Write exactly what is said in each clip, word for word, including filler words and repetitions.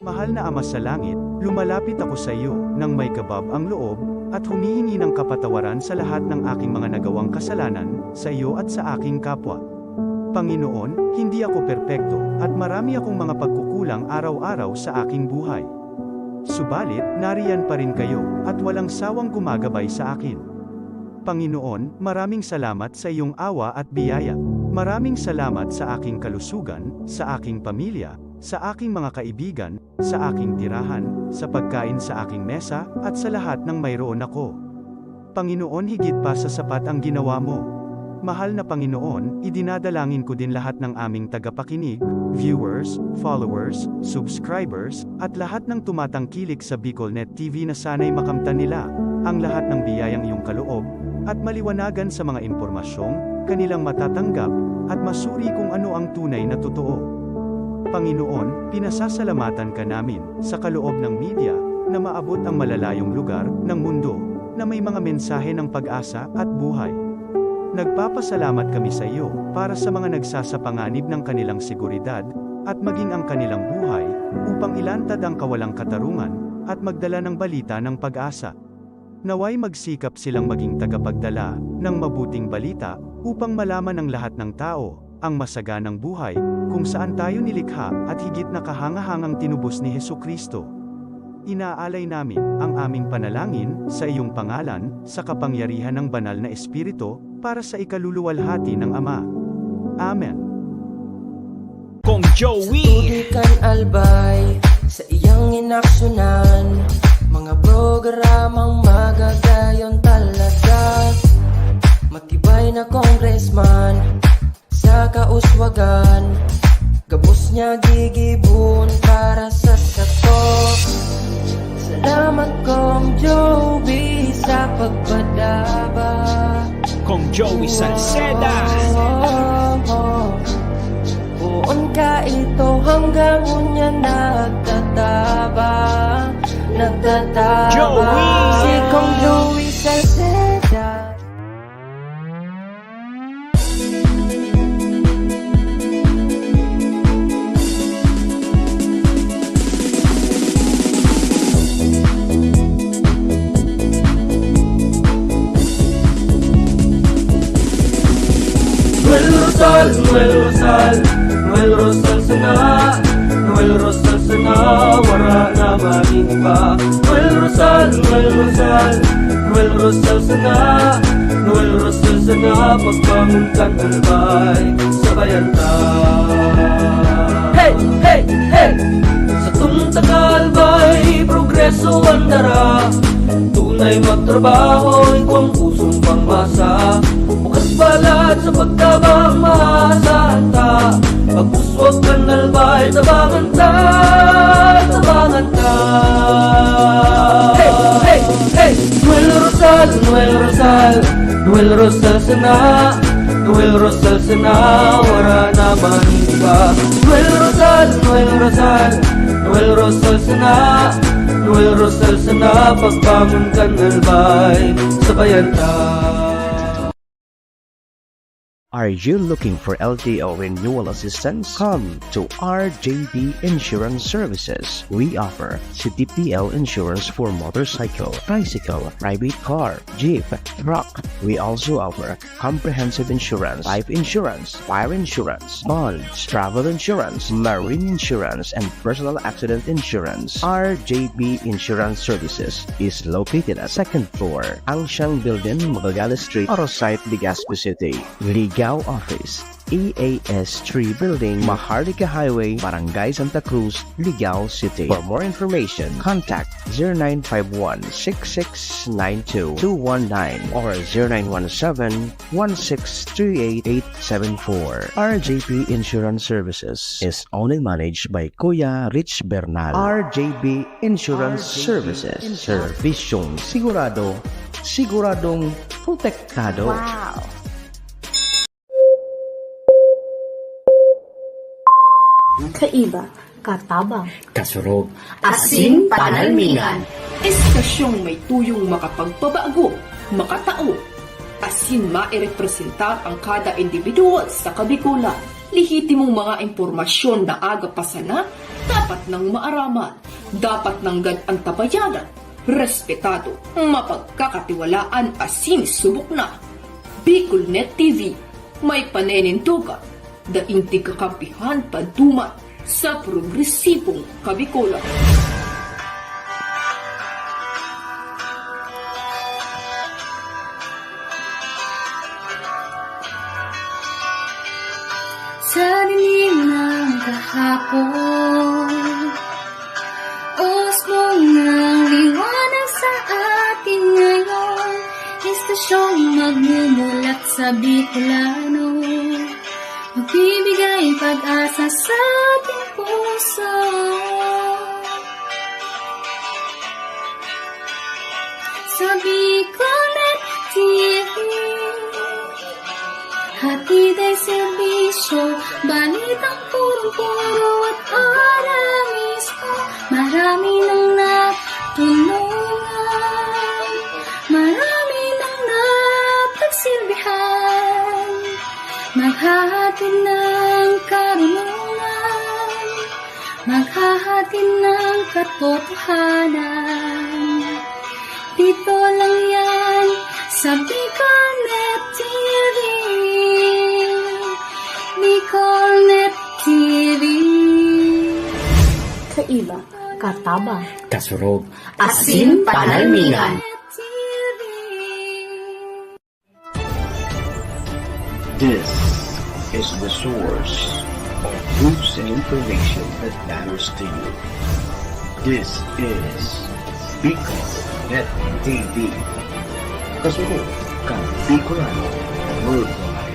Mahal na Ama sa Langit, lumalapit ako sa iyo nang may kabab ang loob at humihingi ng kapatawaran sa lahat ng aking mga nagawang kasalanan sa iyo at sa aking kapwa. Panginoon, hindi ako perpekto at marami akong mga pagkukulang araw-araw sa aking buhay. Subalit, nariyan pa rin kayo at walang sawang gumagabay sa akin. Panginoon, maraming salamat sa iyong awa at biyaya. Maraming salamat sa aking kalusugan, sa aking pamilya, sa aking mga kaibigan, sa aking tirahan, sa pagkain sa aking mesa, at sa lahat ng mayroon ako. Panginoon, higit pa sa sapat ang ginawa mo. Mahal na Panginoon, idinadalangin ko din lahat ng aming tagapakinig, viewers, followers, subscribers, at lahat ng tumatangkilik sa BicolNet T V na sana'y makamtan nila ang lahat ng biyayang iyong kaloob at maliwanagan sa mga impormasyong kanilang matatanggap at masuri kung ano ang tunay na totoo. Panginoon, pinasasalamatan ka namin sa kaloob ng media na maabot ang malalayong lugar ng mundo na may mga mensahe ng pag-asa at buhay. Nagpapasalamat kami sa iyo para sa mga nagsasapanganib ng kanilang seguridad at maging ang kanilang buhay upang ilantad ang kawalang katarungan at magdala ng balita ng pag-asa. Naway magsikap silang maging tagapagdala ng mabuting balita upang malaman ng lahat ng tao ang masaganang buhay kung saan tayo nilikha at higit na kahangahangang tinubos ni Jesu-Cristo. Inaalay namin ang aming panalangin sa iyong pangalan, sa kapangyarihan ng Banal na Espiritu, para sa ikaluluwalhati ng Ama. Amen. Kong Joey. Tutukan albay sa iyang inaksunan, mga programang magagayon talaga. Matibay na congressman sa kauswagan, gabos niya gigibon para sa sato. Salamat, Kong Joey, sa pagpadaba. Kong Joey Salceda. Poon ka ito hanggang unya nagtataba, nagtataba. Joey! Si Kong Joey Salceda. Noel Rosal, Noel Rosal, Noel Rosal sana, Noel Rosal sana, wara na maning iba. Noel Rosal, Noel Rosal, Noel Rosal sana, Noel Rosal sana, pagbangon kan albay, sabayan ta. Hey, hey, hey! Sa tungtang albay, progreso ang dara. Tunay magtrabaho, igwang pusong pangmasa. Bukas balat sa pagtabang maasahan ta. Pag-uswag kan albay, tabangan ta, tabangan ta. Hey, hey, hey! Noel Rosal, Noel Rosal, Noel Rosal sana, Noel Rosal sana, wara na man iba. Noel Rosal, Noel Rosal, Noel Rosal sana, Noel Rosal sana, pagbangon kan albay, sabayan ta. Are you looking for L T O renewal assistance? Come to R J B Insurance Services. We offer C T P L insurance for motorcycle, tricycle, private car, jeep, truck. We also offer comprehensive insurance, life insurance, fire insurance, bonds, travel insurance, marine insurance, and personal accident insurance. R J B Insurance Services is located at second floor, Ancient Building, Magallanes Street, Arosite, Legazpi City. Ligao Office, E A S three Building, Maharlika Highway, Barangay Santa Cruz, Ligao City. For more information, contact zero nine five one, six six nine two, two one nine or zero nine one seven, one six three eight, eight seven four. R J P Insurance Services is owned and managed by Kuya Rich Bernal. R J P Insurance Services. Servisyong sigurado, siguradong protektado. Wow! Kaiba, katabang, kasurog, asin panalmingan. Estasyong may tuyong makapagpabago, makatao, asin mairepresentar ang kada individual sa Kabikolan. Lehitimong mga impormasyon na aga pa sana, Dapat nang maaraman, dapat nanggad antabayanan, respetado, mapagkakatiwalaan asin subok na. Bicolnet T V, may panenindogan, daing di kakampihan paduman sa progresibong Kabicolan. Sa dinig ng kahapon, usbong ng liwanag sa atin ngayon. Estasyong magmumulat sa Bicolano, magbibigay pag-asa sa ating puso. Sa Bicolnet T V, hatid ay serbisyo, balitang punong-puno at ora mismo. Marami nang natulungan, marami nang napagsilbihan, maghahatid ng karunungan, maghahatid ng katotohanan. Dito lang yan sa Bicolnet T V. Bicolnet T V. Kaiba, katabang, kasurog, asin panalmingan. This is the source of news and information that matters to you. This is Bicolnet T V. Kasunod kan Bicolano Worldwide.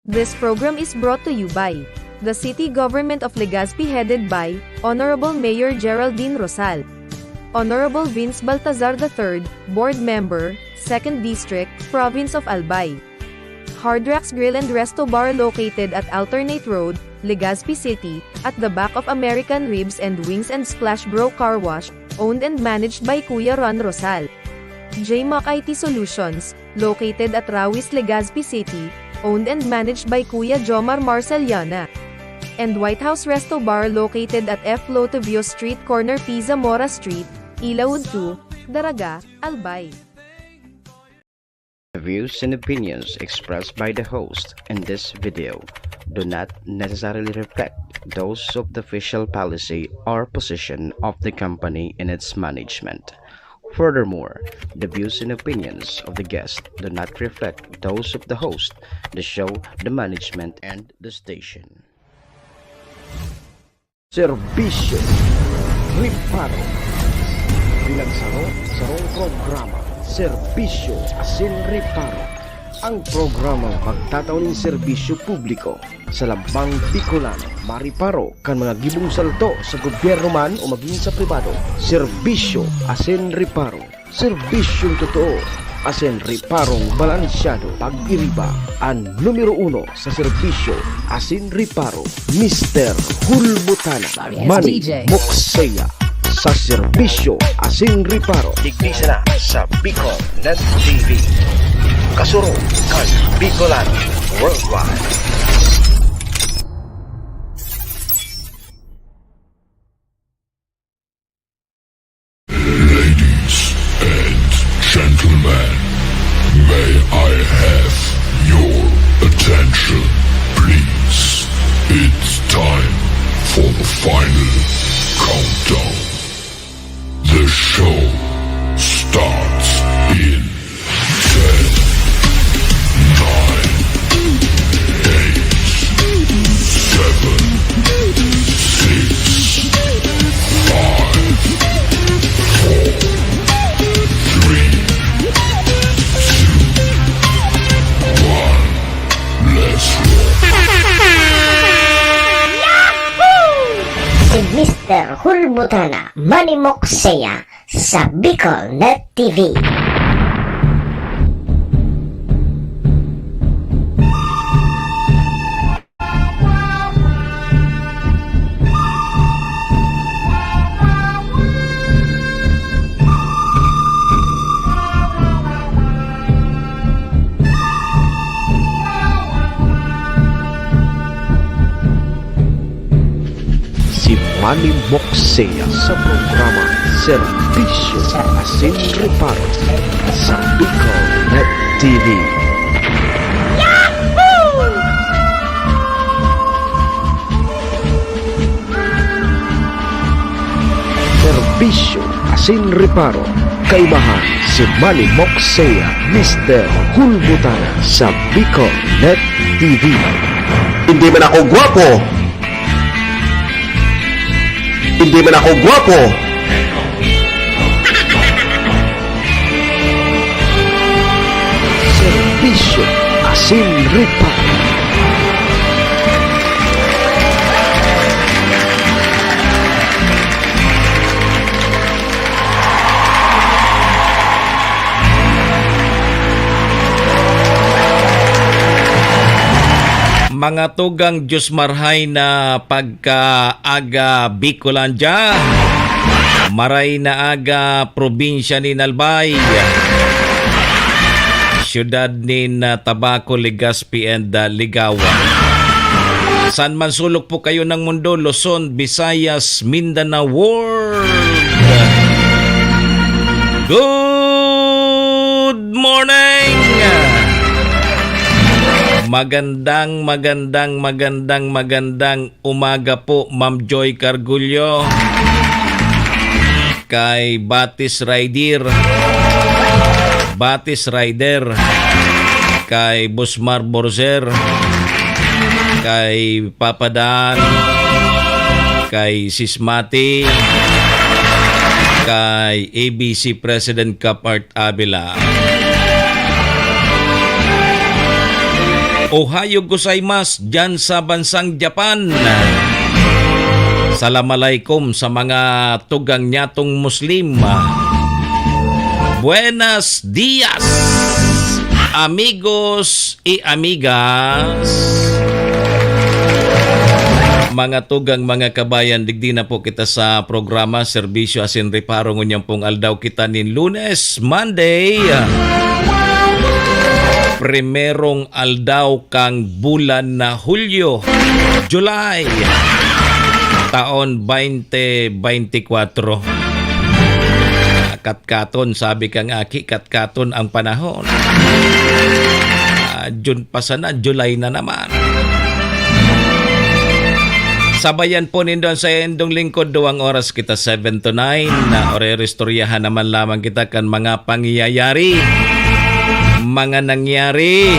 This program is brought to you by the City Government of Legazpi, headed by Honorable Mayor Geraldine Rosal, Honorable Vince Baltazar the third, Board Member, Second District, Province of Albay. Hard Rocks Grill and Resto Bar, located at Alternate Road, Legazpi City, at the back of American Ribs and Wings and Splash Bro Car Wash, owned and managed by Kuya Ron Rosal. J Mac I T Solutions, located at Rawis, Legazpi City, owned and managed by Kuya Jomar Marceliana. And White House Resto Bar, located at F Lotovio Street, corner P Zamora Street, Ilaud two, Daraga, Albay. The views and opinions expressed by the host in this video do not necessarily reflect those of the official policy or position of the company in its management. Furthermore, the views and opinions of the guest do not reflect those of the host, the show, the management, and the station. Serbisyo Reparo. Bilang saro, sarong programa, Serbisyo asin Reparo. Ang programang magtatao nin serbisyo publiko sa lambang Bicolano, mariparo kan mga gibong salto sa gobyerno man o magin sa pribado. Serbisyo asin Reparo. Serbisyong totoo asin reparong balansyado. Pag-iriba an numero uno sa serbisyo asin reparo, Mister Hulbutana. Manny Mokseya sa serbisyo asin reparo. Digdi sana sa Bicolnet T V. Kasurog kan Bicolano Worldwide. Ladies and gentlemen, may I have your attention, please? It's time for the final countdown. The show starts in ten, nine, eight, seven, six, five, four, three, two, one. Let's roll. Si Mister Hulbutana, Manny Mokseya, sa Bicolnet T V. Moksea sa programa Serbisyo asin Reparo sa Bicol Net T V. Serbisyo asin Reparo, kaibahan si Manny Moksea, Mister Hulbutana sa Bicol Net T V. Hindi man ako gwapo. Hindi man ako gwapo. Serbisyo asin Reparo. Mga tugang, Diyos marhay na pagkaaga Bicolandia. Maray na aga, probinsya nin Albay, siyudad nin, ah, Tabaco, Legazpi, and, ah, Ligao. Saan man sulok po kayo ng mundo, Luzon, Visayas, Mindanao, world. Good morning! Magandang, magandang, magandang, magandang umaga po, Ma'am Joy Cargullo. Kay Batis Rider. Batis Rider. Kay Busmar Borger. Kay Papa Dan. Kay Sis Mati. Kay A B C President Cap Art Avila. Ohayo gozaimasu, dyan sa bansang Japan. Salam alaikum sa mga tugang nyatong Muslim. Buenas dias, amigos y amigas. Mga tugang, mga kabayan, digdi na po kita sa programa Serbisyo asin Reparo. Ngunyan pong aldaw kita nin Lunes, Monday, primerong aldaw kan bulan na Hulyo, July, taon twenty twenty-four. Katkaton, sabi kan aki, katkaton ang panahon. Ah, June pa sana, July na naman. Sabayan po nindo an saindong lingkod, duwang oras kita, seven to nine, na oreristoryahan naman lamang kita kan mga pangyayari, mga nangyari,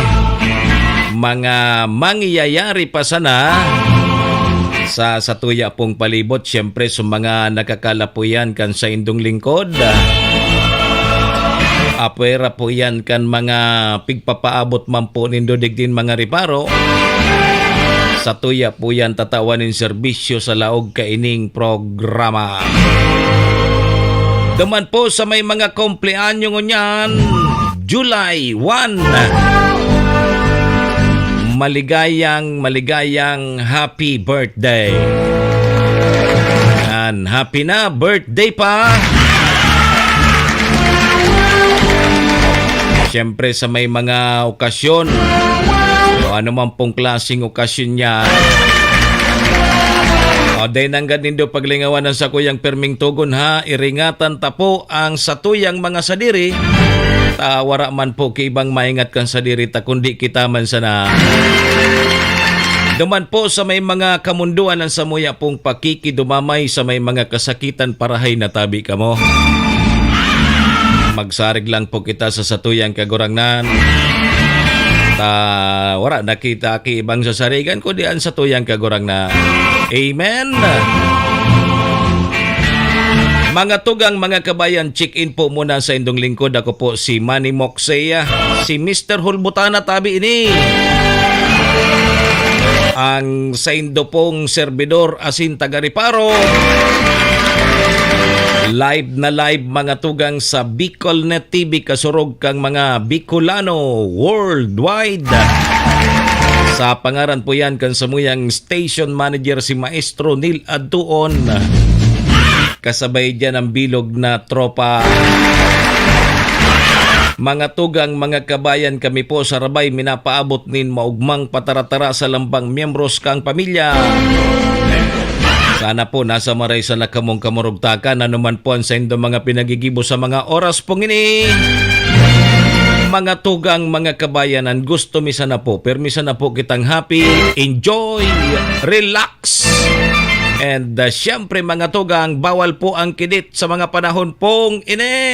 mga mangyayari pa sana sa satuya pong palibot. Siyempre, sa mga nakakalapo yan kan saindong lingkod, apwera po yan kan mga pigpapaabot man po nindo digdin mga reparo, satuya po yan tatawan nin serbisyo sa laog kaining programa. Duman po sa may mga kumpleanyo ngunyan, July one. Maligayang, maligayang happy birthday. Yan, happy na birthday pa. Siyempre, sa may mga okasyon, o ano man pong klaseng okasyon niya, o, dai nanggad nindo paglingawan ang sakuyang perming togon, ha. Iringatan ta po ang satuyang mga sadiri, ta wara man po ki ibang maingat kan sadiri ta, kundi kita man sana. Duman po sa may mga kamundoan, ang samuya pong pakikidumamay sa may mga kasakitan, parahay na tabi kamo. Magsarig lang po kita sa satuyang Kagurangnan. Ta, wara na kita ki ibang sasarigan, kundi an satuyang Kagurangnan. Amen. Mga tugang, mga kabayan, check-in po muna sa indong lingkod. Ako po si Manny Moksea, si Mister Hulbutana tabi ini. Ang saindo pong serbidor asin taga-reparo. Live na live, mga tugang, sa Bicol Net T V, kasurog kang mga Bicolano worldwide. Sa pangaran po yan kan samuyang station manager, si Maestro Neil Adtuon. Kasabay diyan ang bilog na tropa. Mga tugang, mga kabayan, kami po sa Rabay minapaabot nin maugmang pataratara sa lambang miyembros kang pamilya. Sana po nasa maray sana kamong kamurugtakan, ano man po ang saindo mga pinagigibo sa mga oras pong ini. Mga tugang, mga kabayanan, gusto mi sana po, permi sana po kitang happy, enjoy, relax. And, uh, siyempre, mga tugang, bawal po ang kidit sa mga panahon pong ini.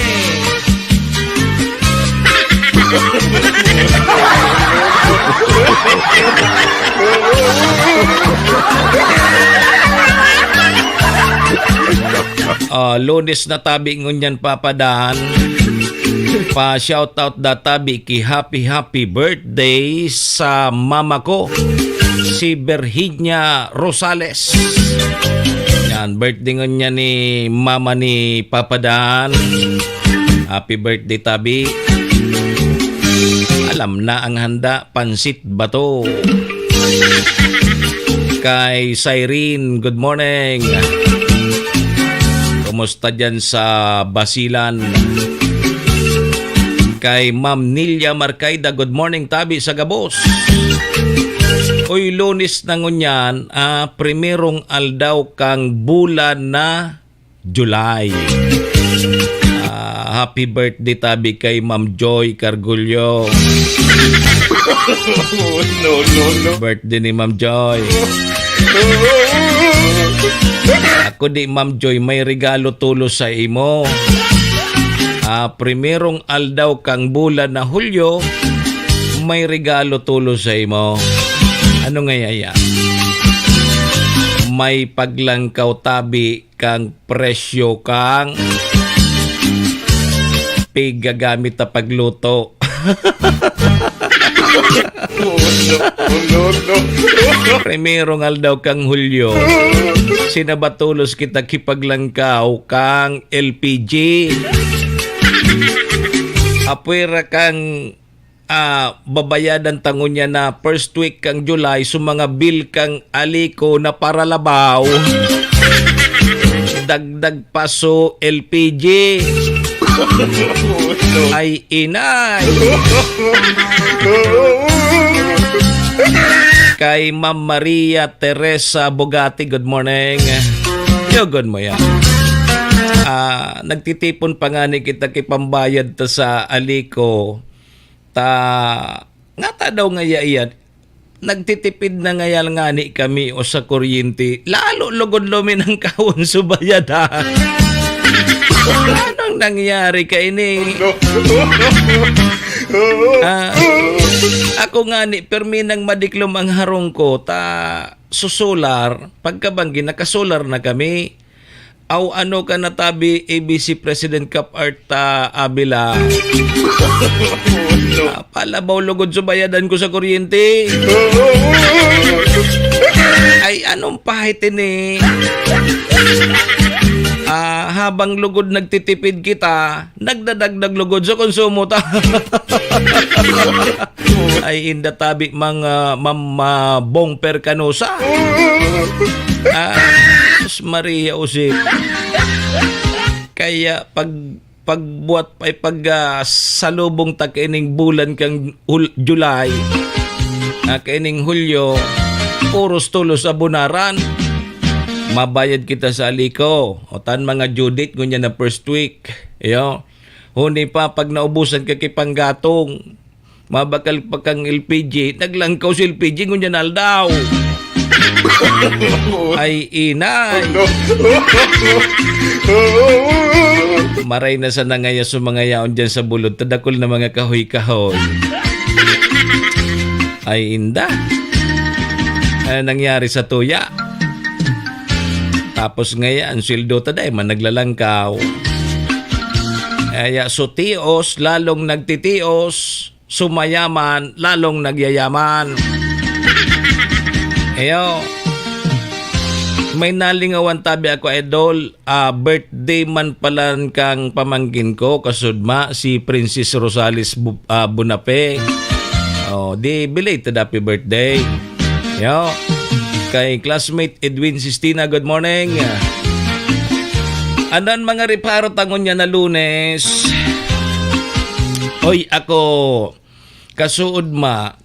Ah, Lunes na tabi ngunyan, Papa Dan. Pa-shoutout da tabi ki happy, happy birthday sa mama ko, si Virginia Rosales. Yan, birthday ngunyan ni mama ni Papa Dan. Happy birthday, tabi. Alam na ang handa, pansit bato. Kay Cyrene, good morning. Kumusta dyan sa Basilan? Kay Ma'am Nilia Marcaida, good morning, tabi sa gabos. Uy, Lunes na ngunyan, ah, primerong aldaw kang bulan na July. Ah, happy birthday tabi kay Ma'am Joy Cargullo. No, no, no. Birthday ni Ma'am Joy. Ako di, Ma'am Joy, may regalo tulos sa imo. Ah, primerong aldaw kang bulan na Hulyo, may regalo tulos sa imo. Ano nga yaya? May paglangkaw tabi kang presyo kang pigagamit na pagluto. Oh, no, oh, no, no. Primerong aldaw kang Hulyo, sinabatolos kita kipaglangkaw kang L P G. Apwera kang ah, babayadan ta ngunyan na first week kang July, so mga bill kang Alico na paralabaw. Dagdag pa so L P G. Ay, inay. Kay Ma'am Maria Teresa Bugati, good morning. Yo, good mo yan. Ah, nagtitipon pa nga ni kita kipambayad ta sa Alico. Ta, ngata daw ngaya iyan, nagtitipid na ngaya ngani kami o sa kuryente, lalo lugod luminangkawon so bayad, ha? Anong nangyari kaini? Ah, ako ngani, permi nang madiklom ang harong ko, ta, so solar, pagkabanggi, nakasolar na kami. Aw, ano ka na tabi, A B C President Cap Art, ah, Avila? Ah, palabaw lugod so bayadan ko sa kuryente. Ay, anong pahit ini? Ah, habang lugod nagtitipid kita, nagdadagdag lugod sa konsumo ta. Ay, inda tabi, mga mam-, ma-, Bong Percanosa. Ah, sus, Maria Josep. Kaya pag, pagbuhat, ay pag, ah, salubong ta kaining bulan kang Hul-, July, ah, kaining Hulyo, puros tulos sa bunaran. Mabayad kita sa Alico. O tan mga due date, ngunyan na first week. Iyo. Huni pa, pag naubusan ka ki panggatong, mabakal pa kang L P G, naglangkaw si L P G ngunyan aldaw. Ay, inay. Maray na sana ngaya sa mga yaon dyan sa bulod, tadakol na mga kahoy-kahoy. Ay, inda. Ano nangyari sa tuya? Tapos ngaya, ang sweldo ta dai man naglalangkaw. Kaya so tios, lalong nagtitios, sumayaman, lalong nagyayaman. Eyo, may nalingawan tabi ako, idol. Ah, birthday man palan kang pamangkin ko, kasudma, si Princess Rosales Bu-, ah, Bunape. Oh, di belated happy birthday. Yo. Kay classmate Edwin Sistina, good morning. Andan mga reparo ta ngunyan na Lunes. Oy, ako, kasuod ma,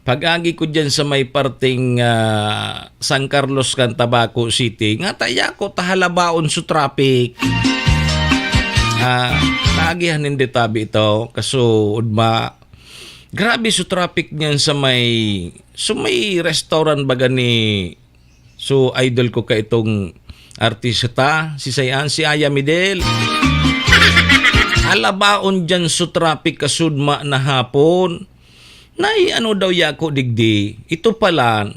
Pag-agi ko diyan sa may parteng, ah, San Carlos kan Tabaco City, nga ta yako ta halabaon sa traffic. Ah, naagihan nin detabi ito, kaso, udma, grabe sa traffic niyan sa may, sa may restaurant baga ni, so, idol ko ka itong artista, si Sayan, si Aya Midel. Halabaon diyan sa traffic kasudma na hapon. Nay, ano daw yako digdi? Ito pala,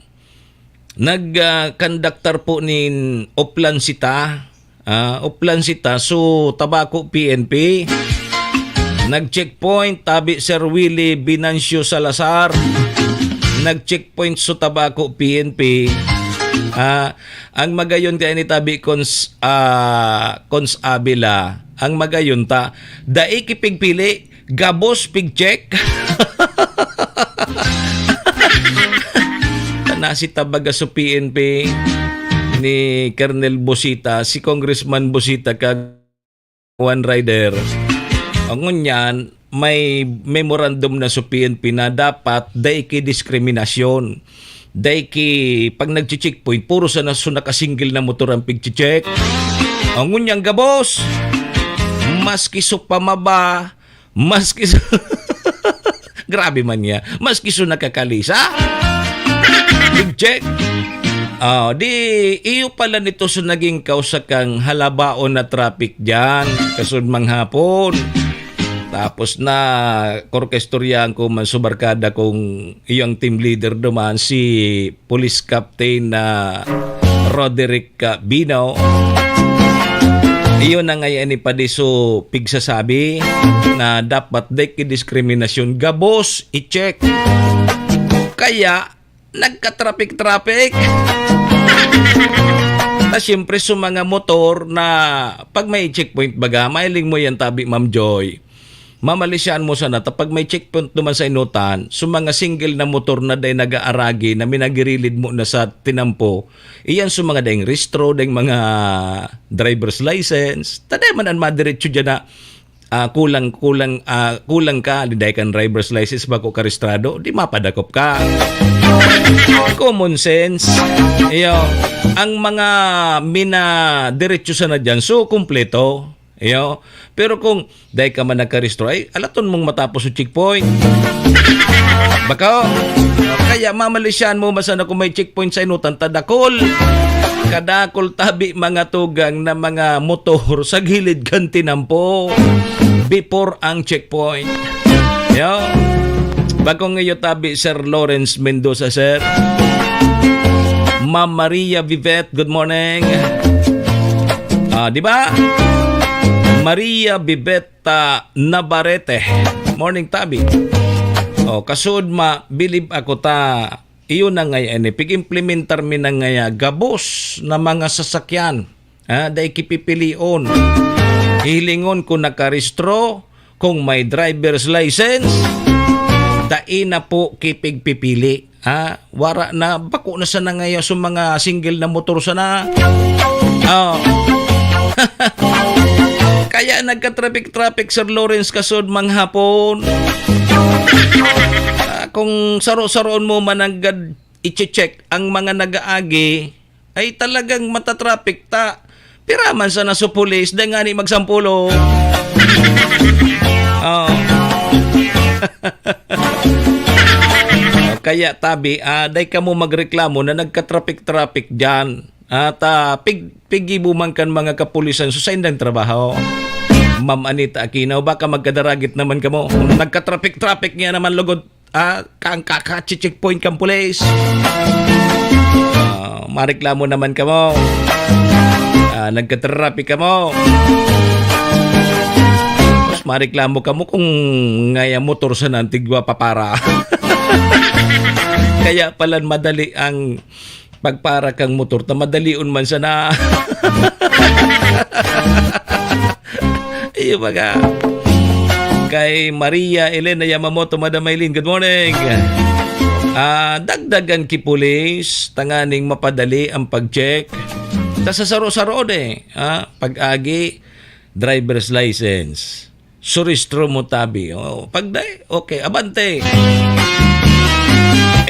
nag, ah, konduktor po nin Oplan Sita. Ah, Oplan Sita, so Tabaco P N P. Nag-checkpoint, tabi Sir Willie Binancio Salazar. Nag-checkpoint so Tabaco P N P. Ah, ang magayon kaya ni tabi Cons, ah, Cons Avila. Ang magayon ta, dai kipigpili, gabos pigcheck. Nasi tabaga so P N P ni Colonel Busita, si Congressman Busita ka one rider. Ang ngunyan, may memorandum na so P N P na dapat dai ki diskriminasyon. Dai ki, pag nagche-checkpoint, puro sana so nakasingle na motor ang pigche-check. Ang ngunyan gabos, maski so pamaba, maski so, grabe man niya, maski so nakakalisa, pigcheck. Ah, di, iyo pala nito so naging kausa kang halabaon na traffic diyan, kasud manghapon. Tapos na, korkestoryahan ko man so barkada kong iyang team leader duman, si Police Captain na Roderick, ah, Bino. Iyon na ngayon ni padiso pigsasabi na dapat dai ki diskriminasyon. Gabos, i-check. Kaya, nagka-traffic-traffic. Na siyempre, sa mga motor na pag may checkpoint baga, mahiling mo yan tabi, Ma'am Joy. Mamalisyan mo sana, ta pag may checkpoint naman sa inutan, sa mga single na motor na dai nag-aaragi na minagirilid mo na sa tinampo, iyan sa mga daing rehistro, daing mga driver's license, ta dai man an madiretso dyan na, ah, kulang, kulang, ah, kulang ka, di dai kan driver's license, bako ka rehistrado, di mapadakop ka. Common sense. Iyo, ang mga minadiretso sana dyan, so, kumpleto. Iyo. Pero kung dai ka man nagkarehistro, ay, alaton mong matapos yung checkpoint. Bako? Kaya mamalisyan mo, basta na kung may checkpoint sa inutan, ta dakul. Kadakul tabi mga tugang na mga motor sa gilid kan tinampo before ang checkpoint. Iyo. Bako ngayon tabi, Sir Lawrence Mendoza, sir. Ma'am Maria Vivette, good morning. Ah, di ba? Maria Vivette, ah, Navarrete. Morning, tabi. Oh, kasud ma, bilib ako ta. Iyo na ngaya ni, pig-implementar mi na ngaya gabos na mga sasakyan. Ah, dai kipipilion. Hihilingon kung nakarehistro, kung may driver's license, dai na po kipigpipili. Ah, wara na, bako na sana ngayon sa mga single na motor sana. Oh. Kaya nagka-traffic-traffic, Sir Lawrence, kasud manghapon. Ah, kung saro-saroon mo man ang gad-, iche-check ang mga nag-aagi, ay talagang matatraffic ta. Pira man sana sa pulis, dai ngani magsampulo. Oh. Kaya tabi, ah, dai kamo magreklamo na nagka-traffic-traffic dyan. At, ah, pig-, pigibo man kan mga kapulisan sa saindang trabaho. Ma'am Anita Aquino, baka magkadaragit naman kamo. Nagka-traffic-traffic niya naman lugod. Ah, kang kaka-checkpoint kang pulis. Ah, mareklamo naman kamo. Ah, nagka-traffic kamo. Tapos mareklamo kamo kung ngaya motor sa nantigwa papara. Kaya pala madali ang pagpara kang motor, ta madalion man sana. Iyo baga. Kay Maria Elena Yamamoto, Madam Eileen, good morning. Ah, dagdagan ki pulis, tanganing mapadali ang pag-check. Ta sa saro-saro de, ah, pag-agi, driver's license. Suristro mo tabi. Oh, pag dai, okay, abante.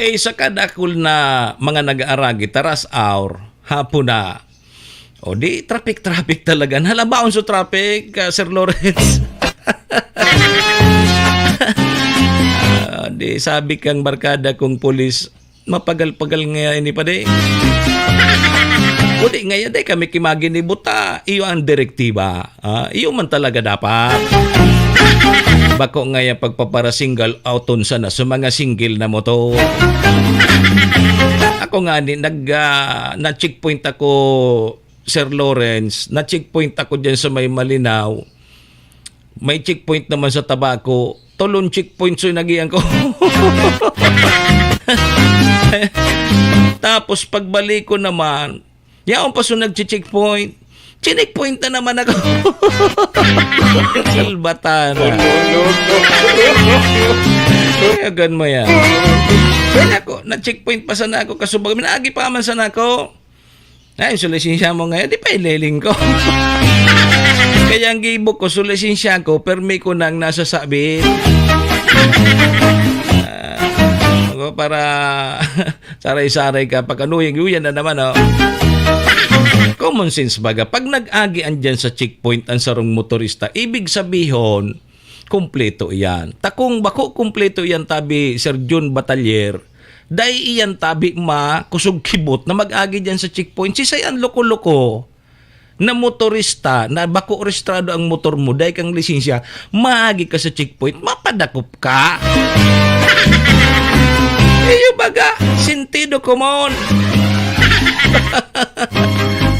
Eh, sa kadakul na mga nag-aaragi, taras hour, hapon na. O di, traffic-traffic talaga. Halabaon sa traffic, ah, Sir Lawrence. Ah, di, sabi kang barkada kong pulis, "Mapagal-pagal nga ini pa di." O di nga yan, di kami kimagin ni buta. Iyo ang direktiba. Ah, iyo man talaga dapat. Bako nga yan pagpapara-single out on sana sa mga single na motor. Ako nga ni, nag, ah, na-checkpoint ako, Sir Lawrence, na-checkpoint ako dyan sa may Malinao. May checkpoint naman sa Tabaco. Tolong checkpoint so nagian ko. Tapos pagbalik ko naman, yaon pa so nagche-checkpoint. Chineckpoint na naman ako. Salbatan. Kayagan mo yan. Kaya ako, na-checkpoint pa sana ako, kasubag, minaagi pa man sana ako. Ay, so lisensya mo ngayon, di pa ililing ko. Kaya ang gibo ko, so lisensya ko, permi ko nang nasa sabit. Ah, ako para saray-saray ka, pagkanuyag-uyan na naman, oh. Common sense baga, pag nag-agi andyan sa checkpoint ang sarong motorista, ibig sabihon, kumpleto iyan. Takong bako kumpleto iyan, tabi Sir Jun Batalier, dai iyan tabi ma kusog kibot na mag-agi diyan sa checkpoint. Sisay an loko-loko na motorista na bako rehistrado ang motor mo, dai kang lisensya, maagi ka sa checkpoint, mapadakop ka. Iyo baga, sentido komon.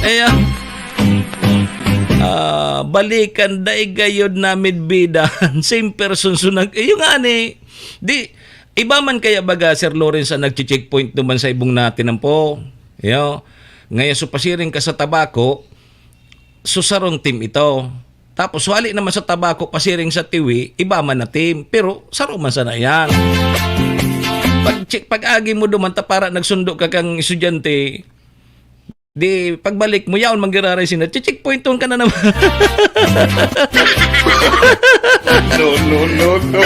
Ayan. Ah, balikan, dai gayod namidbidan. Same person, so nag-, iyo nga ni. Di, iba man kaya baga, Sir Lawrence, ang nagche-checkpoint duman sa ibong natin ampo. Yo. Ngayon, so pasiring ka sa Tabaco, so sarong team ito. Tapos, wali naman sa Tabaco, pasiring sa Tiwi, iba man na team. Pero, saro man sana yan. Pag check, pag agi mo duman, ta para nagsundo ka kang estudyante, di, pagbalik mo, yaon manggiraray sina, che-checkpointon ka na naman. No, no, no, no.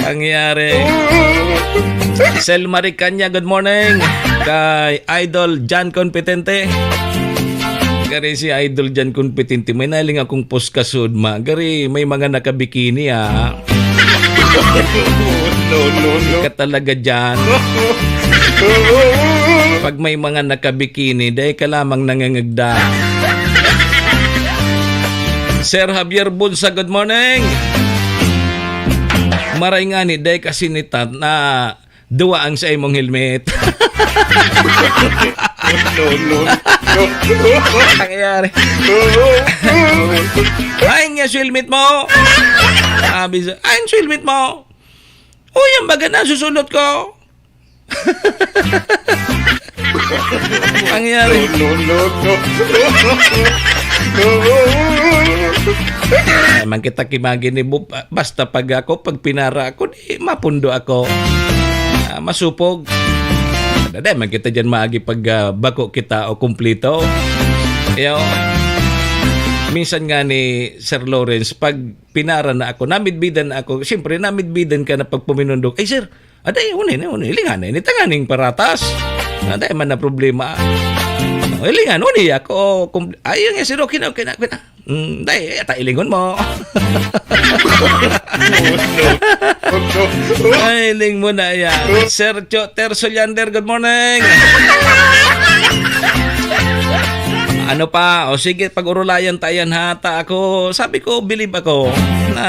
Pangyari. Sel Maricanya, good morning. Kay Idol John Competente. Gari si Idol John Competente, may nahiling akong post kasud ma. Gari, may mga nakabikini, ah. No, no, no. Ka talaga dyan. Pag may mga nakabikini, dahil ka lamang nangangagda. Sir Javier Bunsa, good morning. Maray nga ni, dahil kasi ni Tat na duwa ang sa imong helmet. No, no, no. Nangyayari. Ay, nga helmet mo. Sabi sa, ay, helmet mo. Uy, ang baga na, susunod ko. Nangyayari. No, no, no, no. Ay, man kita kimagin ni Bob. Basta pag ako, pag pinara ako, di mapundo ako. Ah, masupog. Dada man kita dyan maagi pag, ah, bako kita o kumplito. Yo. Minsan nga ni Sir Lawrence, pag pinara na ako, namidbidan na ako, siyempre, namidbidan ka na pag puminundok. Ay, sir, aday, unay na, unay. Lingan na, ini tanganing paratas. Aday, man na problema. Ay, lingan, unay ako. Kum-, ay, yung sir, okay na, okay na, okay na. Mm, day, ata ilingon mo. Ay, iling mo na yan. Sir Cho-, Ter Solander, good morning. Ano pa? O sige, pag-urulayan tayan ha. Ta ako, sabi ko, believe ako na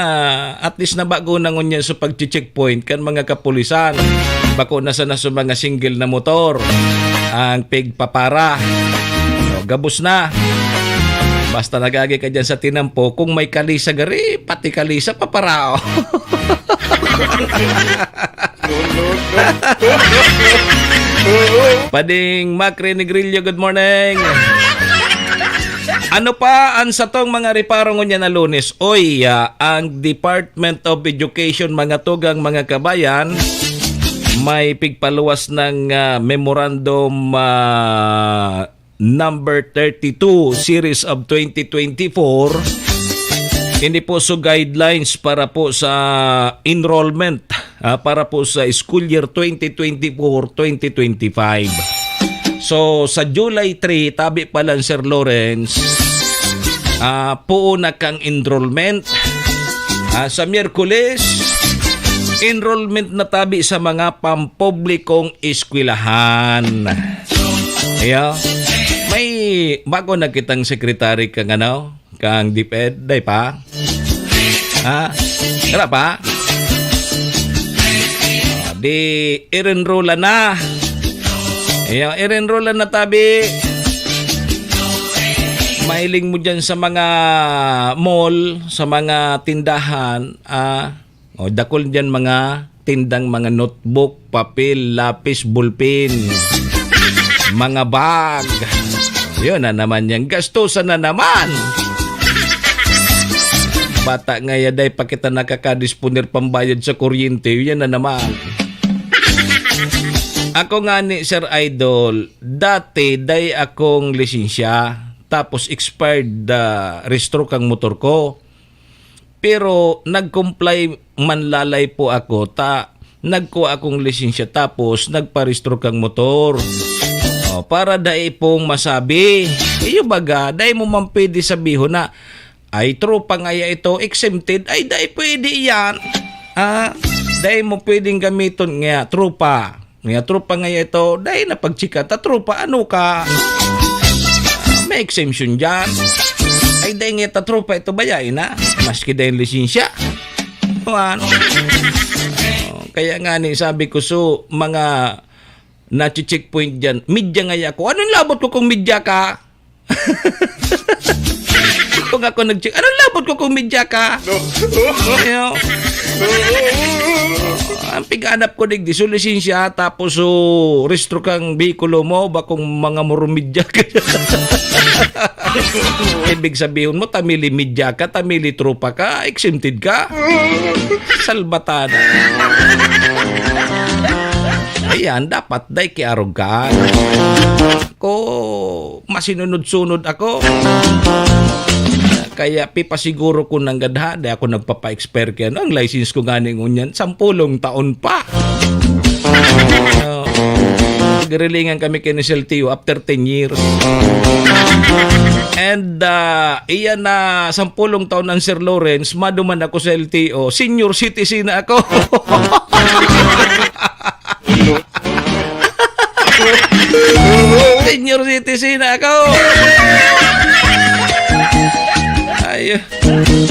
at least na bago na ngunyan sa pag-checkpoint kan mga kapulisan. Bako na sana sa mga single na motor ang pigpapara. So, gabos na. Basta nagagi ka dyan sa tinampo, kung may kalisa gari, pati kalisa paparao. Pading Macri Negrillo, good morning. Ano pa ang satong mga reparo ngunyan na Lunes? Oy, ah, ang Department of Education, mga tugang, mga kabayan, may pigpaluwas ng, ah, memorandum, ah, number thirty-two, series of twenty twenty-four, Ini po so guidelines para po sa enrollment, ah, para po sa school year twenty twenty-four, twenty twenty-five. So, sa July three, tabi pa lang, Sir Lawrence, ah, puon na kang enrollment. Ah, sa Miyerkules, enrollment na tabi sa mga pampublikong eskwelahan. Ayo. May bago na kitang secretary kang ano, kang DepEd, day pa? Ha? Wala pa? Ah, di, i-enrollan na. Ayan, i-enrollan na tabi. Mahiling mo dyan sa mga mall, sa mga tindahan, ah, o, dakul dyan mga tindang mga notebook, papel, lapis, bulpin, mga bag. Yun na naman yan. Gastusan na naman. Bata nga ya, day pa kita nakakadisponer pambayad sa kuryente. Yan na naman. Ako nga ni Sir Idol, dati day akong lisensya, tapos expired, ah, rehistro kang motor ko. Pero nag-comply man lalay po ako, ta nagkua akong lisensya tapos nagparehistro kang motor. O, para dai pong masabi. Iyo baga, dai mo man pwede sabihon na, "Ay, tropa ngaya ito, exempted." Ay, dai pwede iyan. Ah, dai mo pwedeng gamiton nga, tropa. Nga tropa ngaya ito, dai na pagchika ta, tropa, ano ka? May exemption dyan. Ay, dai ngaya ta, tropa, ito bayain na. Maski dai lisensya. Kuwan. Oh, kaya nga ni, sabi ko, so, mga nachi-checkpoint dyan, media ngaya ako. Anong labot ko kung media ka? Kung ako nag-check, anong labot ko kung media ka? No. Ayo. Ang pig-anap ko digdi, so lisensya, tapos so rehistro kang behikulo mo, ba kung mga murumidya ka. Ibig sabihin mo, tamili midya ka, tamili tropa ka, exempted ka. Salbatan. Ayan, dapat dai kiarog ka. Ko, masinunod-sunod ako. Kaya pipasiguro ko nang gadha, di ako nagpapa-expire kaya, no? Ang license ko gani ngunyan, sampulong taon pa. So, nagrilingan kami kay ni Sir Tio after ten years. And, ah, iyan na sampulong taon ang Sir Lawrence, maduman ako sa L T O, senior citizen na ako. Senior citizen na ako. Ay,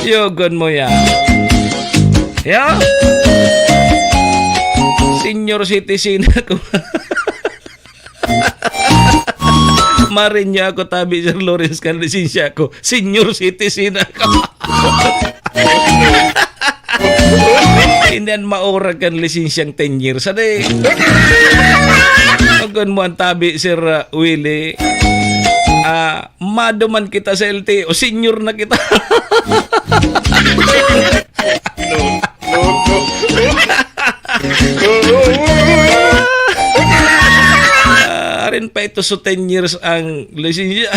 yogon mo yan. Yeah? Senior citizen ako. Marin niya ako, tabi, Sir Lawrence, kan lisensya ko. Senior citizen ako. Hindi yan maurag kan lisensyang ten years. Ano eh? Agon mo ang tabi, Sir, uh, Willie. Ah, maduman kita sa L T O. Senior na kita. No, no, no. Ah, arin pa ito, so ten years ang lisensya.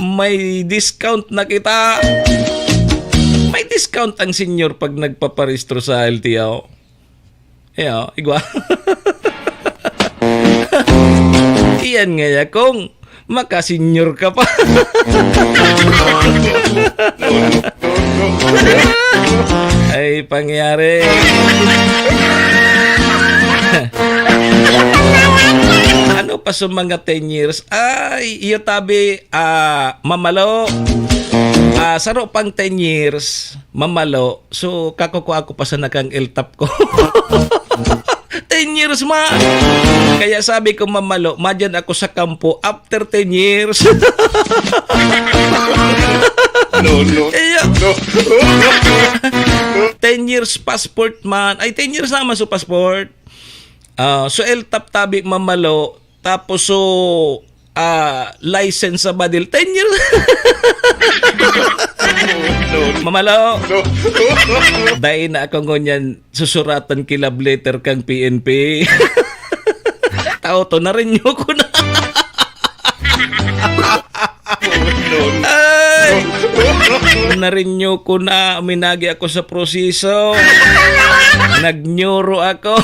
May discount na kita. May discount ang senior pag nagpaparehistro sa L T O. Iyo, igwa. Iyan nga ya, kung makasenyor ka pa. Ay, pangyari. Ano pa sa mga ten years? Ay, iyo tabi, ah, mamalo. Ah, saro pang ten years, mamalo. So, kakukua ko pa sana kang L T O P ko. Ten years, ma! Kaya sabi ko, mamalo, madyan ako sa kampo after ten years. No, no. Kaya, No. ten years passport man. Ay, ten years naman sa passport. Ah, so, L T O P tabi, mamalo. Tapos, so, ah, license sa badil, ten years. No, no. Mamalo. No. Dai na ako ngunyan susuratan ki love letter kang P N P. Tao to, na-renew ko na. No, no. Narinyo ko na, uminagi ako sa proseso. Nagnyuro ako.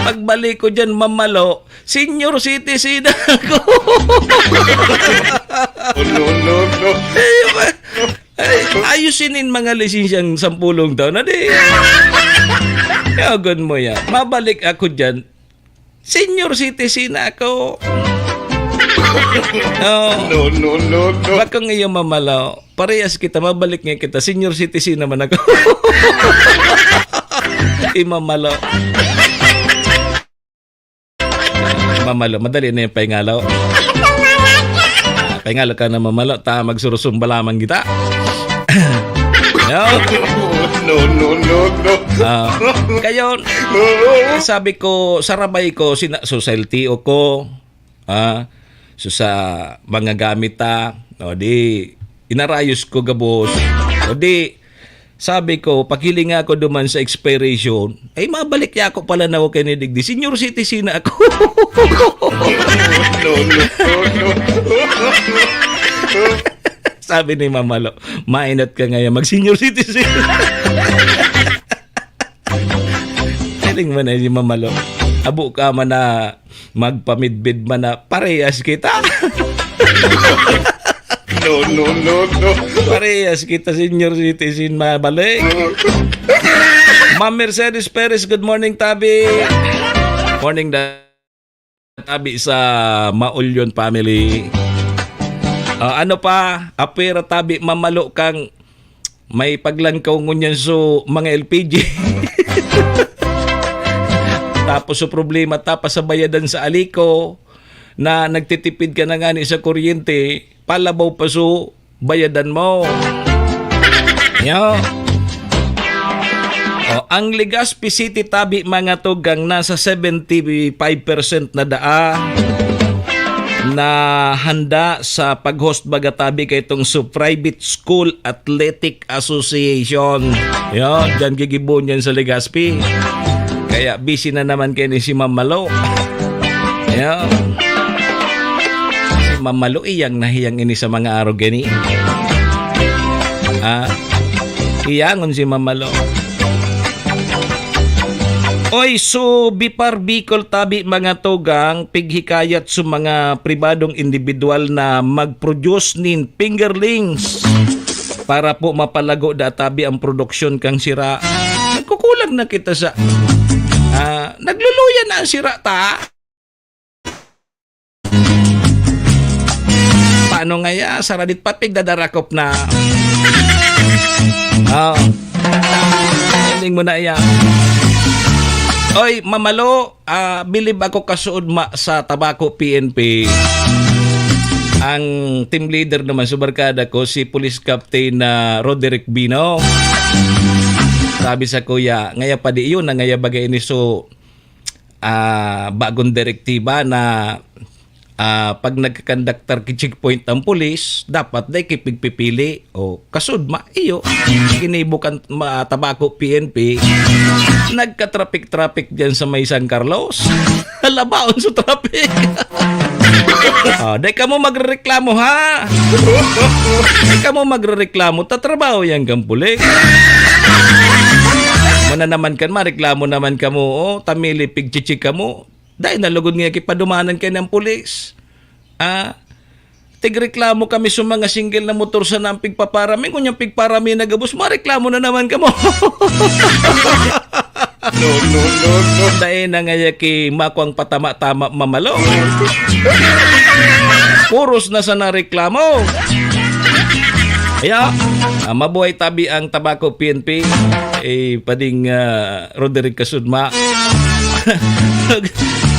Pagbalik ko dyan, mamalo. Senior citizen ako. Oh, no, no, no. Ay, ayos inin mga lisensyang sampulong taon na di. Yagon mo yan. Mabalik ako dyan. Senior citizen na ako. Oh. No, no, no, no. Bakong iyo mamalo. Parehas kita, mabalik nga kita. Senior citizen naman ako. Imamalo. Mamalo, madali na yung paingalo. Paingalo ka na mamalo, ta magsurusumba lamang kita. Yo. No, no, no, no. Ah, kayo, sabi ko, sarabay ko, sina-, so sa L T O ko, ah, so sa mga gamit ta, o di, inarayos ko gabos. O di, sabi ko, paghilinga ko duman sa expiration, ay mabalik niya ako pala na ako kay ni digdi. Senior citizen na ako. No, no, no, no. Sabi ni Mamalo, "Mainot ka ngayon, mag-senior citizen." Galing mo na si Mamalo. Abo ka man na magpamidbid man na parehas kita. No, no, no, no. Parehas kita, senior citizen, mabalik. Ma'am Mercedes Perez, good morning, Tabi. Morning, da-, Tabi sa Maulyon family. Ah, ano pa? Apwera, Tabi, mamalo kang may paglangkaw ngunyan so mga L P G. Tapos so problema, tapa sa bayadan sa aliko, na nagtitipid ka na ngani sa kuryente, palabaw pa so bayadan mo. Yo. O, ang Legazpi City, Tabi, mga tugang, nasa seventy-five percent na daa na handa sa pag-host, baga, Tabi, kay itong so Private School Athletic Association. Yo, dyan gigibo niyan sa Legazpi. Kaya busy na naman kayo ni si Ma'am Malo. Ayan. Si Ma'am Malo, iyang na hiyang ini sa mga arog ini. Ah, iyangon si Ma'am Malo. Oy, so, Bipar Bicol, Tabi, mga tugang, pighikayat sa mga pribadong individual na mag-produce nin fingerlings para po mapalago da, Tabi, ang produksyon kang sira. Nagkukulang na kita sa, ah, nagluluya na ang sira ta. Paano ngaya? Saradit pa, pigdadarakop na. Oh. Ending mo na iya. Oy, Mamalo, ah, bilib ako kasuodma sa Tabaco P N P. Ang team leader naman, so barkada ko, si Police Captain na Roderick Bino. Sabi sa kuya, ngaya pa di yun, na ngaya bagay ini. So, ah, bagong direktiba na, ah, pag nagkakonduktar ki checkpoint ang pulis, dapat dai ki pigpipili. O, kasudma, iyo. Ginibo kan ma-, Tabaco P N P, nagka-traffic-traffic diyan sa may San Carlos. Labaon sa traffic. Ah, dai kamo magrereklamo, ha? Dai kamo magrereklamo, tatrabaho yan kang pulis. Mana naman kan, mareklamo naman kamo, oh, tamili, pigchichik kamo. Dai na lugod nga kipadumanan kay ng pulis. Ah, tigreklamo kami sa mga single na motor sa nang pigpaparami. Ngunyan pigparami na gabos, mareklamo na naman kamo. No, no, no, no. Dai na ngaya ki makwang patama-tama, Mamalo. Puros na sa nareklamo. Kaya, ah, mabuhay, Tabi, ang Tabaco P N P. Eh, pading, ah, Roderick Kasudma.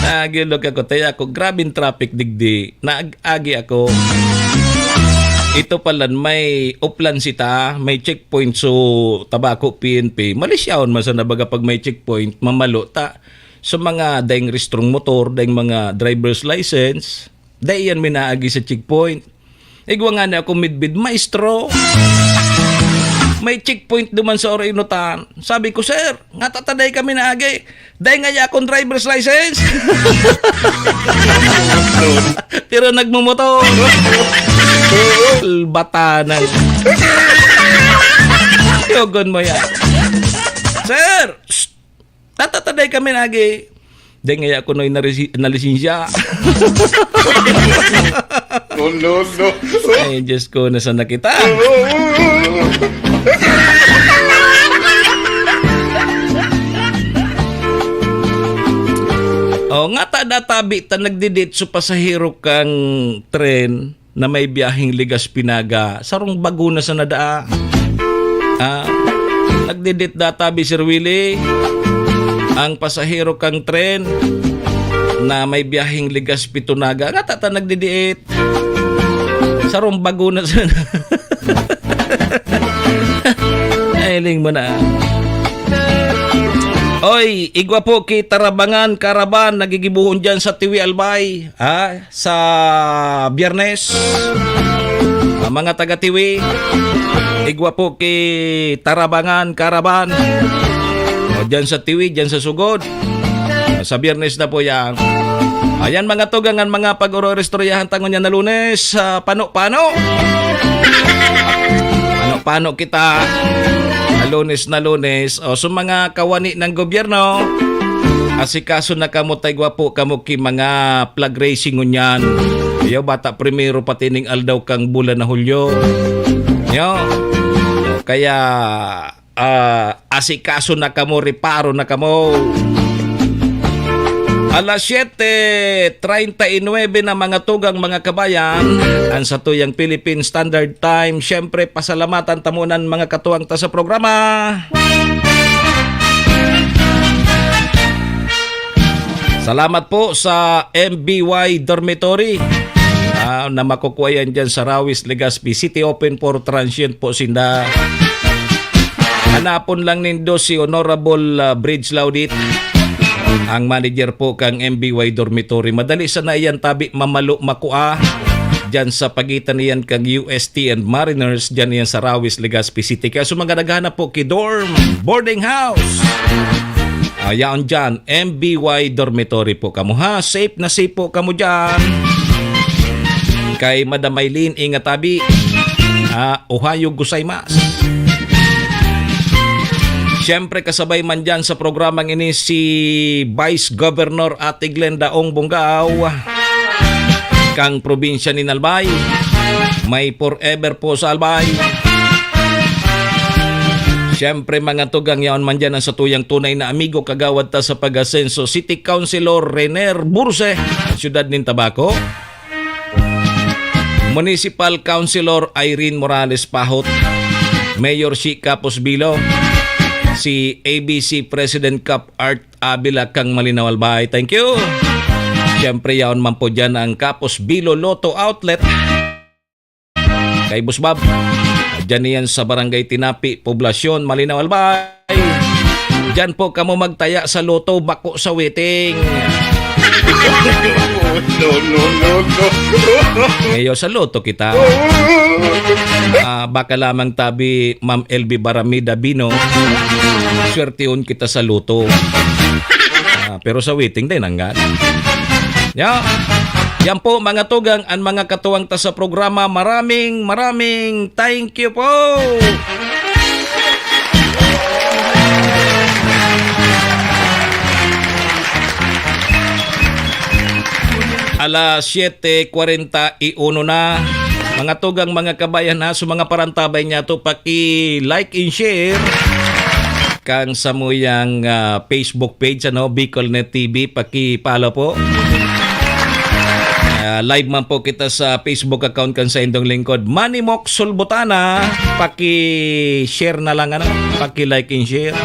Nagilok ako, tayo ako, grabing traffic digdi. Nag-agi ako. Ito pala, may uplan sita, may checkpoint, so Tabaco P N P. Malisyahon man sana baga pag may checkpoint, Mamalo ta. So mga daing rehistrong motor, daing mga driver's license, dai yan minaagi sa checkpoint. Igwa nga na ako midbid, "Maestro, may checkpoint duman sa Orinutan." Sabi ko, "Sir, nga tataday kami naagi. Dai nga ya akong driver's license." Pero nagmumotor. Batanan. Yogon mo yan. Sir! Shh! Tatataday kami lagi. Di ngaya ko no'y narisi-, nalisensya. No, no, no. Ay, Diyos ko, nasa na kita? O, nga ta databi ta nagdidit so pasahero kang tren na may biyaheng Legazpi-Naga, sarong bago na sana daa. Ah, nagdidit databi, Sir Willie, ang pasahero kang tren na may biyaheng Legazpi to Naga. Nga ta ta nagdidiit. Sarong bago na sana. Ay, ling mo na. Oy, igwa po ki Tarabangan Karaban, nagigibuhon dyan sa Tiwi Albay, ha? Sa Biyernes. Ah, mga taga Tiwi, igwa po ki Tarabangan Karaban. O, dyan sa Tiwi, dyan sa Sugod. Sa Biyernes na po yan. Ayan, mga tugang, an mga pag-oro-istoryahan ta ngunyan na Lunes, ah, pano-pano. Pano-pano kita. Na Lunes na Lunes. O, so mga kawani ng gobyerno, asikaso na kamo, ta igwa po kamo ki mga flag raising ngunyan. Ayaw bata primero pati ning aldaw kang bulan na Hulyo. Yo. Kaya ah, asikaso na kamo, reparo na kamo. Alas siyete treinta y nuebe na, mga tugang, mga kabayan, an satuyang Philippine Standard Time. Siyempre, pasalamatan ta muna an mga katuwang ta sa programa. Salamat po sa M B Y Dormitory, ah, na makukuha yan dyan sa Rawis, Legazpi City. Open for transient po sinda. Hanapon lang nindo si Honorable, ah, Bridge Laudit, ang manager po kang M B Y Dormitory. Madali sana iyan tabi mamalo makua dyan sa pagitan niyan kang U S T and Mariners, dyan iyan sa Rawis, Legazpi City. Kaya sa mga naghahanap po ki dorm, boarding house, ah, yaon dyan, M B Y Dormitory po kamo, ha. Safe na safe po kamo dyan. Kay Madam Eileen, ingat tabi. Ah, ohayo gozaimasu. Siyempre, kasabay man dyan sa programang ini si Vice Governor Ate Glenda Ong Bongao, kang probinsya nin Albay. May forever po sa Albay. Siyempre, mga tugang, yaon man dyan ang satuyang tunay na amigo, kagawad ta sa pag-asenso, City Councilor Rener Burse, siyudad nin Tabaco. Municipal Councilor Irene Morales Pahot, Mayor Shi Capos Bilo, si A B C President Cap Art Avila kang Malinaw Albay. Thank you. Siyempre, yaon man po dyan ang Capos Bilo Lotto Outlet. Kay Boss Bob, dyan iyan sa Barangay Tinapi, Poblasyon, Malinaw Albay. Diyan po kamo magtaya sa loto, bako sa waiting. No, no, no, no. Ngayon, sa loto kita. Ah, baka lamang tabi, Ma'am L B Baramida Bino. Swertehon kita sa loto. Ah, pero sa waiting din, hanggan. Ya. Yan po, mga tugang, ang mga katuwang ta sa programa. Maraming, maraming thank you po. Alas siyete kwarenta y uno na. Mga tugang, mga kabayan, ha, so mga parantabay niya to, paki-like and share kang samuyang, ah, Facebook page, ano, Bicol Net T V, paki-follow po. Ah, live man po kita sa Facebook account kan saindong lingkod, Manny Mok Sulbutana. Paki-share na lang, ano, paki-like and share.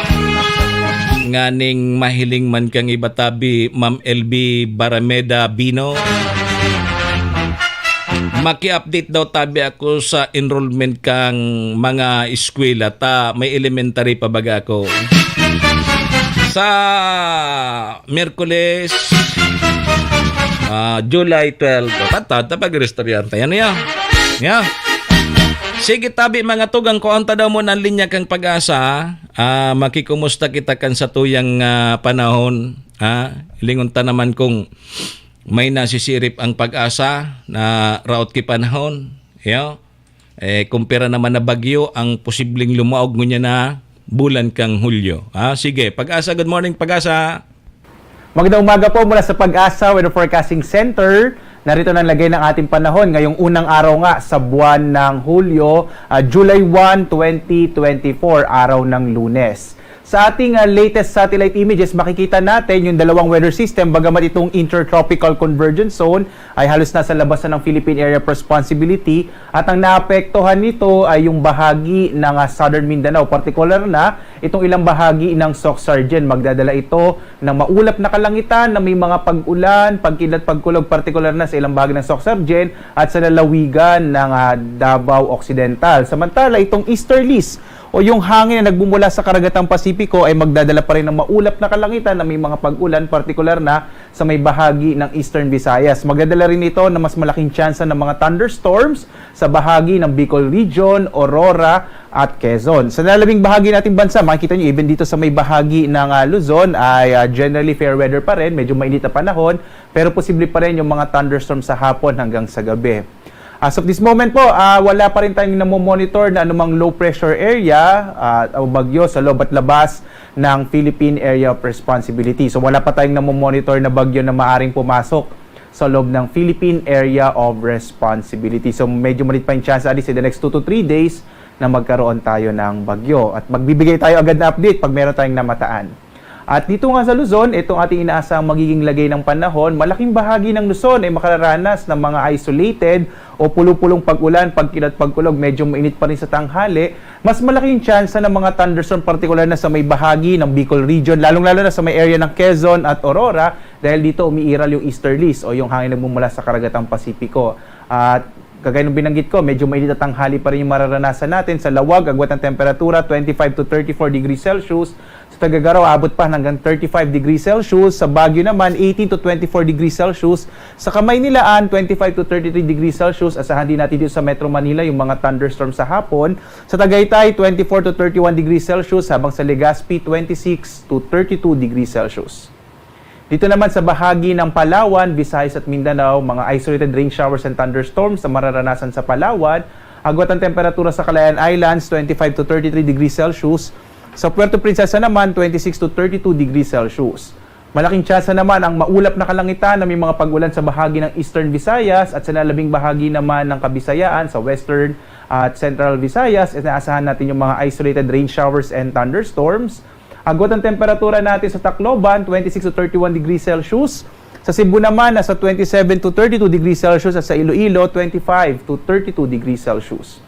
Nganing mahiling man kang iba tabi, Ma'am L B Barameda Bino. Maki-update daw tabi ako sa enrollment kang mga eskwela ta may elementary pa baga ako. Sa Miyerkules, ah, July twelve. Tata, ta pag-iristoryahan tayo. Ano yan? Yeah. Sige, tabi, mga tugang, ko ang tadaw mo ng linya kang pag-asa. Ah, makikumusta kita kan sa tuyang, ah, panahon. Ah, lingon ta naman kung may nasisirip ang pag-asa na raot ki panahon. Yo. Eh, kumpara naman na bagyo ang posibleng lumaog ngunyan na bulan kang Hulyo. Ah, sige, Pag-asa, good morning, Pag-asa. Magandang umaga po mula sa Pag-asa Weather Forecasting Center. Narito na ang lagay ng ating panahon ngayong unang araw nga sa buwan ng Hulyo, ah, July one, twenty twenty-four, araw ng Lunes. Sa ating, ah, latest satellite images, makikita natin yung dalawang weather system, bagamat itong Intertropical Convergence Zone ay halos nasa labas na ng Philippine Area of Responsibility, at ang naapektuhan nito ay yung bahagi ng, ah, Southern Mindanao, partikular na itong ilang bahagi ng Soc-Sargen. Magdadala ito ng maulap na kalangitan na may mga pag-ulan, pagkidlat, pagkulog, partikular na sa ilang bahagi ng Soc-Sargen at sa lalawigan ng, ah, Davao Occidental. Samantala, itong easterlies o yung hangin na nagmumula sa karagatang Pasipiko ay magdadala pa rin ng maulap na kalangitan na may mga pag-ulan, partikular na sa may bahagi ng Eastern Visayas. Magdadala rin ito ng mas malaking tsansa ng mga thunderstorms sa bahagi ng Bicol Region, Aurora, at Quezon. Sa nalabing bahagi nating bansa, makikita nyo, even dito sa may bahagi ng, ah, Luzon ay, ah, generally fair weather pa rin, medyo mainit na panahon, pero posible pa rin yung mga thunderstorm sa hapon hanggang sa gabi. As of this moment po, ah, wala pa rin tayong namomonitor na anumang low pressure area, ah, o bagyo sa loob at labas ng Philippine Area of Responsibility. So wala pa tayong namomonitor na bagyo na maaring pumasok sa loob ng Philippine Area of Responsibility. So medyo malit pa yung chance, at least in the next two to three days, na magkaroon tayo ng bagyo. At magbibigay tayo agad na update pag meron tayong namataan. At dito nga sa Luzon, itong ating inaasahang magiging lagay ng panahon, malaking bahagi ng Luzon ay makararanas ng mga isolated o pulo-pulong pag-ulan, pagkidlat, pagkulog, medyo mainit pa rin sa tanghali. Mas malaking tsansa ng mga thunderstorm, partikular na sa may bahagi ng Bicol Region, lalong-lalo na sa may area ng Quezon at Aurora, dahil dito umiiral yung easterlies o yung hangin nagmumula sa karagatang Pasipiko. At kagaya ng binanggit ko, medyo mainit at tanghali pa rin yung mararanasan natin. Sa Lawag, agwat ng temperatura, twenty-five to thirty-four degrees Celsius. Sa Tuguegarao, abot pa hanggang thirty-five degrees Celsius. Sa Baguio naman, eighteen to twenty-four degrees Celsius. Sa Kamaynilaan, twenty-five to thirty-three degrees Celsius. Asahan din natin dito sa Metro Manila yung mga thunderstorm sa hapon. Sa Tagaytay, twenty-four to thirty-one degrees Celsius, habang sa Legazpi, twenty-six to thirty-two degrees Celsius. Dito naman sa bahagi ng Palawan, Visayas at Mindanao, mga isolated rain showers and thunderstorms ang mararanasan sa Palawan. Agwat ang temperatura sa Calayan Islands, twenty-five to thirty-three degrees Celsius. Sa Puerto Princesa naman, twenty-six to thirty-two degrees Celsius. Malaking tsansa naman ang maulap na kalangitan na may mga pag-ulan sa bahagi ng Eastern Visayas at sa nalabing bahagi naman ng Kabisayaan, sa Western at Central Visayas. Inaasahan natin yung mga isolated rain showers and thunderstorms. Agwat ang temperatura natin sa Tacloban, twenty-six to thirty-one degrees Celsius. Sa Cebu naman, nasa twenty-seven to thirty-two degrees Celsius, at sa Iloilo, twenty-five to thirty-two degrees Celsius.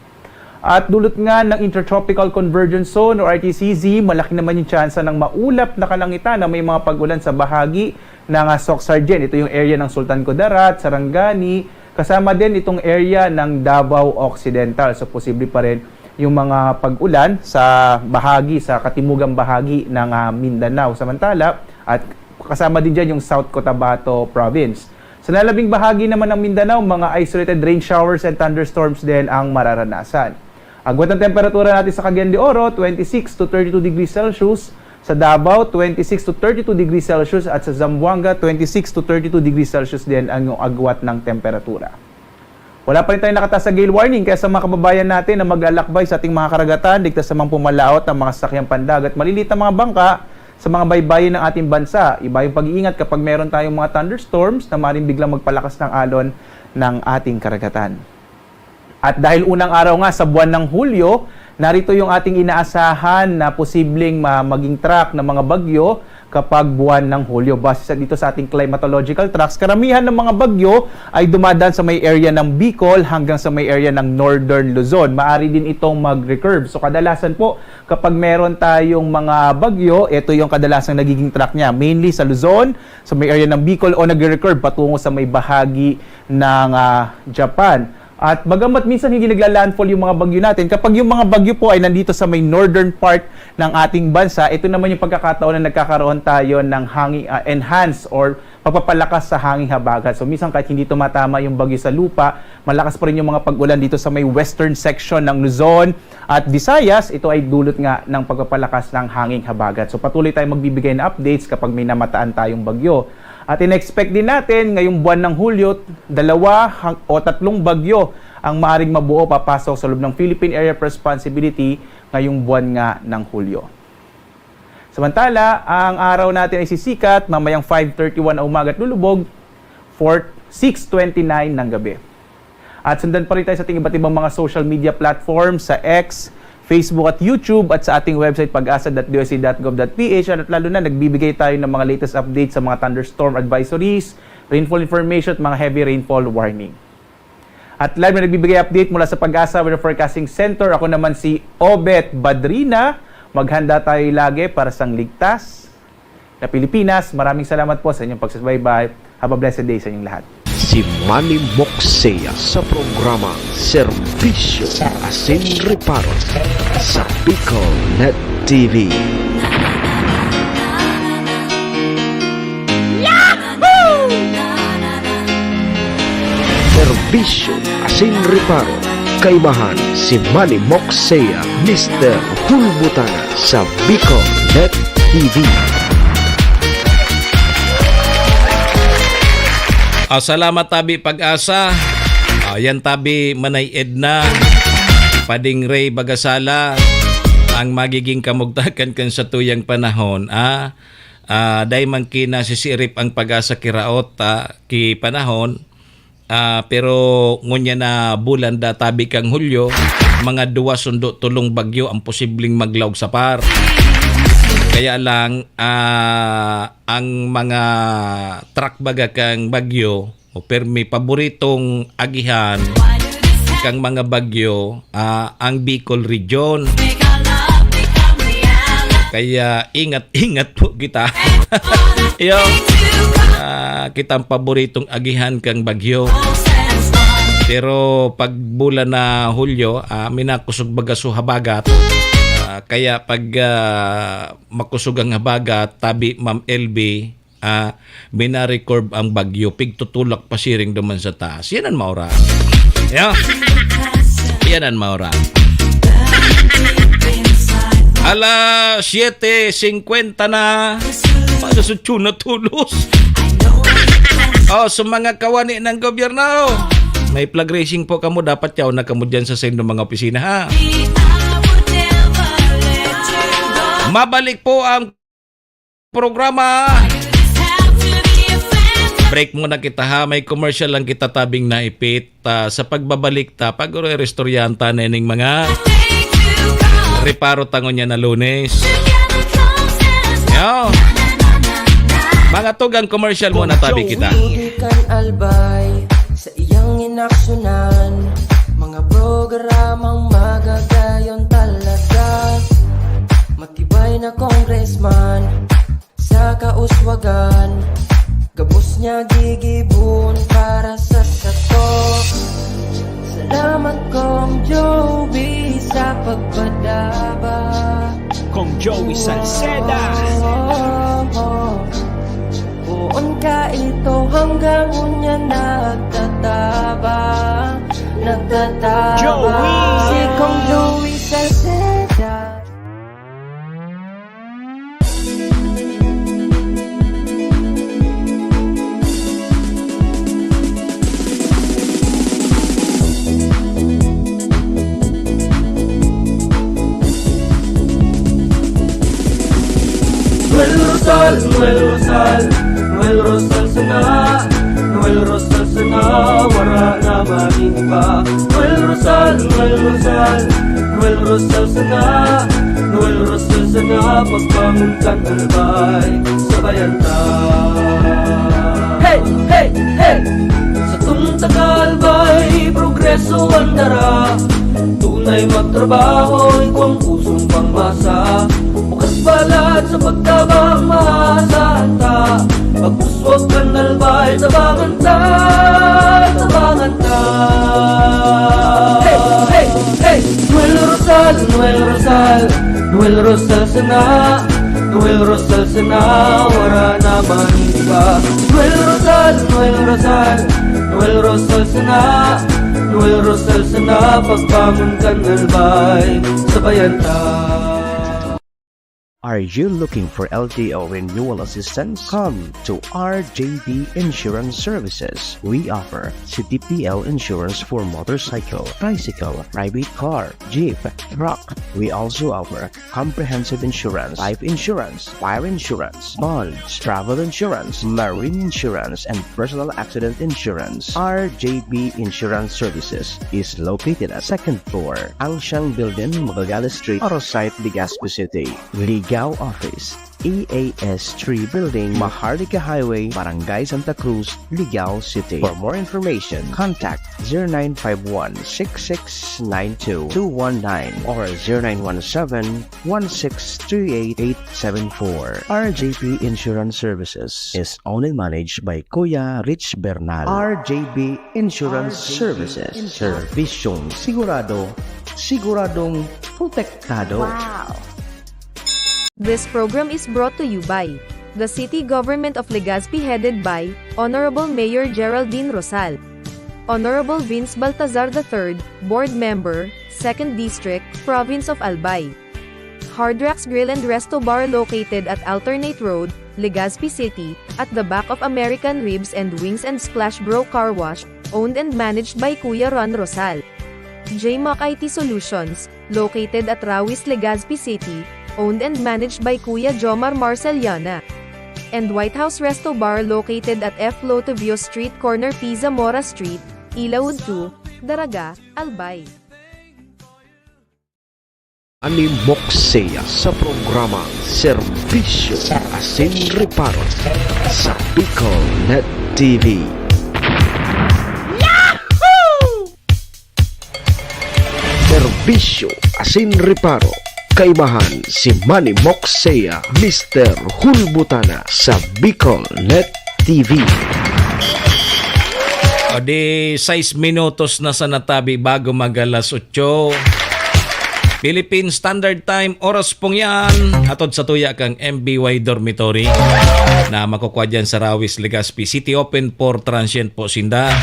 At dulot nga ng Intertropical Convergence Zone o R T C Z, malaki naman yung tsansa ng maulap na kalangitan na may mga pag-ulan sa bahagi ng, ah, Soc-Sargen. Ito yung area ng Sultan Kudarat, Sarangani, kasama din itong area ng Davao Occidental. So, posible pa rin yung mga pag-ulan sa bahagi, sa katimugang bahagi ng, ah, Mindanao. Samantala, at kasama din dyan yung South Cotabato Province. Sa nalabing bahagi naman ng Mindanao, mga isolated rain showers and thunderstorms din ang mararanasan. Agwat ng temperatura natin sa Cagayan de Oro, twenty-six to thirty-two degrees Celsius. Sa Davao, twenty-six to thirty-two degrees Celsius. At sa Zamboanga, twenty-six to thirty-two degrees Celsius din ang agwat ng temperatura. Wala pa rin tayong nakataas sa gale warning, kaya sa mga kababayan natin na maglalakbay sa ating mga karagatan, ligtas namang pumalaot ang mga sasakyang pandagat, maliliit na mga bangka sa mga baybayin ng ating bansa. Iba yung pag-iingat kapag meron tayong mga thunderstorms na maaaring biglang magpalakas ng alon ng ating karagatan. At dahil unang araw nga sa buwan ng Hulyo, narito yung ating inaasahan na posibleng ma-, maging track ng mga bagyo kapag buwan ng Hulyo. Base sa, dito sa ating climatological tracks, karamihan ng mga bagyo ay dumadaan sa may area ng Bicol hanggang sa may area ng Northern Luzon. Maari din itong mag-recurve. So, kadalasan po, kapag meron tayong mga bagyo, ito yung kadalasang nagiging track niya. Mainly sa Luzon, sa may area ng Bicol, o nag-recurve patungo sa may bahagi ng, ah, Japan. At bagamat minsan hindi nagla-landfall yung mga bagyo natin, kapag yung mga bagyo po ay nandito sa may northern part ng ating bansa, ito naman yung pagkakataon na nagkakaroon tayo ng hangin, ah, enhanced or pagpapalakas sa hanging habagat. So minsan kahit hindi tumatama yung bagyo sa lupa, malakas pa rin yung mga pag-ulan dito sa may western section ng Luzon at Visayas. Ito ay dulot nga ng pagpapalakas ng hanging habagat. So patuloy tayong magbibigay ng updates kapag may namataan tayong bagyo. At in-expect din natin ngayong buwan ng Hulyo, dalawa hang-, o tatlong bagyo ang maaring mabuo papasok sa loob ng Philippine Area of Responsibility ngayong buwan nga ng Hulyo. Samantala, ang araw natin ay sisikat mamayang five thirty-one na umaga at lulubog, four, six twenty-nine ng gabi. At sundan pa rin tayo sa ating iba't ibang mga social media platforms, sa X, Facebook at YouTube, at sa ating website, pag-asa dot D O S T dot gov dot P H. At lalo na, nagbibigay tayo ng mga latest updates sa mga thunderstorm advisories, rainfall information at mga heavy rainfall warning. At live na nagbibigay update mula sa Pag-asa Weather Forecasting Center, ako naman si Obet Badrina. Maghanda tayo lagi para sa ligtas na Pilipinas. Maraming salamat po sa inyong pagsubaybay. Have a blessed day sa inyong lahat. Si Manny Moxea sa programa Serbisyo Asin Reparo sa Bicol Net T V. Serbisyo Asin Reparo. Kaimahan si Manny Moxea, Mister Bulbutana sa Bicol Net T V. Ah, salamat, tabi Pag-asa. Ah, yan, tabi Manay Edna. Pading Ray Bagasala, ang magiging kamugtakan kan satuyang panahon, ah, ah, dai man kinasisirip ang Pag-asa kiraot, ah, ki panahon. Ah, pero ngunyan na bulan da, tabi kang Hulyo, mga duwa sundo tolong bagyo ang posibleng maglaog sa par. Kaya lang, ah, ang mga track baga kang bagyo, o permi paboritong agihan kang mga bagyo, ah, ang Bicol Region. Kaya ingat-ingat po kita. Yo, ah, kita ang paboritong agihan kang bagyo. Pero pag bulan na Hulyo, ah, minakusog baga so habagat. Ah, kaya pag, ah, makusog ang habagat, tabi Ma'am L B, ah, minarekurb ang bagyo, pigtutulak pasiring duman sa taas. Yan ang maoran. Yeah. Yan ang maoran. Alas siyete singkwenta na. Alas otso na tolos. Oh, sa mga kawani ng gobyerno, may flag raising po kamo. Dapat yaon na kamo dyan sa saindo mga opisina, ha? Mabalik po ang programa. Break muna kita, ha. May commercial lang kita tabing naipit. Ah, sa pagbabalik ta, pag-ore-restoryahan ta na ining mga reparo tangon niya na Lunes. Yo. Mga tugang commercial muna, tabi kita. Joey kan Albay sa iyang inaksyonan, mga programang magagayon talaga. Matibay na congressman sa kauswagan, gabos niya gigibon para sa sato. Salamat, Kong Joey, sa pagpadaba. Kong Joey Salceda. Oh, oh, oh. Poon ka ito hanggang unya nagtatabang, nagtatabang. Joey! Si Kong Joey Salceda. Noel Rosal, Noel Rosal, Noel Rosal sana, Noel Rosal sana, wara na maning iba. Noel Rosal, Noel Rosal, Noel Rosal sana, Noel Rosal sana, pagbangon kan Albay, sabayan ta. Hey, hey, hey! Satong taga Albay, progreso an dara. Tunay magtrabaho, igwang pusong pangmasa. Bukas balat sa pagtabang, maasahan ta. Pag-uswag kan Albay, tabangan ta, tabangan ta. Hey, hey, hey! Noel Rosal, Noel Rosal, Noel Rosal sana, Noel Rosal sana, wara na man iba. Noel Rosal, Noel Rosal, Noel Rosal sana, Noel Rosal sana, pagbangon kan Albay, sabayan ta. Are you looking for L T O renewal assistance? Come to R J B Insurance Services. We offer C T P L insurance for motorcycle, tricycle, private car, jeep, truck. We also offer comprehensive insurance, life insurance, fire insurance, bonds, travel insurance, marine insurance, and personal accident insurance. R J B Insurance Services is located at second floor, Angshang Building, Magallanes Street, Orosite, Legazpi City. Ligao Office, E A S three Building, Maharlika Highway, Barangay Santa Cruz, Ligao City. For more information, contact zero nine five one, six six nine two, two one nine or zero nine one seven, one six three eight, eight seven four. R J P Insurance Services is owned and managed by Kuya Rich Bernal. R J B Insurance Services. Servisyong sigurado, siguradong protektado. Wow! This program is brought to you by the City Government of Legazpi, headed by Honorable Mayor Geraldine Rosal, Honorable Vince Baltazar the third, Board Member, Second District, Province of Albay. Hard Rocks Grill and Resto Bar, located at Alternate Road, Legazpi City, at the back of American Ribs and Wings and Splash Bro Car Wash, owned and managed by Kuya Ron Rosal. J Mac I T Solutions, located at Rawis, Legazpi City, owned and managed by Kuya Jomar Marceliana. And White House Resto Bar, located at F Lotovio Street, corner P Zamora Street, Ilaud two, Daraga, Albay. Manny Moksea sa programang Serbisyo Asin Reparo sa BicolNet T V. Serbisyo Asin Reparo, kaimahan si Manny Moksea, Mister Hulbutana sa BicolNet T V. O di, sais minutos na sana tabi bago mag alas otso. Philippine Standard Time, oras pong yan. Hatod sa tuya kang M B Y Dormitory na makukwa dyan sa Rawis, Legazpi City. Open for transient po sinda.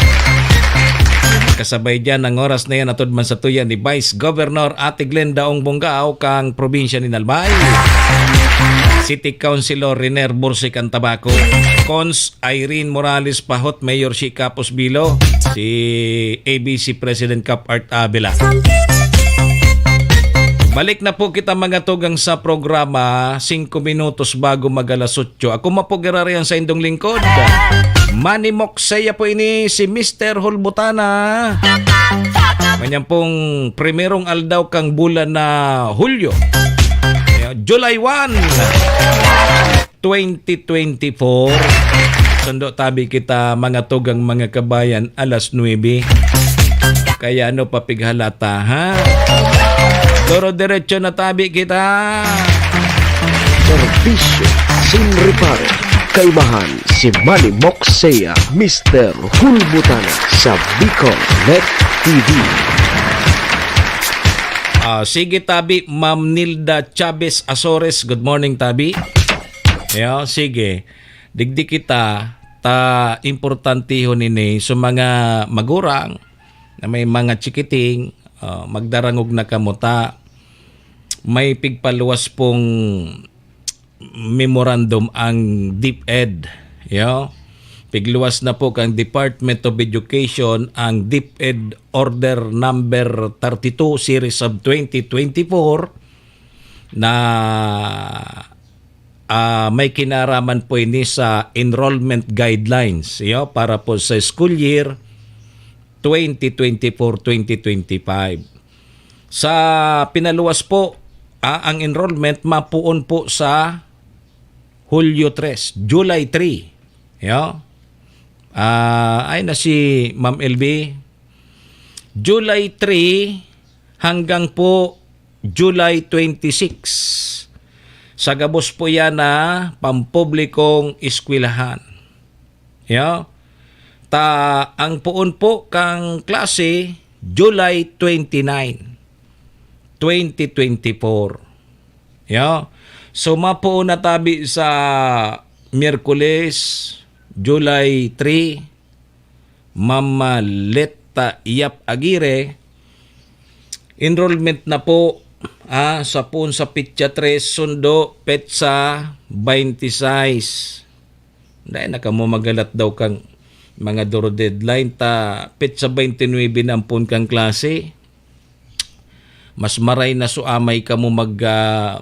Kasabay dyan, ang oras na yan, hatod man sa tuya ni Vice Governor Ate Glenda Ong Bongao kang probinsya ni Albay. City Councilor Riner Bursik ang Tabaco. Cons Irene Morales Pahot, Mayor si Capos Bilo, si A B C President Cap Art Avila. Balik na po kita, mga tugang, sa programa, singko minutos bago mag alas otso. Ako man po giraray an saindong lingkod, Manny Moksea po ini, si Mister Hulbutana. Manyan pong primerong aldaw kang bulan na Hulyo. Ayan, July one. Twenty twenty-four. Sundo tabi kita, mga tugang, mga kabayan, alas nuebe. Kaya ano pa pighalata, ha? Doro-diretso na tabi kita. Serbisyo Asin Reparo, kaimahan si Manny Moksea, Mister Hulbutana sa BicolNet T V. Ah, sige tabi, Ma'am Nilda Chavez Azores. Good morning, tabi. Yo, sige. Digdi kita, ta importantehon ini sa mga magurang na may mga chikiting, ah, magdarangog na kamo ta may pigpaluwas pong memorandum ang DepEd, yo. Pigluwas na po kang Department of Education ang DepEd Order Number thirty-two Series of twenty twenty-four na, ah, may kinaraman po ini sa enrollment guidelines, yo, para po sa school year twenty twenty-four, twenty twenty-five. Sa pinaluwas po, ah, ang enrollment mapuon po sa Hulyo tres, July three. Yo. Ah, ay na si Ma'am L B. July three hanggang po July twenty-six. Sa gabos po yan na pampublikong eskwelahan. Yo. Ta, ang poon po kang klase, July twenty-nine, twenty twenty-four. Yo. So, mapoon na tabi sa Miyerkules, July three, Ma'am Letta Yap Aguirre, enrollment na po Ah, sapon sa petsa tres, sundo, petsa twenty-six. Dai na kamo magalat daw kang mga duro deadline ta petsa twenty-nine na ampon kang klase. Mas maray na suamay kamo mag, ah,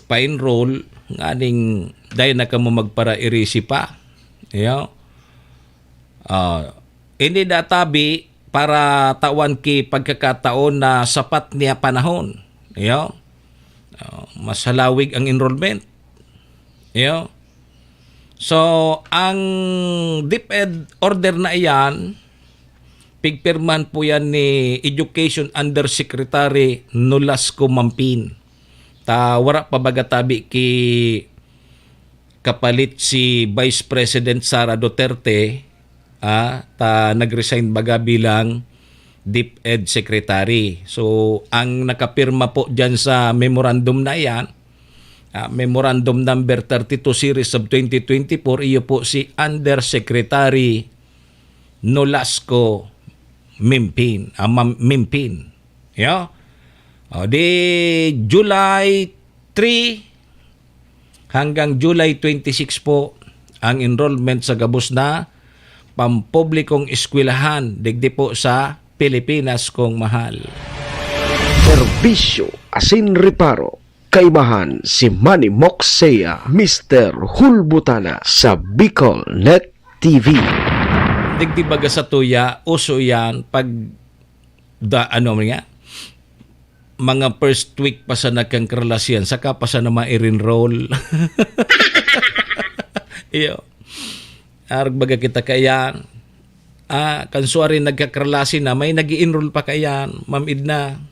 pa-enroll, nganing dai na kamo magparairisi pa. Iyo. Ah, ini da tabi para tawan ki pagkakataon na sapat niya panahon. Iyo. Ah, mas halawig ang enrollment. Iyo. So, ang DepEd order na iyan, pigpirmahan po yan ni Education Undersecretary Nolasco Mampin. Ta wara pa baga tabi ki kapalit si Vice President Sara Duterte, ah, ta nag-resign baga bilang DepEd Secretary. So, ang nakapirma po dyan sa memorandum na iyan, ah, Memorandum Number thirty-two Series of twenty twenty-four, iyo po si Undersecretary Nolasco Mimpin, ah, Mam-, Mimpin. Yo? O, di July three hanggang July twenty-six po ang enrollment sa gabos na pampublikong eskwelahan digdi po sa Pilipinas kong mahal. Serbisyo asin reparo. Kaibahan si Manny Moxea, Mister Hulbutana sa Bicol Net T V. Digdi baga sa tuya, uso yan pag da, ano man nga, mga first week pa sana kan karelasihan, saka pa sana ma-enroll. Iyo. Arog baga kita kaiyan. Ah, kan suari nagkakarelasi na, may nag-i-enroll pa kaiyan, Ma'am Edna.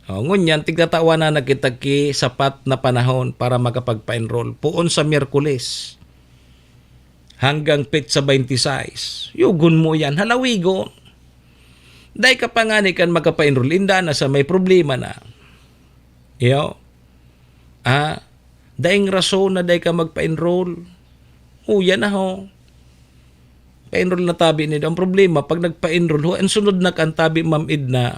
O, ngunyan, tigtatawanan na kita ki sapat na panahon para makapagpa-enroll. Poon sa Miyerkules hanggang petsa twenty-six. Yugon mo yan, halawigon. Dai ka pa ngani kan makapa-enroll, inda na sa may problema na. Iyo. Ah, daing rason na dai ka magpa-enroll. O, yan na ho. Pa-enroll na tabi nindo. Ang problema, pag nagpa-enroll ho, ang sunod na kan tabi, Ma'am Edna,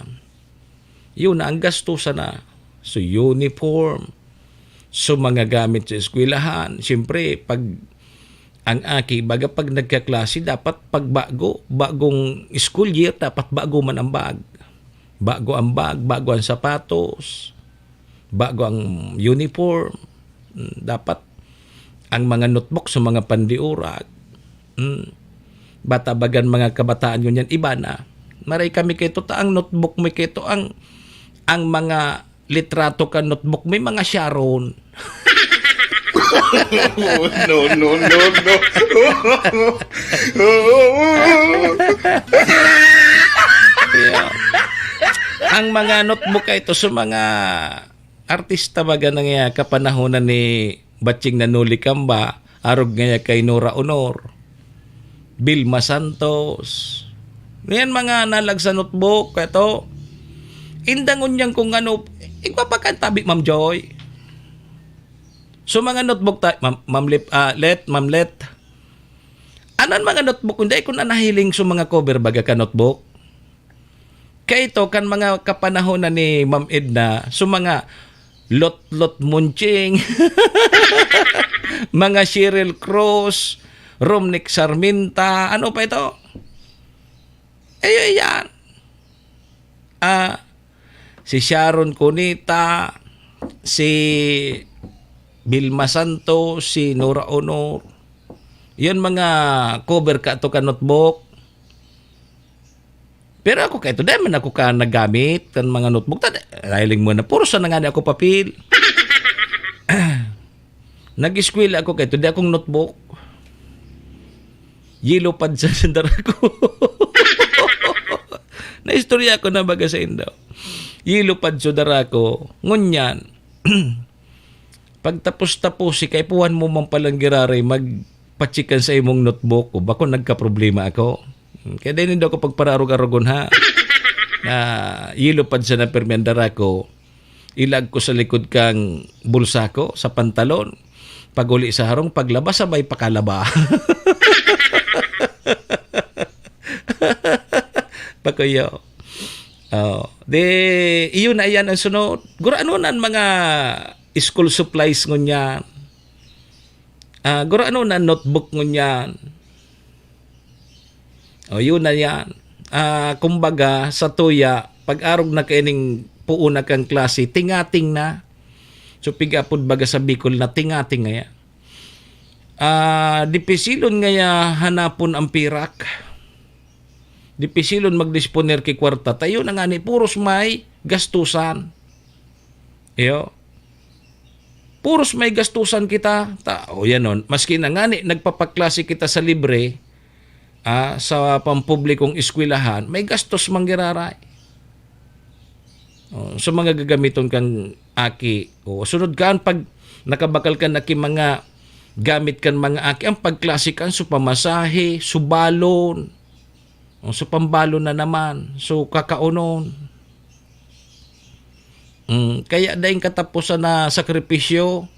yun na, ang gastusan na. So, uniform. So, mga gamit sa eskwelahan. Siyempre, pag ang aki, baga pag nagkaklase, dapat pagbago, bagong school year, dapat bago man ang bag. Bago ang bag, bago ang sapatos, bago ang uniform. Mm, dapat ang mga notebook sa mga pandiurag. Mm. Bata bagan mga kabataan ngunyan, iba na. Maray kami kay to, ta ang notebook mo kay to, ang, ang mga litrato kan notebook, may mga Sharon. No, no, no, no. Yeah. Ang mga notebook ay ito sa mga artista baga na nga kapanahonan ni Batching Nanulikamba, arog nga kay Nora Honor. Vilma Santos. Yan mga nalag sa notebook, eto. Indangon niyan kung ano, igwa pa kan tabi, Ma'am Joy. So, mga notebook ta-, Ma'am, Ma'am Lip-, ah, Let, Ma'am Let. Anan mga notebook, hindi ko na nahiling sa mga cover baga ka notebook. Kay ito, kan mga kapanahon na ni Ma'am Edna, so mga Lot-Lot Munching, mga Cheryl Cruz, Romnick Sarminta, ano pa ito? Eh, yan. Ah, si Sharon Cuneta, si Vilma Santos, si Nora Honor. Yan mga cover ka to ka notebook. Pero ako kay to, dai man ako ka nagamit kan mga notebook. Ta-, nahiling mo na, puro sa nangani ako papel. Nag-eskwela ako kay to, di akong notebook. Yellow pad sa dara ko. Naistorya ko na baga sa indo. Yellow pad sa dara ko. Ngunyan, pagtapos-tapos, si kaipuhan mo man palang giraray, magpachikan sa imong notebook. O, bako nagkaproblema ako. Kaya dai nindo ako pagpararog-arogon, ha? Na yellow pad sa napirmi ang dara ko. Ilag ko sa likod kang bulsa ko, sa pantalon. Pag-uli sa harong, paglaba, sabay pakalaba. Pakuyo. Oh, di, iyon na yan ang sunod. Gurano na ang mga school supplies ngunyan. Ah, gurano na ang notebook ngunyan. O, yun na yan. Ah, kumbaga, sa tuya, pag-arog na kaining puuna kang klase, tingating na. So, pigapod baga sa Bicol na tingating ngaya. Ah, dipisilon ngaya hanapon ang pirak. Dipisilon magdisponer ki kwarta. Tayo na nga ni, puros may gastusan. Iyo. Puros may gastusan kita. Ta, o yan on. Maski na ngani, nagpapaklase kita sa libre, ah, sa pampublikong eskwelahan, may gastos manggiraray. O, sa mga gagamiton kang aki. O, sunod kan, pag nakabakal kan aki mga gamit kan mga aki, ang pagklase kan, so pamasahe, so balon. O, so pambalon na naman, so kakaonon. Mm, kaya daing katapusan na sakripisyo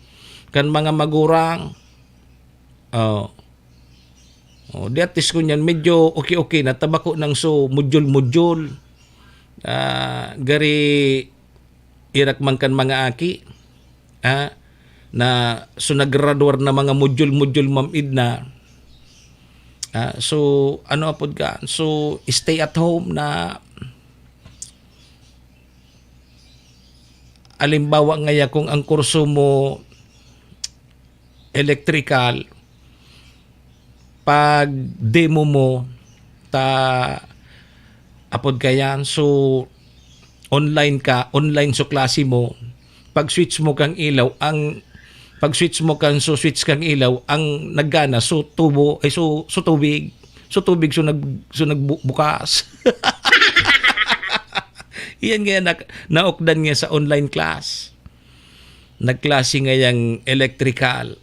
kan mga magurang. Oh. Oh, di at least ngunyan, medyo okay-okay na, tabako nang so modyul-modyul. Ah, gari irak man kan mga aki, ah, na so nagradwar na mga modyul-modyul, Ma'am Edna. Ah, so, ano apod ka? So, stay at home na, alimbawa ngaya, kung ang kurso mo electrical, pag demo mo, ta, apod ka yan, so, online ka, online so klase mo, pag switch mo kang ilaw, ang, pag switch mo kang, so switch kang ilaw, ang naggana, so tubo, ay, so, so tubig. So tubig, so nag-, so nagbu-, bukas. Iyan nga nak-, naukdan nga sa online class. Nagklase ngayang electrical.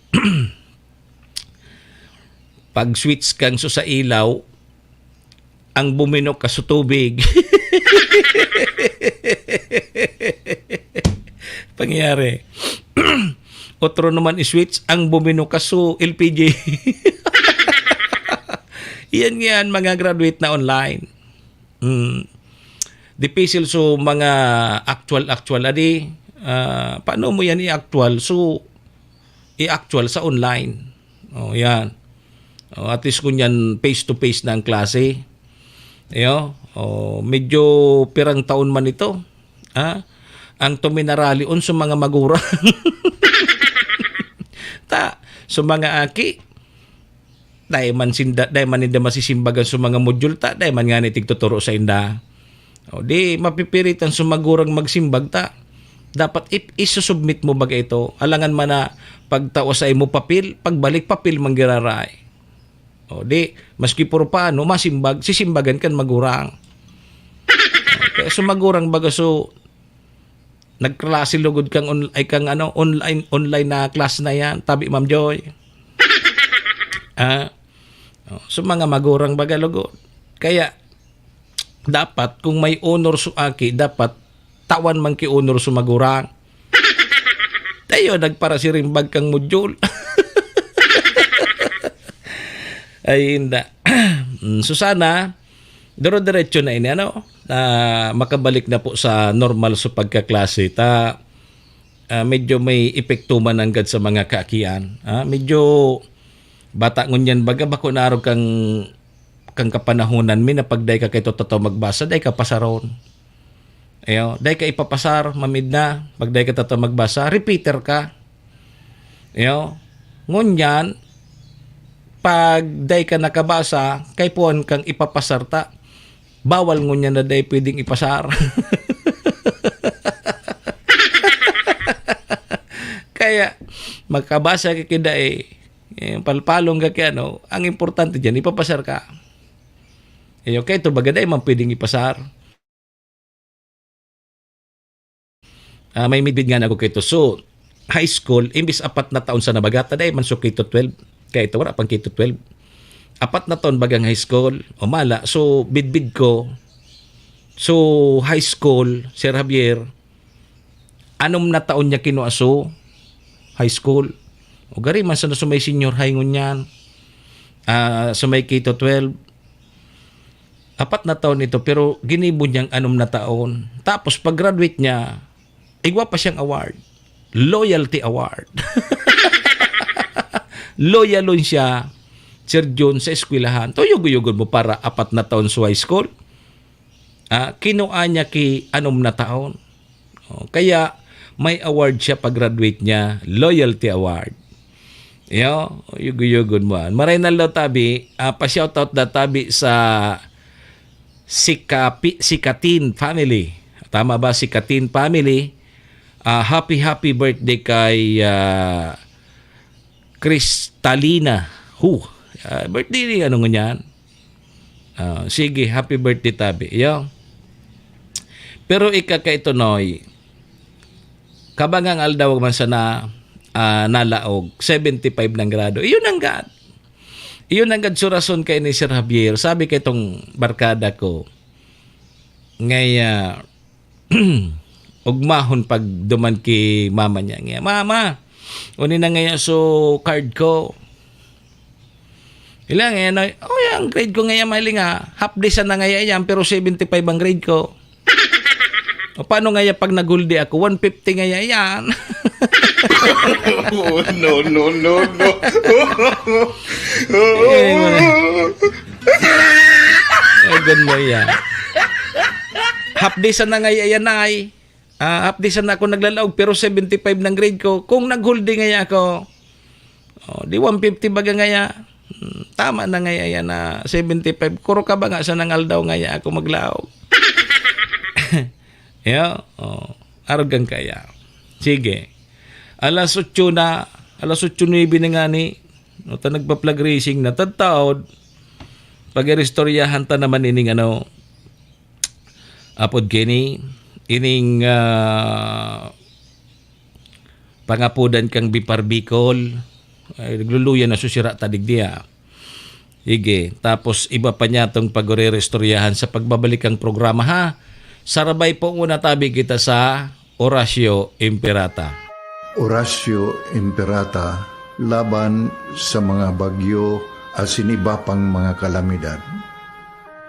Pag switch kang so sa ilaw, ang buminok ka so tubig. Pangyayari. Otro naman i-switch, ang buminok ka so L P G. Yan, yan, mga graduate na online. Mm. Dipisil so mga actual, actual, adi, ah, paano mo yan i-actual? So, i-actual sa online. Oh, yan. Oh, at least kunyan face to face na ang klase. Ayo, oh, medyo pirang taon man ito. Ha? Ang tuminarali on sa mga magurang. Ta, sa mga aki, dai man sinda, dai man ninda masisimbagan sa mga module ta, dai man ngani tigtuturo sa inda. O di, mapipiritan sa magurang magsimbag ta. Dapat ip-, isusubmit mo baga ito. Alangan man na pagtao sa imo papel, pagbalik papel manggiraray. O di, maski puro paano, masimbag, sisimbagan kan magurang. Kaya sa magurang baga so, nagklase lugod kang on-, ay kang ano, online, online na class na yan, tabi Ma'am Joy. Ah, oh, so mga magurang baga lugod. Kaya, dapat kung may honor so aki, dapat tawan man ki honor so magurang. Tayo, nagparasirimbag kang module. Ay, inda. Mm, so sana, dire-diretso na ini, ano? Ah, makabalik na po sa normal sa pagkaklase. Ta, ah, medyo may epekto man nanggad sa mga kaakian. Ah, medyo bata ngunyan, baga, bako na arog kang, kang kapanahonan mi na pag dai ka kaito tataw magbasa, dai ka pasaron. Ayo, dai ka ipapasar, Ma'am Edna, pag dai ka tataw magbasa, repeater ka. Ayo, ngunyan, pag dai ka nakabasa, kaipuhan kang ipapasar ta. Bawal ngunyan na dai pwedeng ipasar. Kaya, makabasa ka ki dai, eh, palpalong ka ki ano, ang importante diyan, ipapasar ka. Ayo, kaito baga dai man pwedeng ipasar. Ah, may midbid nga na ako kaito. So, high school, imbis apat na taon sana baga, ta dai man so K to twelve. Kaito, wala pang K to twelve. Apat na taon bagang high school, o mala. So, bidbid ko. So, high school, Sir Javier, anom na taon niya kinua so high school. O gari man sana sa may senior high ngunyan. Ah, sa may K to twelve. Apat na taon ito, pero ginibo niyang anom na taon. Tapos pag-graduate niya, igwa pa siyang award. Loyalty Award. Loyalon siya, Sir Jun, sa eskwelahan. Tuyog-uyogon mo para apat na taon sa high school. Ah, kinua niya ki anom na taon. Oh, kaya may award siya pag-graduate niya, Loyalty Award. Yo, yugo-yugon mo. Maray na lo, tabi, ah, pa-shoutout da, tabi, sa Sikapi-, Sikatin family. Tama ba, Sikatin family? Ah, happy, happy birthday kay, ah, Cristalina Hu. Ah, birthday ni ano ngunyan? Ah, sige, happy birthday, tabi. Yo. Pero ika kay Tonoy, kabangang aldaw man sana, ah, nalaog, seventy-five nang grado. Iyon ang gad. Iyon ang gad surason kay ni Sir Javier. Sabi kay tong barkada ko, ngaya, ugmahon pag duman ki mama niya, ngaya, "Mama, uni na ngaya so card ko." Ilang, eh, ano, "Oh, yung grade ko ngaya, mahiling, ah, half day sana ngaya yan, pero seventy-five ang grade ko." "O, paano ngaya pag nag-whole day ako? One fifty ngaya yan." Oh, no, no, no, no. Eh, wala. Egon mo yan. "Half day sana ngaya yan, ay. Ah, half day sana ako naglalaog, pero seventy-five nang grade ko. Kung nag-whole day ngaya ako, oh, di one fifty baga ngaya. Hmm, tama na ngaya yan na seventy-five. Kuro ka ba nga sa nang aldaw ngaya ako maglaog?" Yo, oh, arog kan kaya. Sige. Alas otso na, alas otso nuebe na ngani. No, ta nagpa-flag raising na, tataod. Pag-iristoryahan ta naman ining ano, apod kini, ining, ah, pangapodan kang Bipar Bicol. Ay, nagluluya na susira ta digdi, ah. Sige, tapos iba pa niya tong pag-iristoryahan sa pagbabalik ang programa, ha. Sarabay po muna, tabi, kita sa Orasyo Imperata. Orasyo Imperata laban sa mga bagyo asin iba pang mga kalamidad.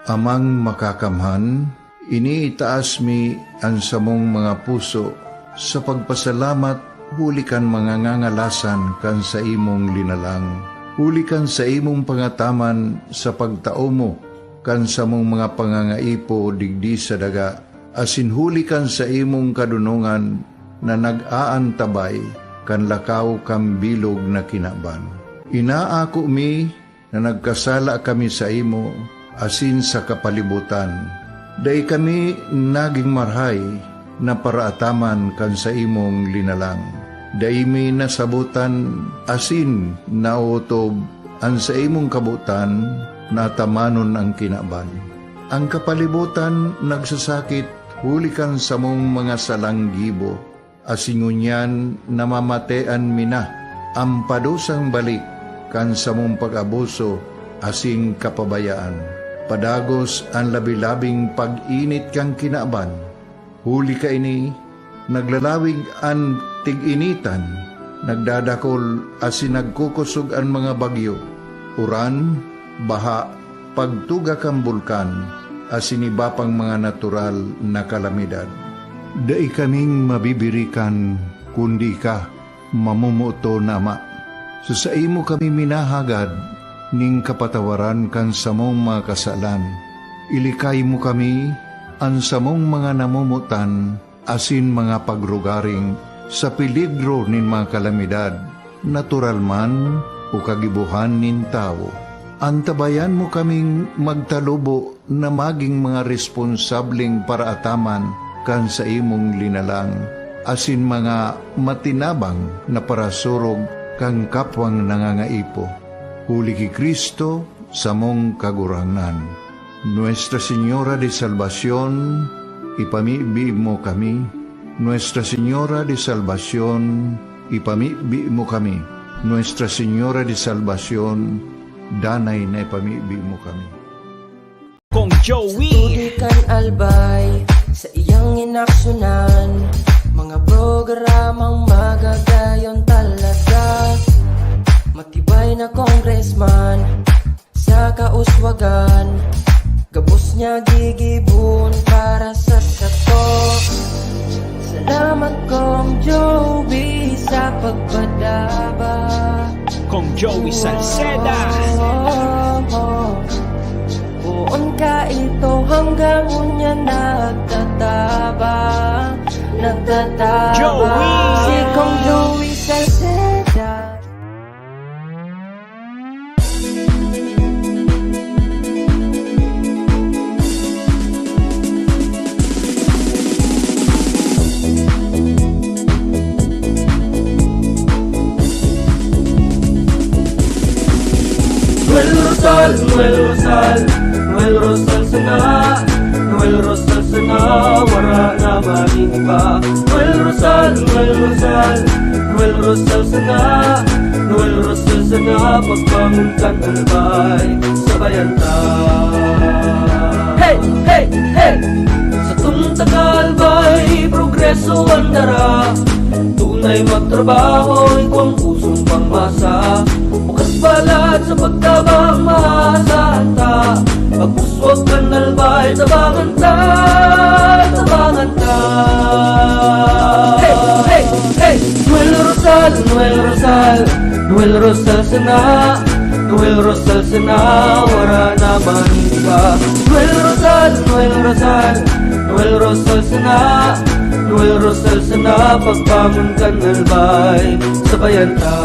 Amang Makakamhan, iniitaas mi an samong mga puso sa pagpasalamat huli kan mga ngangalasan kan saimong linalang, huli kan saimong pangataman sa pagtao mo kan samong mga pangangaipo digdi sa daga, asin huli kan saimong kadonongan na nag-aantabay kan lakaw kan bilog na kinaban. Inaako mi na nagkasala kami saimo asin sa kapalibotan. Dai kami nagin marahay na paraataman kan saimong linalang. Dai mi nasabotan asin naotob an saimong kabotan na atamanon an kinaban. An kapalibotan nagsasakit huli kan samong mga salang gibo, asin ngunyan namamatean mi na an padusang balik kan samong pag-abuso asin kapabayaan. Padagos an labi-labing pag-init kan kinaban. Huli kaini, naglalawig an tig-initan, nagdadakol asin nagkukosog an mga bagyo, uran, baha, pagtuga kan bulkan, asin iba pang mga natural na kalamidad. Dai kaming mabibirikan, kundi ika, mamomoton na Ama. Sa saimo kami minahagad nin kapatawaran kan samong mga kasalan. Ilikay mo kami, an samong mga namomotan, asin mga pagrugaring sa peligro nin mga kalamidad, natural man o kagibohan nin tawo. Antabayan mo kaming magtalubo na magin mga responsableng paraataman kan saimong linalang, asin mga matinabang na parasurog kan kapwang nangangaipo. Huli ki Cristo, samong Kagurangnan. Nuestra Señora de Salvacion, ipamibi mo kami. Nuestra Señora de Salvacion, ipamibi mo kami. Nuestra Señora de Salvacion, danay na ipamibi mo kami. Kong Joey. Tudi kan Albay sa iyang inaksunan. Mga programang magagayon talaga. Matibay na congressman sa kauswagan. Gabos Nya gigibohon para sa sato. Salamat, Kong Joey, sa pagpadaba. Kong Joey Salceda. Poon ka ito hanggang unya nagtatabang, nagtatabang. Joey! Si Kong Joey Salceda. Noel Rosal, Noel Rosal, Noel Rosal sana, Noel Rosal sana, wara na man iba. Noel Rosal, Noel Rosal, Noel Rosal sana, Noel Rosal sana, pagbangon kan Albay, sabayan ta. Hey, hey, hey! Satong taga-Albay, progreso an dara. Tunay magtrabaho, igwang pusong pangmasa. Bukas balat sa pagtabang, maasahan ta. Pagpuswag kan Albay, tabangan ta, tabangan ta. Hey, hey, hey! Noel Rosal, Noel Rosal, Noel Rosal sana, Noel Rosal sana, wara na man iba. Noel Rosal, Noel Rosal, Noel Rosal sana, Noel Rosal sana, pagbangon kan Albay, sabayan ta.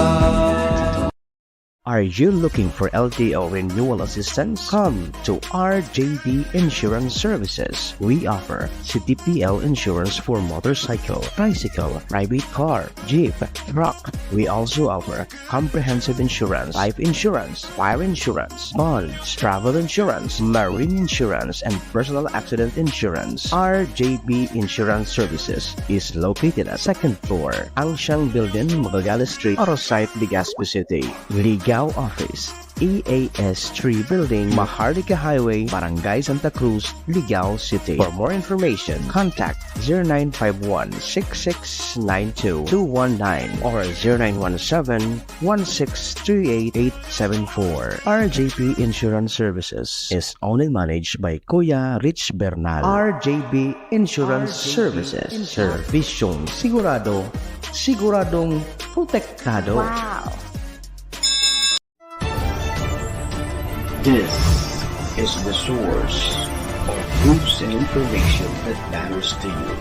Are you looking for L T O renewal assistance? Come to R J B Insurance Services. We offer C T P L insurance for motorcycle, tricycle, private car, jeep, truck. We also offer comprehensive insurance, life insurance, fire insurance, bonds, travel insurance, marine insurance, and personal accident insurance. R J B Insurance Services is located at second floor, Angsiang Building, Magallanes Street, Arosite, Legazpi City. Ligao Office, E A S three Building, Maharlika Highway, Barangay Santa Cruz, Ligao City. For more information, contact zero nine five one, six six nine two, two one nine or zero nine one seven, one six three eight, eight seven four. R J P Insurance Services is owned and managed by Kuya Rich Bernal. R J P Insurance Services. Servisyong sigurado, siguradong protektado. Wow! This is the source of news and information that matters to you.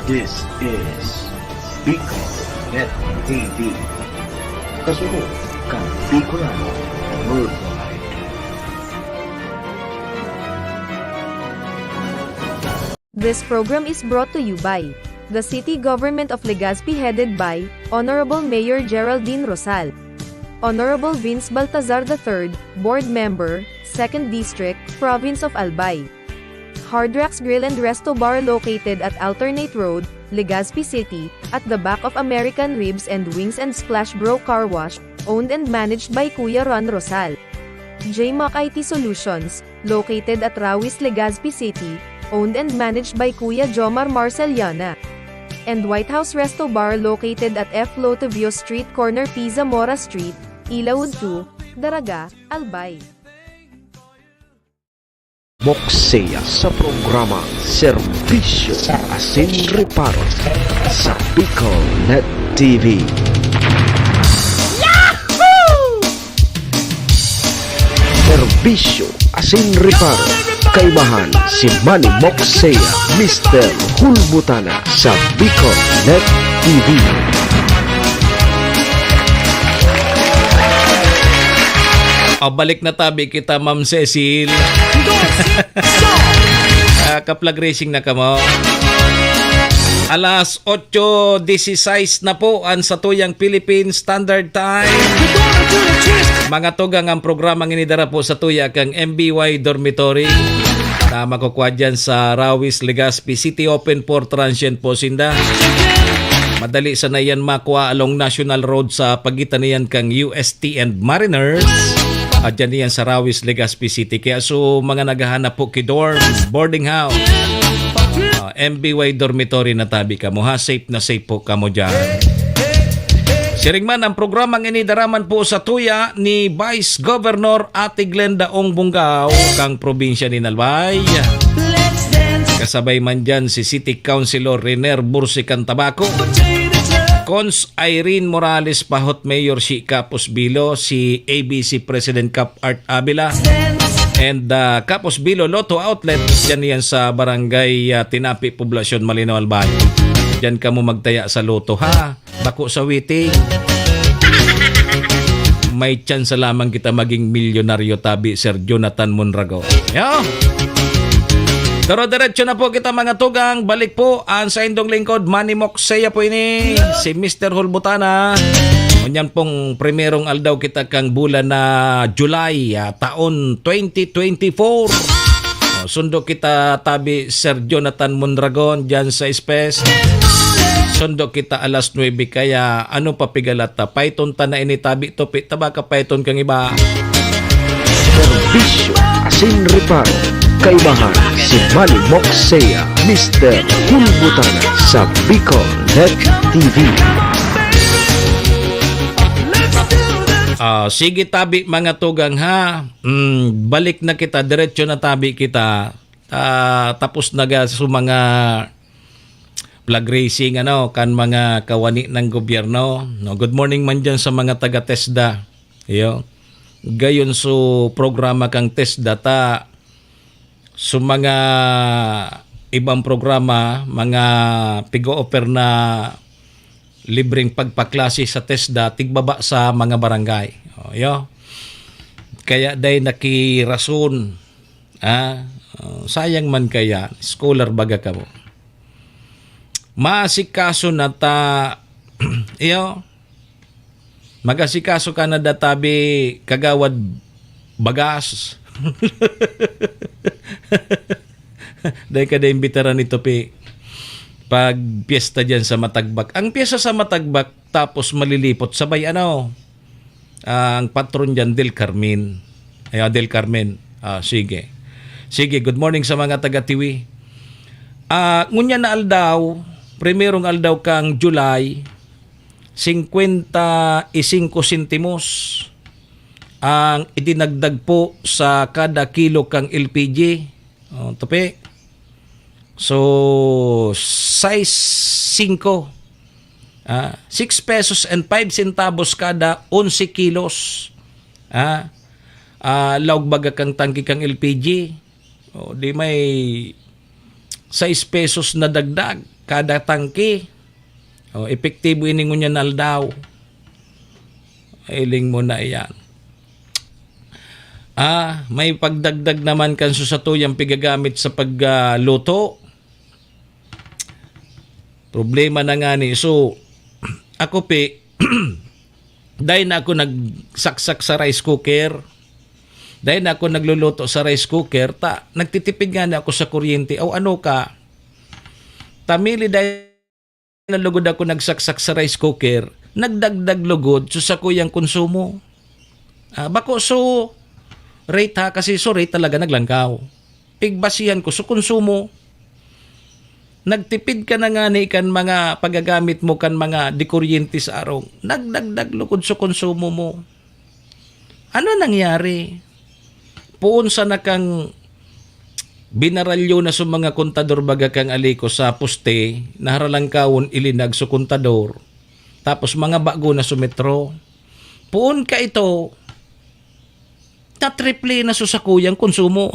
This is Bicol Net T V. Kasunod kan Bicolano Worldwide. This program is brought to you by the City Government of Legazpi, headed by Honorable Mayor Geraldine Rosal, Honorable Vince Baltazar the third, Board Member, Second District, Province of Albay. Hard Rocks Grill and Resto Bar, located at Alternate Road, Legazpi City, at the back of American Ribs and Wings and Splash Bro Car Wash, owned and managed by Kuya Ron Rosal. J Mac I T Solutions, located at Rawis, Legazpi City, owned and managed by Kuya Jomar Marceliana. And White House Resto Bar, located at F Lotivio Street, corner P Zamora Street, Ilaud two, Daraga, Albay. Moksea sa programa Serbisyo Asin Reparo sa Bicol Net T V. Serbisyo asin reparo. Kaimahan si Manny Moksea, Mister Hulbutana sa Bicol Net T V. O, balik na tabi kita, Ma'am Cecil. Ah, kaplag racing na kamo. Alas otso dieciséis na po an satuyang Philippine Standard Time. Mga tugang, ang programang ini dara po satuya kan M B Y Dormitory na makukwa diyan sa Rawis, Legazpi City. Open for transient po sinda. Madali sana iyan makwa along National Road sa pagitan na iyan kan U S T and Mariners. At diyan iyan sa Rawis, Legazpi City. Kaya so, mga naghahanap po ki dorms, boarding house, ah, M B Y dormitory na tabi kamo, ha? Safe na safe po kamo diyan. Siring man, ang programang ini daraman po sa tuya ni Vice Governor Ate Glenda Ong Bungao, kang probinsya ni Albay. Kasabay man dyan si City Councilor Riner Bursican Tabaco, Cons Irene Morales, Pahot Mayor si Capos Bilo, si A B C President Cap Art Avila, and, ah, Capos Bilo Lotto Outlet, dyan yan sa Barangay, ah, Tinapi, Poblacion Malinaw, Albay. Dyan kamo magtaya sa Lotto, ha? Bako sa waiting. May tsansa lamang kita maging milyonaryo, tabi, Sir Jonathan Mondragon. Yo! Pero diretso na po kita, mga tugang. Balik po ang saindong lingkod, Manny Moksea po ini, si Mister Hulbutana. Ngunyan pong primerong aldaw kita kang bulan na July, ah, taon twenty twenty-four. Oh, sundo kita, tabi, Sir Jonathan Mondragon, dyan sa Espes. Sundo kita alas nuebe, kaya ano pa pigalata? Paiton ta na ini, tabi, tupi, tabaka paiton kang iba. Serbisyo asin reparo. Kaibahan si Manny Moksea, Mister Hulbutana sa Bicol Net T V. Ah, sige, tabi, mga tugang, ha. Mm, balik na kita, diretso na, tabi, kita. Ah, tapos na ga sa mga flag raising, ano, kan mga kawani ng gobyerno. No, good morning man dyan sa mga taga TESDA. Iyo. Gayon, so, programa kang TESDA ta, so, mga ibang programa, mga pigo-offer na libreng pagpaklase sa TESDA, tigbaba sa mga barangay. O, iyo. Kaya dai nakirason. Ah, oh, sayang man kaya, scholar baga kamo. Maasikaso na ta, iyo, mag-asikaso ka na da, tabi, Kagawad Bagas. Dai ka da imbitaran ni Tupi pag piyesta diyan sa Matagbak. Ang piyesta sa Matagbak, tapos malilipot sabay, ano, ang patron diyan, Del Carmen. Ayan, Del Carmen. Ah, sige. Sige, good morning sa mga taga Tiwi. Ah, ngunyan na aldaw, primerong aldaw kang July, singkwenta y singko sentimos ang idinagdag po sa kada kilo kang L P G. Oh, tupi. So, sais singko. Ah, six pesos and five centavos kada onse kilos. Ah, ah, laog baga kang tangke kang L P G. O, di may sais pesos na dagdag kada tangke. O, epektibo ini ngunyan na aldaw. Hiling mo na iyan. Ah, may pagdagdag naman kan susatuyang pigagamit sa pagluto. Problema na ngani. So, ako, Pi, dai na ako nagsaksak sa rice cooker. Dai na ako nagluluto sa rice cooker. Ta, nagtitipid ngani ako sa kuryente. O ano ka? Ta mili dai na lugod ako nagsaksak sa rice cooker, nagdagdag lugod sa sakuyang konsumo. Ah, bako so rate ha, kasi so rate talaga naglangkaw. Pigbasihan ko so konsumo. Nagtipid ka na ngani kan mga paggagamit mo kan mga dekuryente sa arong. Nagdagdag lugod so konsumo mo. Ano nangyari? Poon sana kang binaralyo na so mga kontador baga kang aliko sa poste, naharalangkawon ilinag so kontador, tapos mga bago na so metro. Poon ka ito, tatriple na so sakuyang konsumo.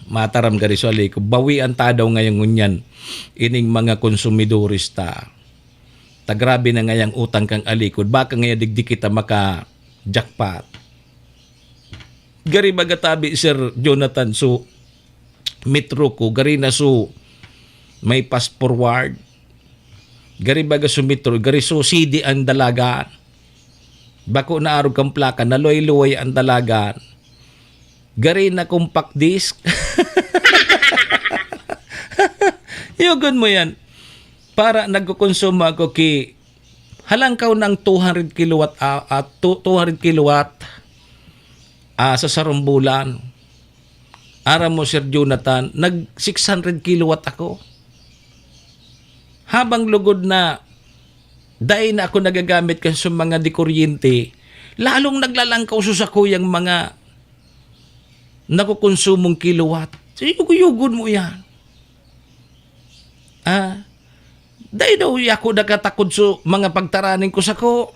Mataram gari so aliko, bawi ang tadaw ngayon ngunyan, ining mga konsumidores ta. Ta grabe na ngayang utang kang alikod, baka ngaya digdi kita maka-jackpot. Gari baga tabi, Sir Jonathan, so metro ko, gari na so may fast forward. Gari baga so metro, gari so C D ang dalagan. Bako na arog kang plaka, naluway-luway ang dalagan. Gari na compact disc. Yugon mo yan. Para nagkukonsumo ako ki, halangkaw ng two hundred kilowatt, ah, ah, two, two hundred kilowatt, ah, sa sarong bulan. Aram mo, Sir Jonathan, nag six hundred kilowatt ako. Habang lugod na Dai na ako nagagamit kan sa mga dekuryente. Lalong naglalangkaw sa sakuyang mga nakukonsumong kilowatt. So, yugo-yugon mo yan. Ah, dai daw ako nakatakod sa mga pagtaraning ko sako.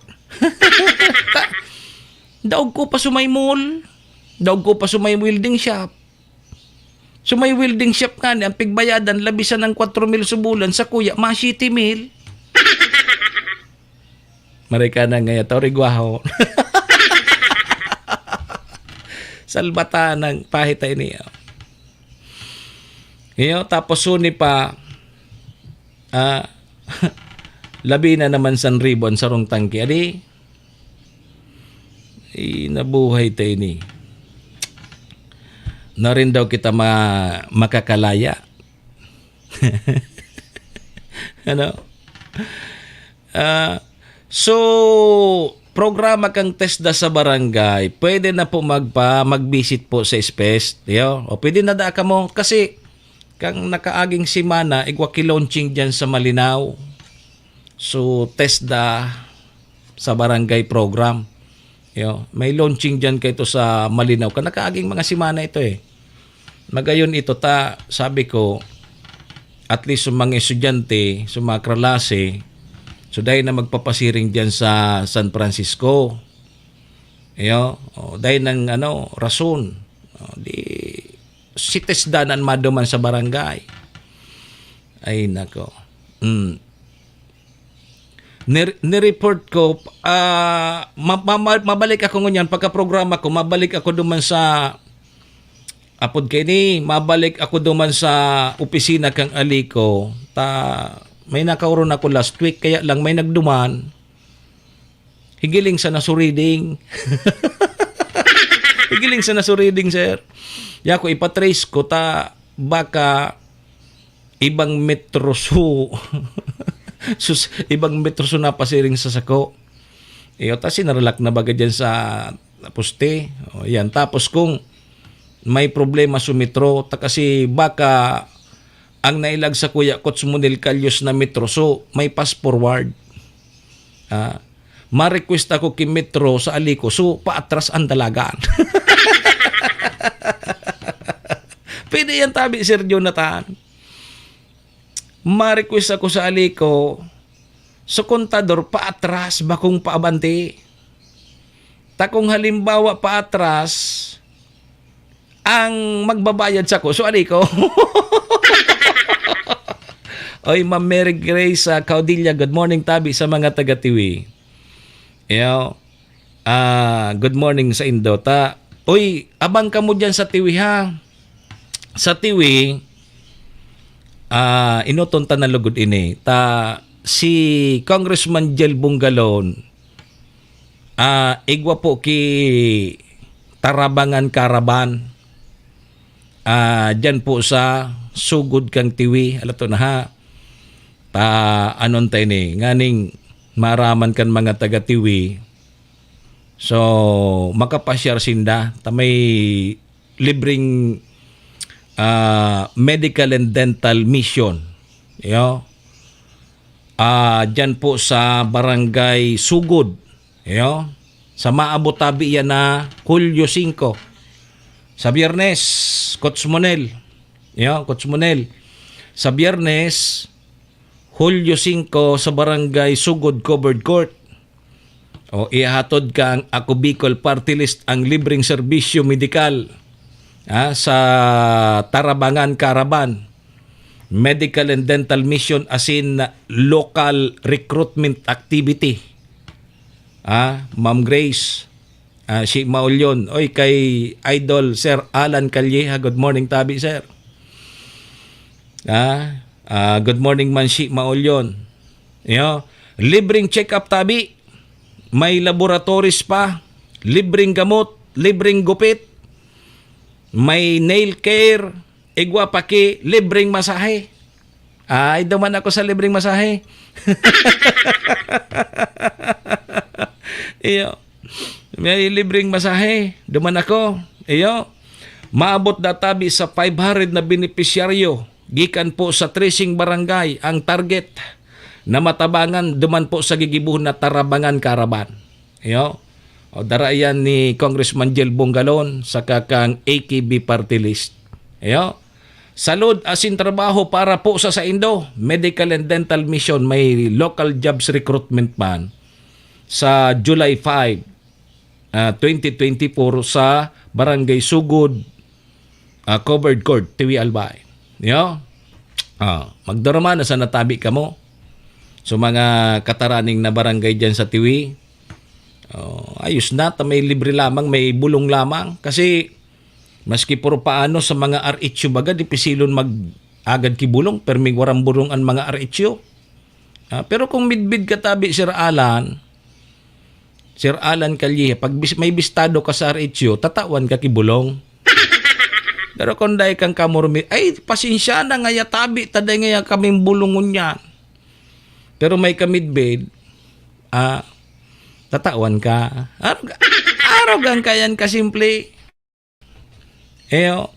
Ta-, daog ko pa sa may mall. Daog ko pa sa may welding shop. So, may welding shop nga ni, ang pigbayadan, labi sa ng kwatro mil sa bulan, sa kuya, mga siyete mil. Marikana nga yata, origwaho. Salbatan ng pahita ini. Iyo, tapos suni pa, ah, labi na naman san ribo ang sarong tangke. Adi, eh, nabuhay tayo ni. Na rin daw kita ma-, makakalaya. Ano? Ah, so, programa kang TESDA sa barangay, pwede na po magpa-, mag-visit po sa SPEST, yo? O pwede na da kamo, kasi kang nakaaging semana, igwa ki-launching diyan sa Malinao. So, TESDA sa barangay program. Yo, may launching diyan kaito sa Malinao. Kan nakaaging mga semana ito eh. Magayon ito ta, sabi ko, at least sa mga estudyante, sa mga kralase, so dahil na magpapasiring diyan sa San Francisco. Yo, o, dahil ng ano, rason. O, di, si TESDA na an maduman sa barangay. Ay, nako. Mm. Nir-, nireport ko, ah, ma-, ma-, ma-, mabalik ako ngunyan, pagka-programa ko, mabalik ako duman sa, apod kaini, mabalik ako duman sa opisina kang ali ko. Ta, may nakaoron ako last week, kaya lang may nagduman. Higiling sa nasuriding. Higiling sa nasuriding, sir. Yako, ipatrace ko, ta, baka ibang metro su-, sus-, ibang metro su napasiring sa sako. Iyo, ta sinaralak na baga dyan sa poste. O, yan. Tapos kung may problema su metro, ta kasi baka ang nailag sa kuya Coach Monel Calyos na metro, so may fast forward. Ah, ma-request ako ki metro sa ali ko, so paatras ang dalagan. Pwede yan tabi, Sir Jonathan. Ma-request ako sa ali ko, sa kontador, paatras, bakong paabanti. Ta kung halimbawa, paatras, ang magbabayad sako, so ali ko. Oy, Ma'am Mary Grace, ah, Caudilla, good morning, tabi sa mga taga Tiwi. Iyo. Ah, good morning sa indo. Ta, uy, abang kamo diyan sa Tiwi, ha? Sa Tiwi, ah, enoton ta na lugod ini. Ta, si Congressman Jel Bongalon, ah, igwa po ki Tarabangan Caravan. Ah, diyan po sa sugod kang Tiwi. Alato na, ha? Ta, anon ta ini? Nganing maaraman kan mga taga Tiwi. So, makapasyar sinda. Ta may libreng, ah, medical and dental mission. Iyo. Ah, diyan po sa Barangay Sugod. Iyo. Sa maabot tabi yan na Hulyo singko. Sa Biyernes, Coach Monel. Iyo, Coach Monel. Sa Biyernes, Hulyo singko, sa Barangay Sugod Covered Court. O, ihahatod kang Ako Bicol Party List ang libreng serbisyo medikal, ah, sa Tarabangan Caravan, Medical and Dental Mission asin local recruitment activity. Ah, Ma'am Grace, ah, si Maulyon. Oy, kay Idol Sir Alan Calleja, good morning tabi, sir. Ah, ah, good morning man si Maulyon. Iyo, libreng check-up tabi, may laboratories pa, libreng gamot, libreng gupit, may nail care, igwa pa ki libreng masahe. Ay, duman ako sa libreng masahe. Iyo. May libreng masahe. Duman ako. Iyo. Maabot na tabi sa five hundred na benepisyaryo gikan po sa tracing barangay ang target. na matabangan duman po sa gigibohon na Tarabangan Caravan. Iyo. O, dara iyan ni Congressman Jel Bongalon saka kang A K B Party List. Iyo. Salud asin trabaho para po sa saindo. Medical and dental mission, may local jobs recruitment man sa July five, ah, twenty twenty-four sa Barangay Sugod, ah, Covered Court, Tiwi, Albay. Yo? Ah, magdarama na sa natabi kamo. So, mga kataraning na barangay dyan sa Tiwi, oh, ayos na, ta may libre lamang, may bulong lamang. Kasi, maski puro paano sa mga R H U baga, dipisilon mag-agad ki bulong, pero may warang bulong ang mga R H U. Ah, pero kung midbid ka tabi, Sir Alan, Sir Alan Calleja, pag bis-, may bistado ka sa R H U, tatawan ka ki bulong. Pero kung dai kang kamurmi, ay, pasensya na ngaya tabi, ta dai ngaya kaming bulong ngunyan. Pero may kamidbid, ah, tatawan ka. Arog-, arog ang kayan kasimple. Eh, oh.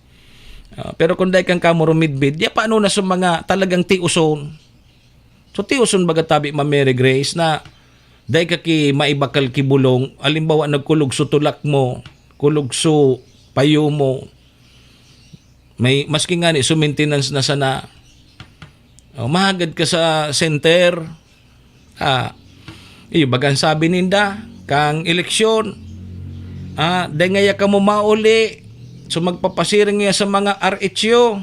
Ah, pero kung dai kang kamurumidbid, ya paano na sa mga talagang tiuson? So, tiuson baga tabi, Ma'am Mary Grace, na dai ka ki maibakal ki bulong, halimbawa, nagkulog so tulak mo, kulog so payo mo, may, maski nga ni, so maintenance na sana. Oh, mahagad ka sa center. Ah, iyo, bagang sabi ninda, kang eleksyon. Ah, dai ngaya kamo mauli. So, magpapasiring ngaya sa mga R H U.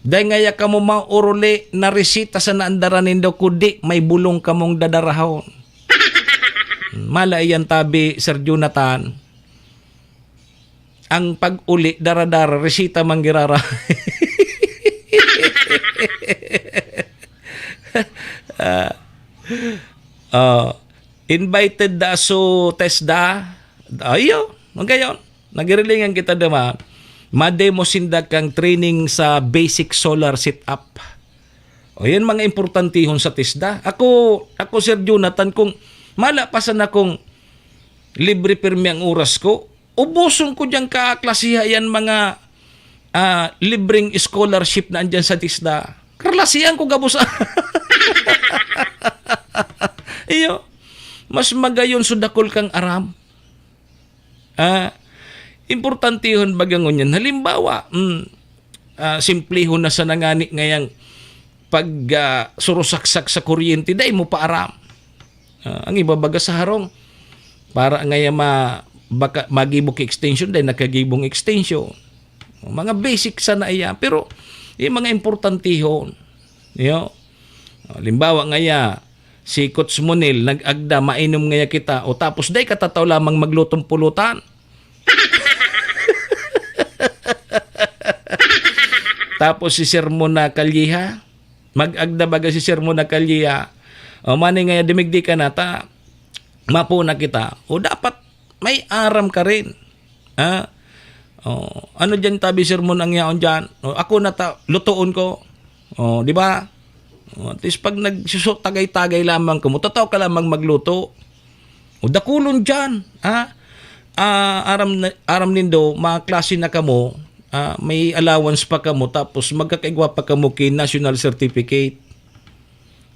Dai ngaya kamo mauruli na resita sa naandaran nindo, kundi may bulong kamong dadarahon. Mala iyan tabi, Sir Jonathan. Ang pag-uli, dara-dara, resita man girara. Ah, ah, invited da so TESDA. Ayo, magayon. Nagirilingan kita dama. Mademo sinda kang training sa basic solar setup. O, yan mga importantihon sa TESDA. Ako, ako, Sir Jonathan, kung mala pa sana kung libre pirmi ang oras ko, ubuson ko diyang kaklasiha yan mga, ah, libreng scholarship na andyan sa TESDA. Karlasihan ko gabos. Iyo, mas magayon so dakul kang aram. Ah, importantehon baga ngunyan. Halimbawa, mm, ah, simplehon na sana ngani ngayang pag, ah, surusaksak sa kuryente, dai mo pa aram. Ah, ang iba baga sa harong, para ngaya ma-, baka magibo ki extension, dai nakagibong extension. Mga basic sana iya, pero yung mga importantehon, yo. Halimbawa ngaya, si Coach Monel, nag-agda, mainom ngaya kita, o tapos dai katataw lamang maglutong pulutan. Tapos si Sermon na Kalyeha, mag-agda baga si Sermon na Kalyeha, o mani ngaya dumigdi ka na ta, mapo na kita. O dapat may aram ka rin. Ha? O, ano dyan tabi sermon ang yaon dyan? O, ako na ta, lutoon ko. O, di ba? O, at least pag nagsuso, tagay-tagay lamang kamo, totoo ka lamang magluto. O, dakulon dyan, ha? Ah, aram na, aram nindo, mga klase na kamo, ah, may allowance pa kamo, tapos magkakaigwa pa kamo ki national certificate.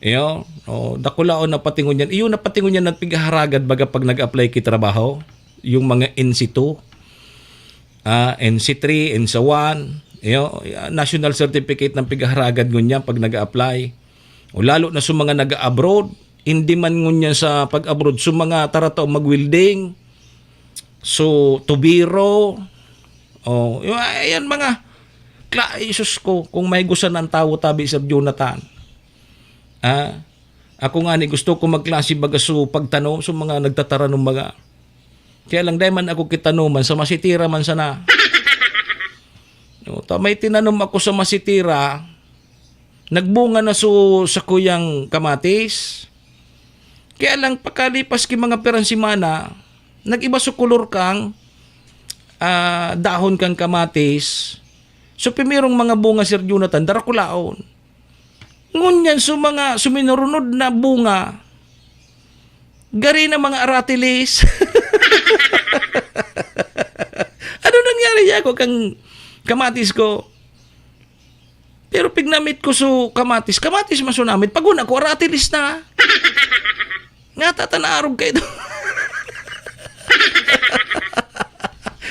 Iyo, o, dakulaon na patingon yan. Iyo na patingon yan ang pigaharagad baga pag nag-apply ki trabaho. Yung mga N C two, ah, N C three, N C one, iyo, ah, national certificate ng pigaharagad ngunyan pag nag-apply. O lalo na sa mga nag-abroad, hindi man ngunyan sa pag-abroad, sa mga tarataw mag-welding, so tubero, o, yung, ayan mga, kla-, ay, sus ko, kung may gusto ng tawo, tabi, Sir Jonathan. Ah, ako nga ni gusto ko magklase baga so pagtanom, so mga nagtataranom baga. Kaya lang, dai man ako kitanoman, sa masitira man sana. No, ta may tinanom ako sa masitira, nagbunga na so sakuyang kamatis. Kaya lang, pakalipas ki mga pirang semana, nag-iba so kolor kang, ah, dahon kang kamatis. So, primerong mga bunga, Sir Jonathan, darakulaon. Ngunyan, so mga suminurunod na bunga, gari na mga aratilis. Ano nangyari niya ako kang kamatis ko? Pero pag namit ko so kamatis, kamatis man so namit. Pag una ko, aratilis na. Nga tata naarog kayo.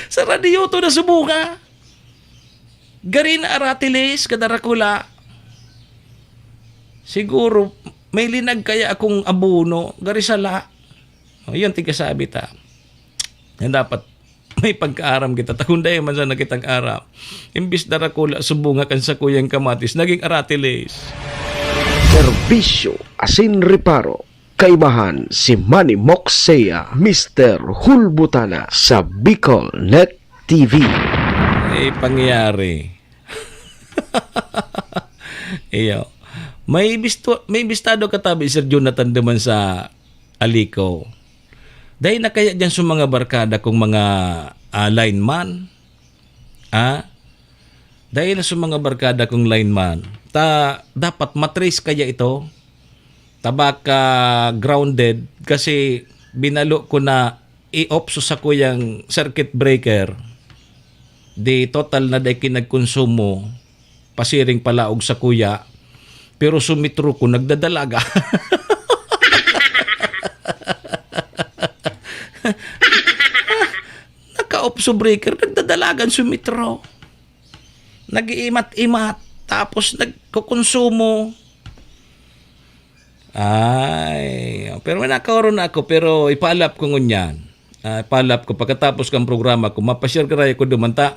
Sa radyo to na subunga. Gari na aratilis, kadarakula. Siguro, may linag kaya akong abono. Gari sala. O, yun, tigasabi ta. Yan dapat may pagkaaram kita. Takundaya man sana kitang aram. Imbis darakula, subunga kan sakuyang kamatis, naging aratilis. Serbisyo asin reparo. Kaibahan si Manny Moxea, Mister Hulbutana sa Bicol Net T V. Eh, pangyayari. Iyo. May bisto-, may bistado ka tabi, Sir Jonathan, duman sa Alico. Dahil na kaya dyan sa mga barkada kong mga, ah, lineman. Ah? Dahil na sa mga barkada kong lineman. Ta, dapat matrace kaya ito? Tabaka grounded kasi binalo ko na i-off so sakuyang circuit breaker. Di total na dai kinagkonsumo, pasiring palaog sakuya, pero sumitro ko, nagdadalaga. Naka-off so breaker, nagdadalagan sumitro. Nag-iimat-imat, tapos nagkukonsumo. Ay, pero may nakaoron na ako, pero ipaalap ko ngunyan. Ah, ipaalap ko pagkatapos kang programa ko, mapashare ka rayo ko duman ta.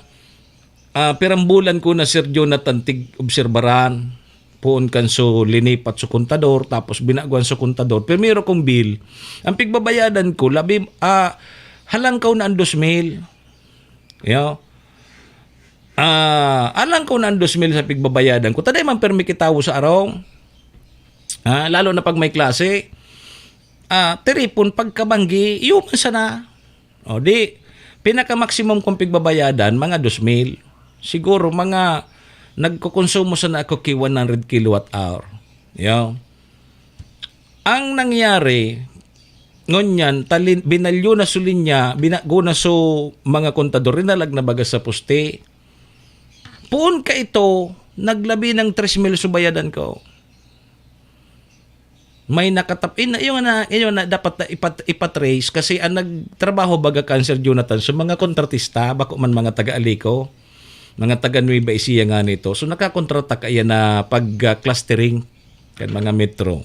Ah, pirang bulan ko na, Sir Jonathan, tig-obserbaran. Poon kan so linipat so kontador, tapos binaguan so kontador. Primero kong bill, ang pigbabayadan ko, labi, ah, halangkaw na ang dos mil. Yo. Ah, alang ko na ang dos mil sa pigbabayadan ko. Taday man permi kitawo sa arong. Ah, lalo na pag may klase. Ah, tiripon pagkabanggi, iyo man sana. O, di, pinaka-maximum kong pigbabayadan, mga dos mil. Siguro, mga nagkukonsumo sana ako ki one hundred kilowatt hour. Yo. Ang nangyari, ngunyan, talin-, binalyo na so linya, binago na so mga kontador, rinalag na baga sa poste. Poon ka ito, naglabi ng tres mil so bayadan ko. May nakatap-, in-, yung na, yung na, dapat na ipat-, ipatrace kasi ang nagtrabaho baga kan Sir Jonathan sa mga kontratista, bako man mga taga-Alico, mga taga Nueva Ecija nga nito. So, nakakontrata kaya na pag, ah, clustering kan mga metro.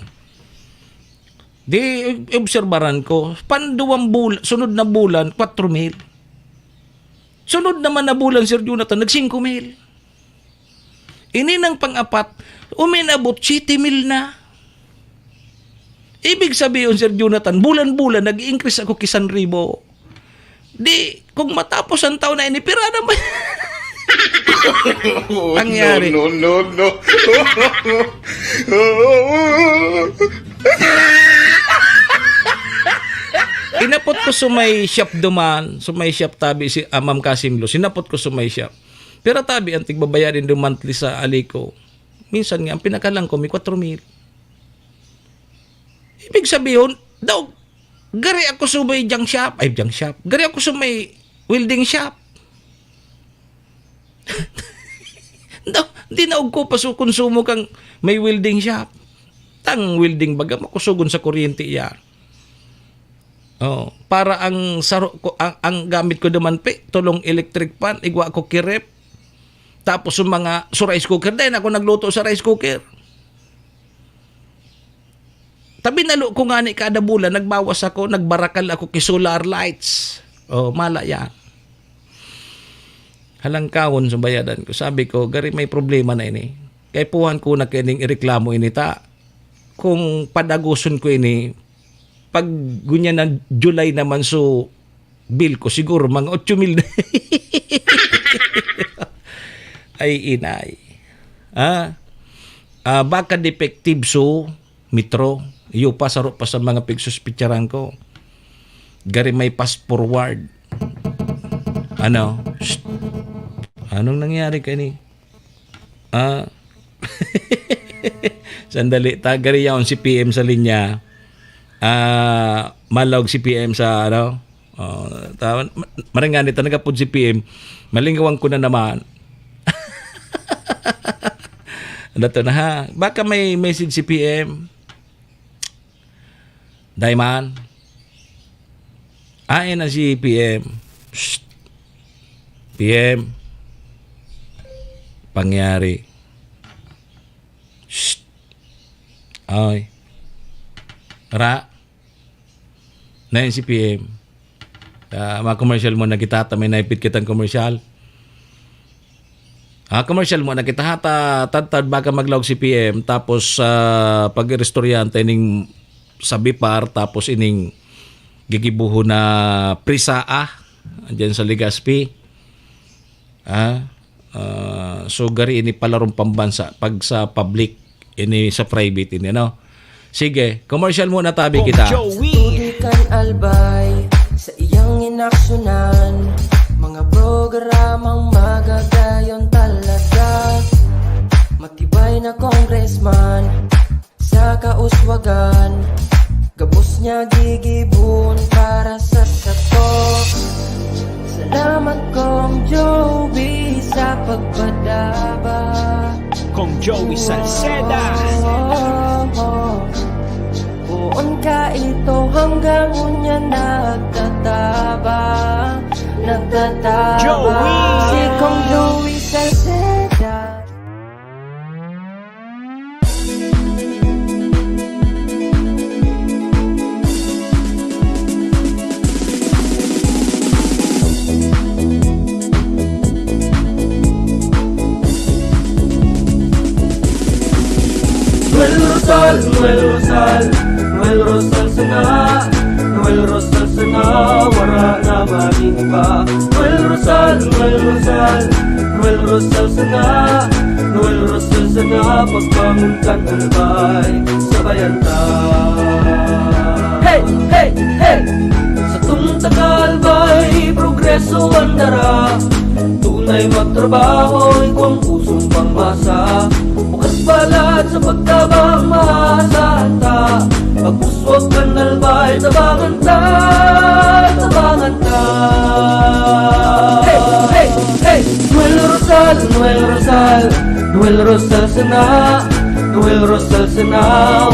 Di, obserbaran ko, panduwang bul-, sunod na bulan, kwatro mil. Sunod naman na bulan, Sir Jonathan, nag singko mil. Ini nang pang-apat, uminabot siyete mil na. Ibig sabihin, Sir Jonathan, bulan-bulan, nag-i-increase ako ki san ribo. Di, kung matapos ang taon na ini, pira naman. Pangyari. No, no, no, no. Inapot ko sa may shop duman, sa may shop tabi si, ah, Ma'am Kasim Luz. Inapot ko sa may shop. Pero tabi, ang tigbabayadin do monthly sa Alico. Minsan nga, ang pinakalang ko, may kwatro mil. Ibig sabihin, daw, gari ako sa may junk shop, ay, junk shop. Gari ako sa may welding shop. Daw, di na ugko pa sa konsumo kang may welding shop. Tang welding baga, makusogon sa kuryente yan. Oh, para ang saro ko, ang, ang gamit ko naman, pe, tulong electric fan, igwa ko kirep. Tapos yung mga, so rice cooker, dahil ako nagluto sa rice cooker. Tabi nalo ko nga ni kada bulan, nagbawas ako, nagbarakal ako ki solar lights. Oh, mala yan. Halangkawon sa bayadan ko. Sabi ko, "Gari, may problema na ini. Kaipuhan ko na kining ireklamo ini ta. Kung padaguson ko ini, pag gunyan ng July naman, so bill ko siguro mga otso mil na." Ay, inay. Ah, ah, baka defective so metro. Iyo pa, saro pa sa mga pigsuspitsaran ko. Gari may fast forward. Ano? Shh. Anong nangyari kani? Ah. Sandali, ta, gari yaon si P M sa linya. Ah, malog si P M sa, ano? Oh, ta-, ma-, maringani ta, nagapod si P M. Malingawang ko na naman. Dato na ha. Baka may message si P M. Dai man. Ayan na si P M. Psst. P M. Pangyari. Psst. Ay. Ra. Na yun si P M. Ah, mga commercial muna kita, ta may naipit kitang commercial. Ah, commercial muna kita, ha, ta, tadtad baka maglaog si P M, tapos, ah, pag-iristoryahan ta ining sa Bipar, tapos ining gigibuhon na Prisaa, dyan sa Legazpi. Ah, ah, so gari ini palarong pambansa, pag sa public, ini sa private, ini, no? Sige, commercial muna tabi Kong kita. Joey. Tutukan Albay sa iyang inaksyonan, mga programang magagayon talaga. Matibay na congressman sa kauswagan, gabos niya gigibon para sa sato. Salamat, Kong Joey, sa pagpadaba. Kong Joey Salceda. Poon ka ito hanggang unya nagtatabang, nagtatabang. Joey! Si Kong Joey Salceda. Noel Rosal, Noel Rosal, Noel Rosal sana, Noel Rosal sana, wara na maning iba. Noel Rosal, Noel Rosal, Noel Rosal sana, Noel Rosal sana, pagbangon kan Albay, sabayan ta. Hey, hey, hey! Satong taga Albay, progreso an dara. Tunay magtrabaho, igwang pusong pangmasa. Bukas palad sa pagtabang, maasahan ta. Pag-uswag kan Albay, tabangan ta, tabangan ta. Hey, hey, hey! Noel Rosal, Noel Rosal, Noel Rosal sana, Noel Rosal sana,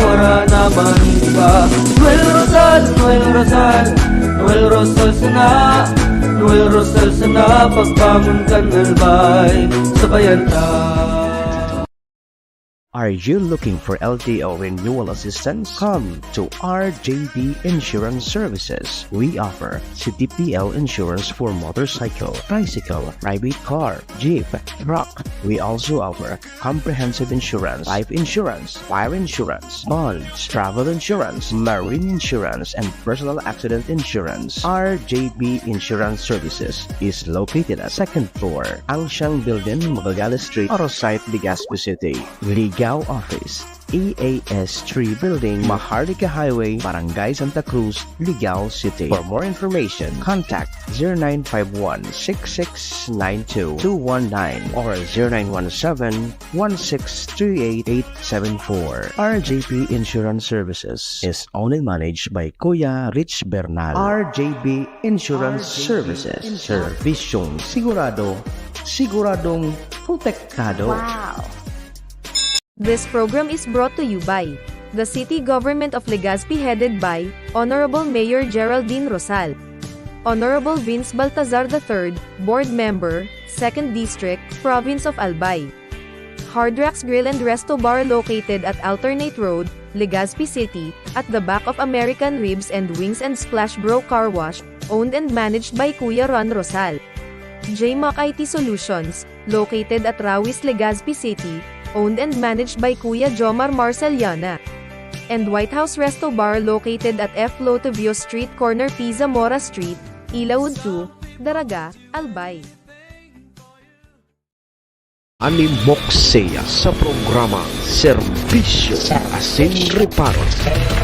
wara na maning iba. Noel Rosal, Noel Rosal, Noel Rosal sana, Noel Rosal sana, pagbangon kan Albay, sabayan ta. Are you looking for L T O renewal assistance? Come to R J B Insurance Services. We offer C T P L insurance for motorcycle, tricycle, private car, jeep, truck. We also offer comprehensive insurance, life insurance, fire insurance, bonds, travel insurance, marine insurance, and personal accident insurance. R J B Insurance Services is located at second floor, Angsiang Building, Magallanes Street, Arosite, Legazpi City. Ligao Office, E A S three Building, Maharlika Highway, Barangay Santa Cruz, Ligao City. For more information, contact zero nine five one, six six nine two, two one nine or zero nine one seven, one six three eight, eight seven four. R J P Insurance Services is owned and managed by Kuya Rich Bernal. R J P Insurance Services. Serbisyong sigurado, siguradong protektado. Wow! This program is brought to you by the City Government of Legazpi, headed by Honorable Mayor Geraldine Rosal. Honorable Vince Baltazar the third, Board Member, Second District, Province of Albay. Hard Rocks Grill and Resto Bar, located at Alternate Road, Legazpi City, at the back of American Ribs and Wings and Splash Bro Car Wash, owned and managed by Kuya Ron Rosal. J Mac I T Solutions, located at Rawis, Legazpi City, owned and managed by Kuya Jomar Marceliana. And White House Resto Bar, located at F Lotevio Street, corner P Zamora Street, Ilaud two, Daraga, Albay. Manny Moxea sa programang Serbisyo Asin Reparo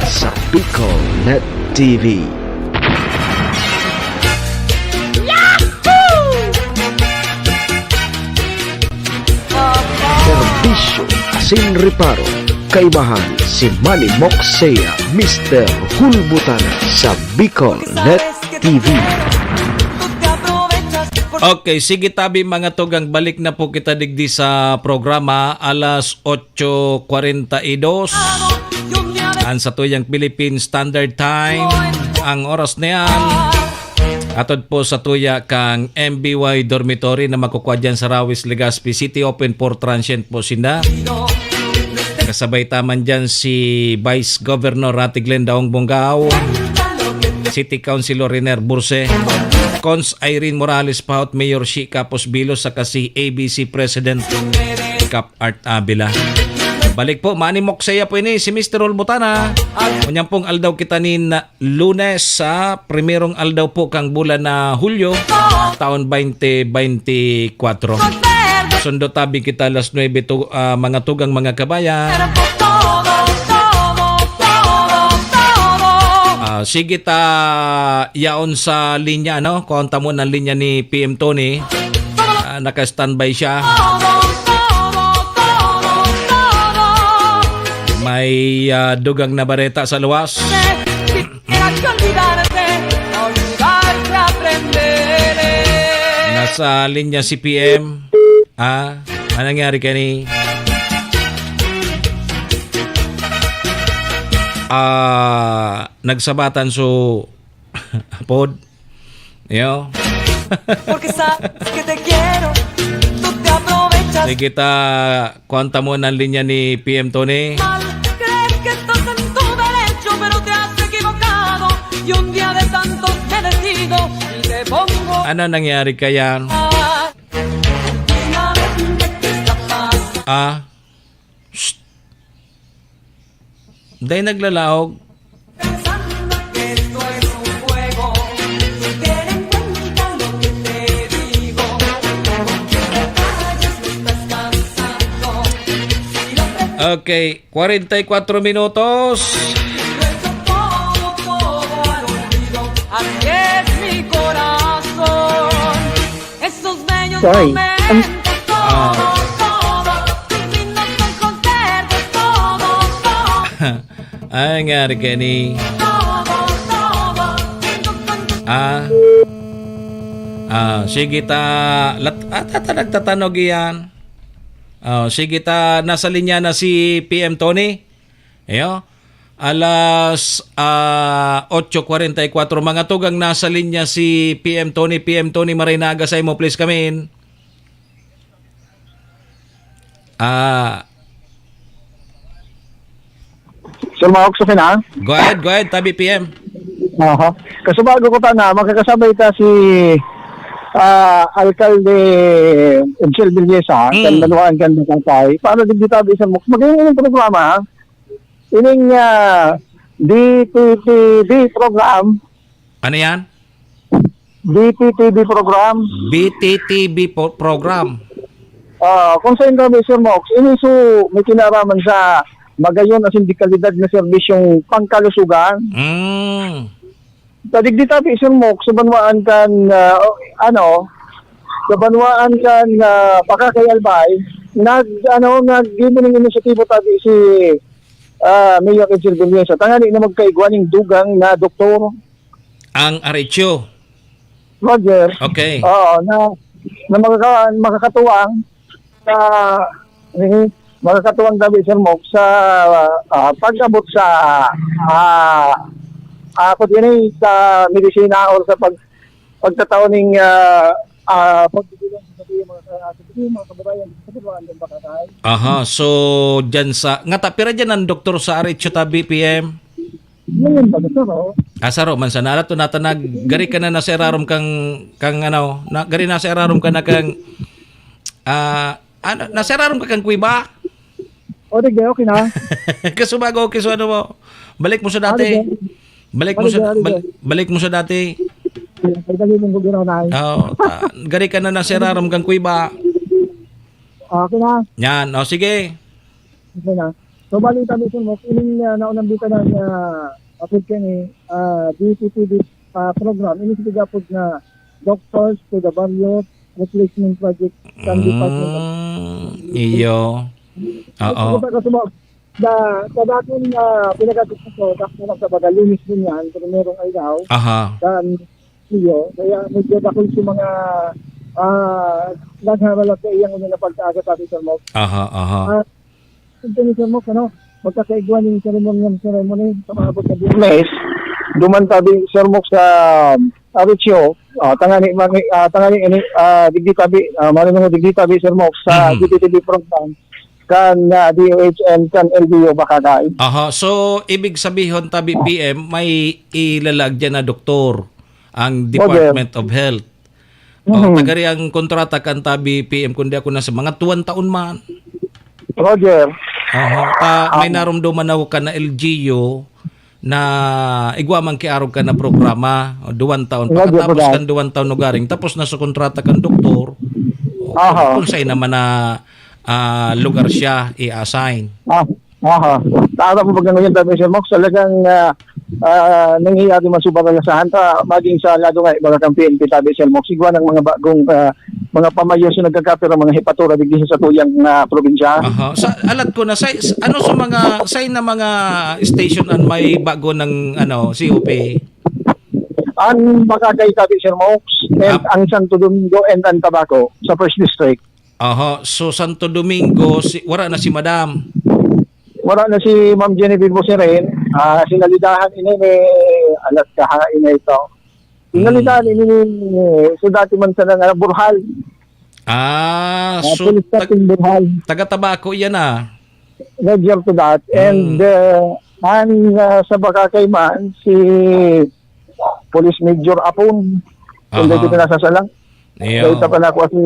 sa Bicol Net T V. Serbisyo Asin Reparo, kaibahan si Manny Moxea, Mister Hulbutana sa Bicol Net T V. Okay, sige tabi mga tugang, balik na po kita digdi sa programa, alas otso kwarenta y dos. Ang satuyang Philippine Standard Time, ang oras na yan. Atod po sa tuya kang M B Y Dormitory na makukuha dyan sa Rawis, Legazpi City. Open for transient po sinda. Kasabay taman dyan si Vice Governor Rati Glenn Daong Bongao, City Councilor Riner Burse, Cons Irene Morales Paut, Mayor Shi Capos Bilo, saka si A B C President Cap Art Avila. Balik po, manimok saya po ini si Mister Olbutana. Unyang pong aldaw kita ni na Lunes sa primerong aldaw po kang bulan na Hulyo, taon twenty twenty-four. Sundo tabi kita alas nuebe tu-, ah, mga tugang, mga kabayan. Ah, sige ta yaon sa linya, no? Kuha ta muna ang linya ni P M Tony. Ah, naka-standby siya. May, ah, dugang na bareta sa luwas. Nasa linya si P M. Ah, anong nangyari kani? Ah, nagsabatan so pod. Yo. Porque sabes que te quiero, tú te aprovechas. Sige ta, kuha ta muna ang linya ni P M Tony. Mal, crees que estás en tu derecho, pero te has equivocado. Y un día de tantos me decido y te pongo. Ano nangyari kaya? Ah. Shh. Dai naglalaog. Okay, kwarenta y kuatro minutos. Así es mi corazón. Esos bellos momentos, todo, todo, tus lindos ojos verdes, todo, todo. Ay, nga, Argeni. Todo, todo, tengo contigo. Ah. Ah, sige ta, lat-, ah, tata-, nagtatanog iyan. Oh, sige ta, nasa linya na si P M Tony. Ayo. Alas, ah, otso kwarenta y kuatro. Mga tugang, nasa linya si P M Tony. P M Tony, maray na aga sa imo, please come in. Ah. Sir Maok, sa kina? Go ahead, go ahead, tabi P M. Aha. Kasubago ko ta na, makakasabay ta si, ah, Alkalde Edsel Villesa, Mm. kan Banwaan kan Batapay. Para digdi tabi, Sir Maok. Magayon yung programa, ha? Ining, ah, D P T V program. Ano yan? D P T V program. B T T V po-, program. Ah, kung sa inyo, Sir Mox, ini so may kinaraman sa magayon asin dekalidad na serbisyong pangkalusugan. Mm. Sa digdi tabi, Sir Mox, sa banwaan kan, ah, ano, sa banwaan kan, ah, Pakakay Albay, nag, ano, nag-, gibo ning inisyatibo tabi si, ah, Mayor Edsel Villesa, tanganing na magkaigwa ning dugang na doktor. Ang Arechio. Roger. Okay. Oo, na, na makaka-, makakatuwang sa, eh, makakatuwang tabi, Sir Mok, sa, ah, pag-abot sa, ah, ah, kung yun ay sa medisina or sa pag-, pagtatao ning, ah, ah, pagbibilang sa mga, sa mga kababayan sa Buruan, din ba, Tatay? Aha, so, dyan sa, nga ta, pira dyan ang doktor sa Arechio tabi, P M? Ngayon ba, sir, oh? Ah, saro man sana. Ala to, natanag, gari ka na nasa irarom kang, kang ano, na, gari nasa irarom ka na kang, ah, ano, nasa irarom ka kang kuweba? O, di, okay na. Kasubago, okay, so ano mo? Balik mo sa Ah, dati. di, di. Balik mo Balik sa, na, balik bal-, na. balik mo sa dati. Ay, dali mong gugiraw na, ay. Oo, ta-, gari ka na nasa irarom kang kuweba. Okay na. Yan, o sige. Okay na. So, bali, tabi, sir, mo, ining, ah, naunang bita na, ah, apod kani, ah, D P T V, ah, program, ini sige apod na Doctors to the Barrio Replacement Project sa Department of Mm, iyo. Oo. Ito, ito, ito, mo, da-, sa dating, ah, pinag-atis ko, sa, sa, sa Lunes din yan, sa primerong araw, Aha. sa Iyo, kaya medyo dakul si mga, Ah, daghan na lang sa iyang una na pagkaaga, sabi, Sir Mok. Aha, aha. Ah, ito ni Sir Mok, ano, magkakaigwa ning ceremony, ceremony sa mga abot na Biyernes. Duman tabi, Sir Mok, sa Arucho, ah, tangani, mami, ah, tangani, ini, ah, digdi tabi, ah, manunungod digdi tabi, Sir Mok, sa Mhm. D T T V program, kan, ah, D O H and kan L G U Bacacay. Aha, so, ibig sabihon, tabi, P M, may ilalag dyan na doktor ang Roger. Department of Health. Oh, Mhm. Tagari ang kontrata kan tabi, P M, kundi ako na sa mga tuwan taon man. Roger. Aha. Ta, may Ah. narumduman ako ka na L G U na igwa man kiarog ka na programa, o, duwan taon. Roger, Pagkatapos Roger. kan duwan taon nugaring, tapos na sa kontrata kan doktor, o, Aha. kung saan naman na, ah, lugar siya i-assign. Ah, aha. Tama po pag ngayon, tabi, Sir Mox, talagang, ah, ah, nangyayari man sa baralasahan ta, maging sa lado nga, mga kan P N P, tabi, Sir Mox, igwa ng mga bagong, ah, mga pamayo sa nagkakapira, mga hepatura digdi sa satuyang, ah, probinsya. Aha. Sa, alat ko na, sa, sa, ano sa mga, sa na mga station an may bago ng, ano, C O P? Ang Bacacay, tabi, Sir Mox, and Ah. ang Santo Domingo and ang Tabaco sa First District. Aha. So, Santo Domingo, si, wala na si Madam. Wala na si Ma'am Genevieve Busirin. Ah, sinalidahan ini ni, alas kaha ini ito. Sinalidahan Hmm. ini ni, so dati man sana nga, Burhal. Ah, Ah, so, police tag-, station Burhal. taga Tabaco yan, ah. Roger to that. And, Hmm. uh, ang, uh, sa Bacacay man, si Police Major Apon. Kung Aha. dito na sa salang. Iyo. Dahil pa na ako aso,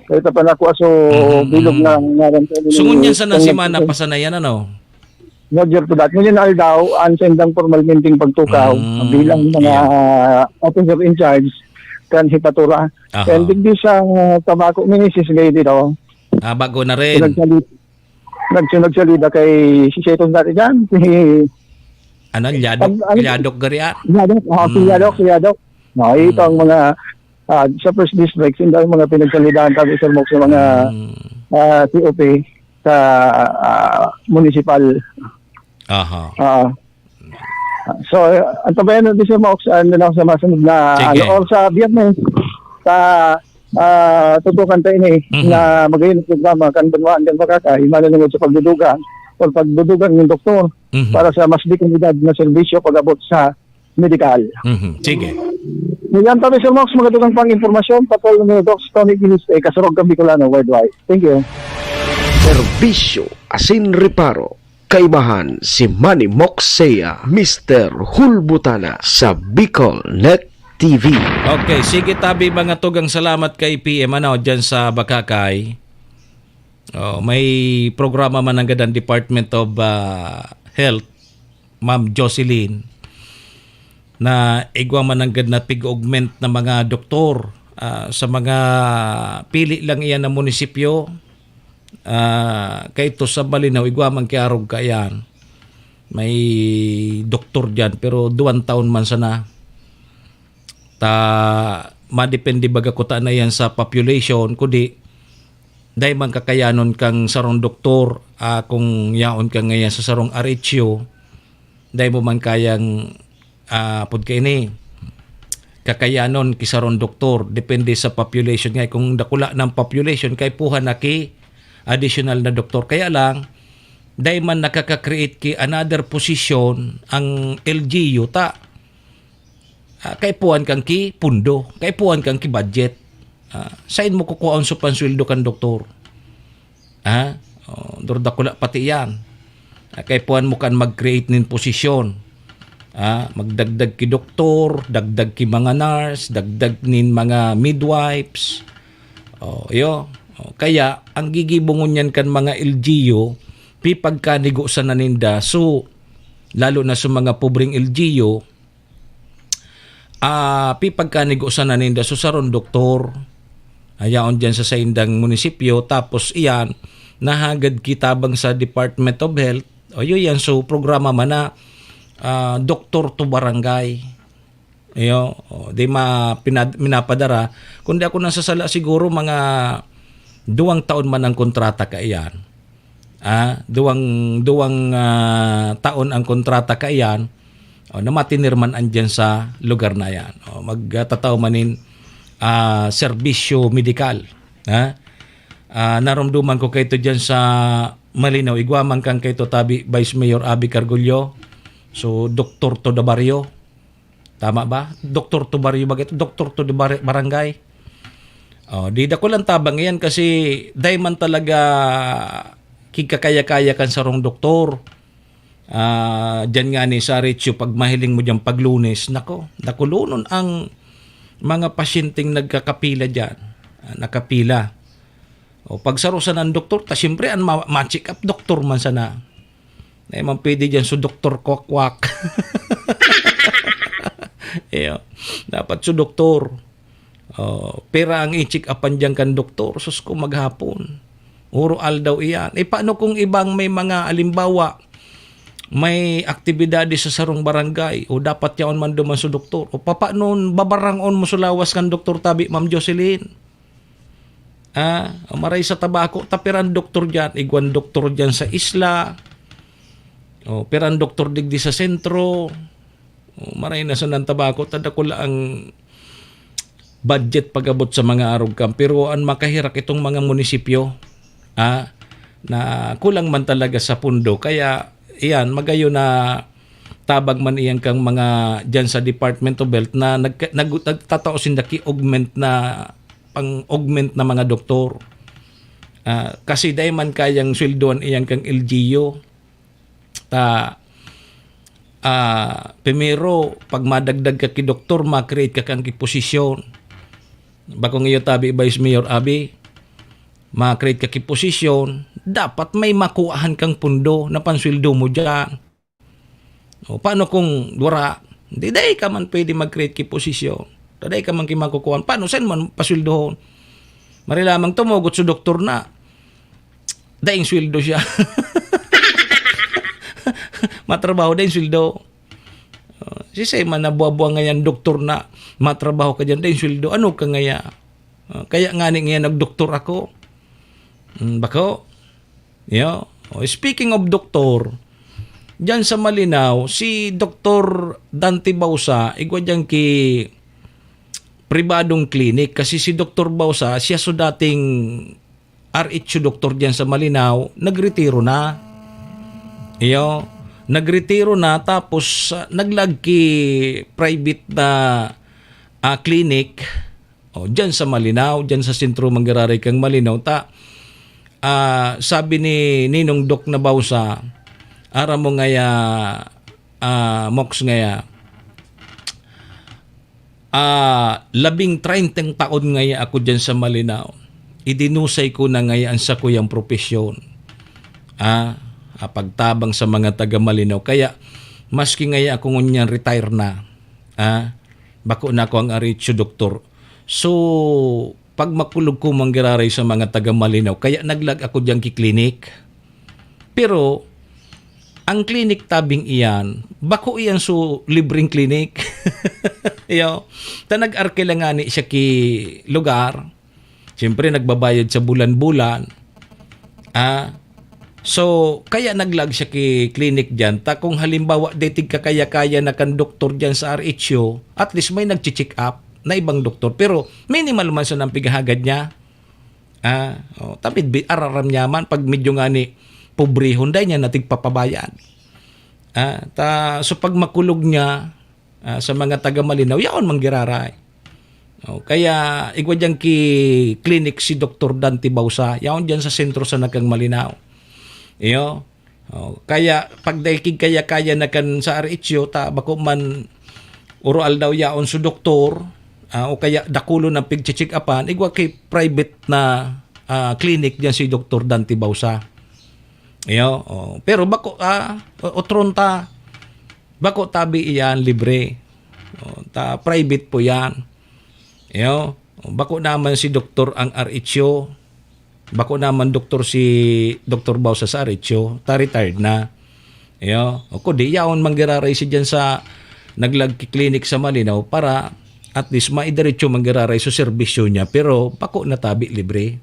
dahil pa na ako aso Mhm, bilog mhm. na ngaran ko. So, ngunyan sana Kung si nag- Mana pa sana yan, ano? Roger to that. Ngunyan na aldaw, ang sa indang formal minting pagtukaw, Mm, bilang mga iyo. officer in charge, kan hepatura. Aha. And digdi sa, uh, Tabaco, minisis gay dito. Ah, bago na rin. Pinagsalit-, nagsunod salida kay si Seton dati dyan, si Ano, Lyadok? Ang, ano, Lyadok gari, ah? Lyadok, oh, si Mm. Lyadok, si Lyadok. No, ito ang Mm. mga, ah, sa first district, yun daw yung mga pinagsalidahan kami sa, sa mga, Mm. ah, C O P sa, ah, municipal. Aha. Ah. So, ang tabayan natin sa Mox, ano na sa masunod na, Sige. ano, or sa Biyernes, sa, ah, tutukan tayo ni, Mhm. na magayon ang programa, kan Banwaan, kan Bacacay, manunungod sa pagdudugan, o pagdudugan ng doktor, Mhm. para sa mas dekalidad na serbisyo pag-abot sa medikal. Mhm. Sige. Yan, tabi, Sir Mox, mga dugang pang impormasyon, patol ni Doc Tony Gilis, eh, Kasurog, Bicolano, worldwide. Thank you. Serbisyo asin reparo. Kaibahan si Manny Moxea, Mister Hulbutana sa Bicol Net T V. Okay, sige, tabi, mga tugang, salamat kay P M, ano, dyan sa Bacacay. Oh, may programa man nanggad ang Department of, ah, Health, Ma'am Jocelyn, na igwa man nanggad na pig-augment na mga doktor, ah, sa mga pili lang iyan na munisipyo. Ah, kaito sa Balinaw, igwa man kiarog kaiyan. May doktor diyan, pero duwan taon man sana. Ta, madepende baga kuta na yan sa population, kundi dai man kakayanon kang sarong doktor, ah, kung yaon ka ngayon sa sarong R H U, dai mo man kayang, ah, pud kaini, kakayanon ki sarong doktor, depende sa population nga. Kung dakula ng population, kaipuhan na ki additional na doktor. Kaya lang, dai man nakaka-create ki another position ang L G U ta. Ah, kaipuhan kang ki pundo, kaipuhan kang ki budget. Ah, sain mo kukuhaon sa pansweldo kan doktor? Ha? Oh, durdakula pati iyan. Ah, kaipuhan mo kan mag-create nin posisyon. Ah, magdagdag ki doktor, dagdag ki mga nurse, dagdag nin mga midwives. Oh, iyo. Oh, kaya, ang gigibo ngunyan kan mga L G U, pipagkanigo sana ninda. So, lalo na sa mga pobreng L G U, ah, pipagkanigo sana ninda sa sarong doktor. Ayaon diyan sa saindang munisipyo, tapos iyan, nahagad ki tabang sa Department of Health, o yun yan, so programa man na, ah, Doktor to Barangay. Iyo, o, di ma-, pinad-, minapadara. Kung di ako nasasala, siguro mga duwang taon man ang kontrata kaiyan. Ah, duwang, duwang, ah, taon ang kontrata kaiyan. O, na matinir man andyan sa lugar na yan. O, magtatao man nin, ah, serbisyo medikal, ha? Ah, naromdoman ko kaito diyan sa Malinaw. Igwa man kan kaito tabi Vice Mayor Abby Cargullo. So, Doktor to the Barrio. Tama ba? Doktor to Barrio ba ito? Doktor to the Bar-, Barangay. Oh, di dakulang tabang iyan kasi dai man talaga kigkakaya-kaya kan sarong doktor. Ah, diyan nga ni sa Aritio, pag mahiling mo diyan pag Lunes, nako, dakulonon ang mga pasyenteng nagkakapila diyan. Ah, nakapila. O, pag sarusan ang doktor, ta siyempre, ang ma-, ma-check up, doktor man sana. Dai man pwede diyan so doktor kwakwak. Iyo. Dapat so doktor. Oh, pera ang i-check upan diyan kan doktor. Sus ko, maghapon. Uro aldaw iyan. E, paano kung ibang may mga, alimbawa, may aktibidades sa sarong barangay, o dapat yaon man duman so doktor? O papanon, babarangon mo so lawas kan doktor tabi, Ma'am Jocelyn? Ah, o maray sa tabako, ta pirang doktor diyan, igwan doktor diyan sa isla, o pirang doktor digdi sa sentro, o maray na sa nan tabako, ta dakula ang budget pag-abot sa mga arog kan. Pero an makaherak itong mga munisipyo, ah, na kulang man talaga sa pundo. Kaya, iyan, magayon na tabang man iyan kang mga diyan sa Department of Health na nag-, nag-, nagtatao sinda ki augment na, pang-augment na mga doktor. Ah, kasi dai man kayang sweldoan iyan kang L G U. Ta, ah, primero, pag madagdag ka ki doktor, ma-create ka kan ki posisyon. Bakong iyo tabi, Vice Mayor Abby, ma-create ka ki posisyon, dapat may makuhaan kang pundo na pansweldo mo diyan. O, paano kung wara? Di, dai ka man pwede mag-create ki posisyon. Ta dai ka man ki makukuhaan. Paano? Saan man pasweldohon? Mari lamang tumugot sa doktor na daing sweldo siya. Matrabaho, daing sweldo. Uh, sisay man na buwa-buwa ngayan doktor na matrabaho ka diyan, daing sweldo. Ano ka ngaya? Uh, kaya nga ni ngayon nagdoktor ako. Mm, bako? Yo. Oh, speaking of doktor, diyan sa Malinao, si Doktor Dante Bausa, igwa diyan ki pribadong klinik. Kasi si Doktor Bausa, siya so dating R H U doktor diyan sa Malinao, nagretiro na. Iyo, nagretiro na, tapos, ah, naglag ki private na, ah, clinic. O, diyan sa Malinao, diyan sa sentro manggiraray kang Malinao. Ta, ah, sabi ni Ninong Doc na Bausa, aram mo ngaya, ah, Mox ngaya, ah, labing treyntang taon ngaya ako diyan sa Malinao. Idinusay ko na ngaya an sakuyang propesyon. Ah, ah, pagtabang sa mga taga Malinao. Kaya, maski ngaya ako ngunyan retire na, ah, bako na ako ang R H U doktor. So, pag makulog ko manggiraray sa mga taga Malinao, kaya naglag ako diyan ki klinik. Pero, ang klinik tabing iyan, bako iyan so libreng klinik. Iyo, ta nag-arkila ngani siya ki lugar. Siyempre, nagbabayad sa bulan-bulan. Ah, so, kaya naglag siya ki klinik diyan. Ta kung halimbawa, dai tigkakaya-kaya na kan doktor diyan sa R H U, at least may nagche-check up na ibang doktor. Pero minimal man sana an pighahagad niya. Ah, oh, ta midbi-, araram niya man pag medyo ngani pobrehon, dai niya na tigpapabayad. Ah, ta, so pag makulog niya, ah, sa mga taga Malinao, yaon manggiraray. Oh, kaya igwa diyan ki klinik si Doktor Dante Bausa, yaon diyan sa sentro sana kang Malinao. Iyo. Oh, kaya pag dai tigkaya-kaya na kan sa R H U, ta bako man uro aldaw yaon so doktor, ah, o kaya dakulon an pigche-check upan, igwa ki private na, ah, clinic diyan si Doktor Dante Bausa. Iyo, oh. Pero bako, ah, o-, otron ta, bako tabi iyan libre. Oh, ta private po yan. Iyo, bako naman si doktor ang R H O. Bako naman doktor si Doktor Bausa sa R H O. Ta retired na. Iyo, o kundi yaon manggiraray si diyan sa naglag ki clinic sa Malinao para at least maidiretso manggiraray sa serbisyo niya, pero bako na tabi libre.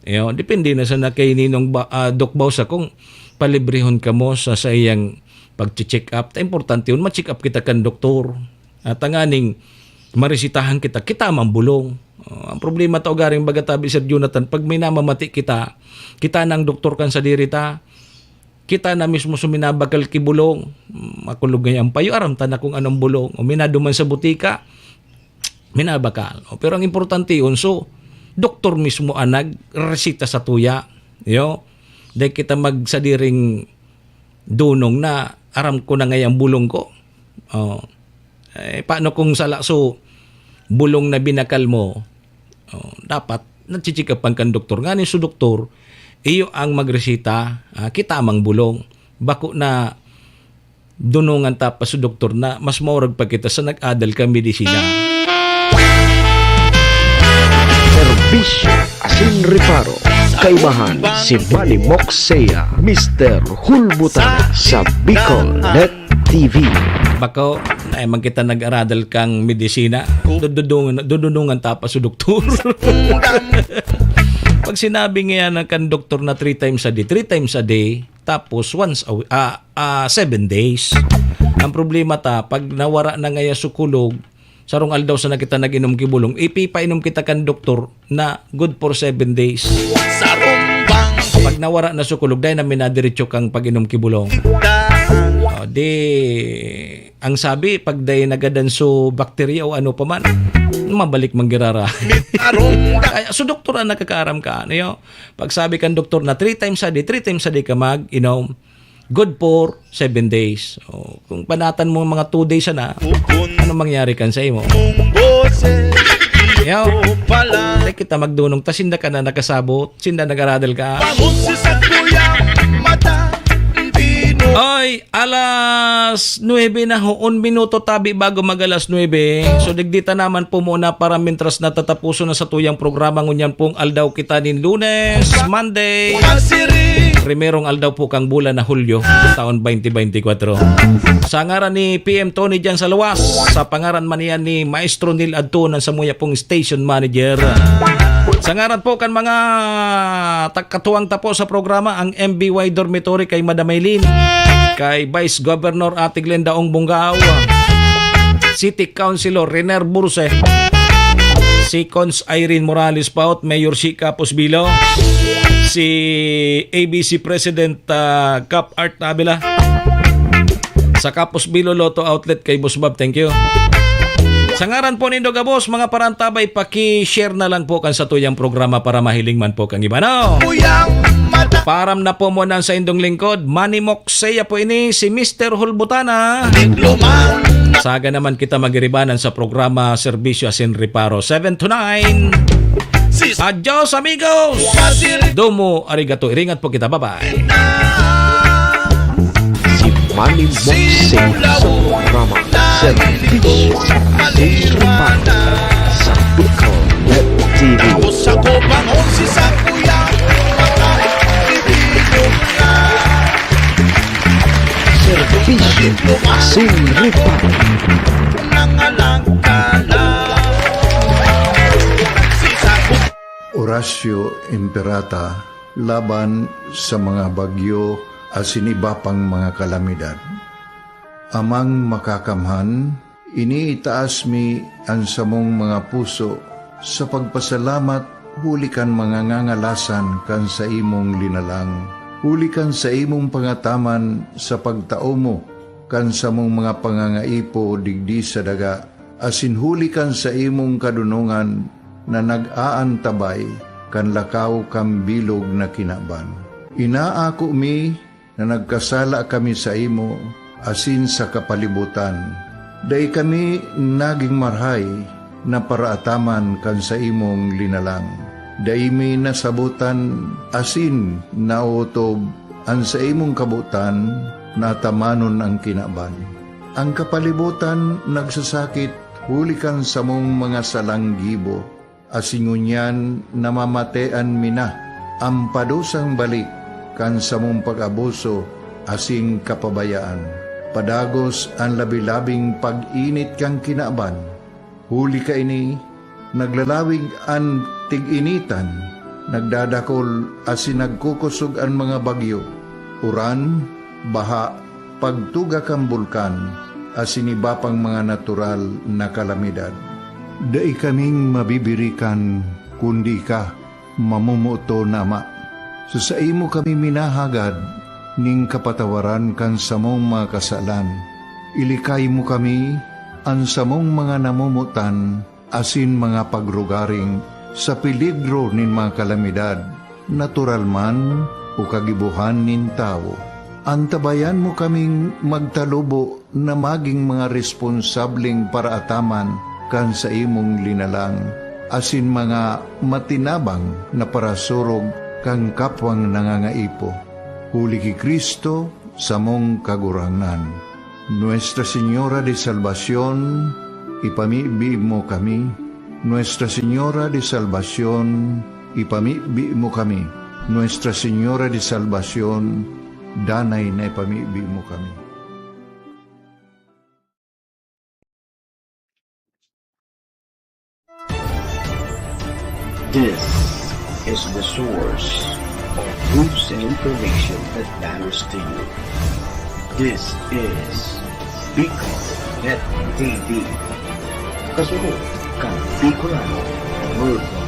Iyo, depende na sana kay Ninong Ba-, ah, Doc Bausa kung palibrehon kamo sa saiyang pagche-check up. Ta importante yun, ma-check up kita kan doktor. At tanganing maresitahan kita, kita man bulong. Oh, ang problema ta ugaring baga tabi, Sir Jonathan, pag may namamati kita, kita na ang doktor kan sadiri ta, kita na mismo suminabakal ki bulong. Makulog ngay ang payo, aram ta na kung anong bulong. O minaduman sa butika, minabakal. O, pero ang importante yun, so, doktor mismo ang nagresita sa tuya. Yo, dahil kita magsadiring dunong na aram ko na ngay ang bulong ko. Oh. Eh, paano kung sala so bulong na binakal mo? Oh, dapat nagchichikapan kan doktor. Nganing so doktor, iyo ang magresita, ah, kita mang bulong. Bako na dunungan ta pa so doktor na mas maurag pa kita sa nag-adal kan medisina. Serbisyo asin reparo. Kaibahan si Manny Moxea, Mister Hulbutan sa Bicol Net T V. Bako, ay man kita nag-aradal kang medisina. Dududungan, dudunungan ta pa so doktor. Pag sinabi nga yan kan doktor na three times a day, three times a day, tapos once a week, ah, ah, seven days. Ang problema ta, pag nawara na ngaya so kulog, sarong aldaw sana kita nag-inom ki bulong, ipipainom kita kan doktor na good for seven days. Sarumbang Pag nawara na so kulog, dai na minadiretso kang pag-inom ki bulong. daan. O, di, ang sabi, pag dai nagadan so bakterya o ano pa man, mabalik manggirara. Sarumbang Ay, so doktor ang nakakaaram ka, ano yun? Pag sabi kan doktor na three times a day, three times a day ka mag-inom, good for seven days. O, kung banatan mo mga two days sana, Ukon ano mangyari kan sa imo? Mong boses Yaw. Ko pala. Di kita magdunong, ta sinda ka na nakasabot, sinda nag-aradal ka. Bangon si Sakuya, mata, pino. Oy, alas nuebe na ho, un minuto tabi bago mag alas nuebe. So, digdi ta naman po muna para mintras natatapuson na sa tuyang programa ngunyan pong aldaw kita nin Lunes, Monday. Primerong aldaw po kang bulan na Hulyo, taon twenty twenty-four. Sa ngaran ni P M Tony dyan sa luwas, sa pangaran man niyan ni Maestro Neil Adto ng Samuya pong station manager. Sa ngaran po kan mga katuwang tapo sa programa, ang M B Y Dormitory kay Madam Eileen, kay Vice Governor Ate Glenda Ong Bungao, City Councilor Riner Burse, si Cons Irene Morales Paut, Mayor si Capos Bilo, si A B C President, ah, Cap Art Avila, sa Capos Bilo Lotto Outlet kay Boss Bob, thank you. Sa ngaran po nindo gabos, mga parantabay, paki-share na lang po kan satuyang programa para mahiling man po kan iba, no? Param na po muna sa indong lingkod, Manny Moxea po ini, si Mister Hulbutana. Saga naman kita magiribanan sa programa Serbisyo Asin Reparo, seven to nine. Adios, amigos! Domo arigato. Iringat po kita. Bye-bye. Si Manny Moxea sa programa Serbisyo Asin Reparo sa Bicol Net T V. Tapos ako bangon si Sakuya, mata, ibinog na. Serbisyo Asin Reparo. Nangalangkala. Si Sakuya. Horacio Imperata laban sa mga bagyo asin iba pang mga kalamidad. Amang Makakamhan, iniitaas mi an samong mga puso sa pagpasalamat huli kan mga ngangalasan kan saimong linalang, huli kan saimong pangataman sa pagtao mo kan samong mga pangangaipo digdi sa daga, asin huli kan saimong kadonongan na nag-aantabay kan lakaw kan bilog na kinaban. Inaako mi na nagkasala kami saimo asin sa kapalibotan. Dai kami nagin marahay na paraataman kan saimong linalang. Dai mi nasabotan asin naotob an saimong kabotan na atamanon an kinaban. An kapalibotan nagsasakit huli kan samong mga salang gibo, asin ngunyan namamatean mi na an padusang balik kan samong pag-abuso asin kapabayaan. Padagos an labi-labing pag-init kan kinaban. Huli kaini, naglalawig an tig-initan, nagdadakol asin nagkukosog an mga bagyo, uran, baha, pagtuga kan bulkan, asin iba pang mga natural na kalamidad. Dai kaming mabibirikan, kundi ika, mamomoton na Ama. Sa saimo kami minahagad ning kapatawaran kan samong mga kasalan. Ilikay mo kami, an samong mga namomotan, asin mga pagrugaring sa peligro nin mga kalamidad, natural man o kagibohan nin tawo. Antabayan mo kaming magtalubo na magin mga responsableng paraataman kan saimong linalang, asin mga matinabang na parasurog kan kapwang nangangaipo. Huli ki Cristo, samong Kagurangnan. Nuestra Señora de Salvacion, ipamibi mo kami. Nuestra Señora de Salvacion, ipamibi mo kami. Nuestra Señora de Salvacion, danay na ipamibi mo kami. This is the source of news and information that matters to you. This is Bicol Net T V. Kasunod kan Bicolano Worldwide.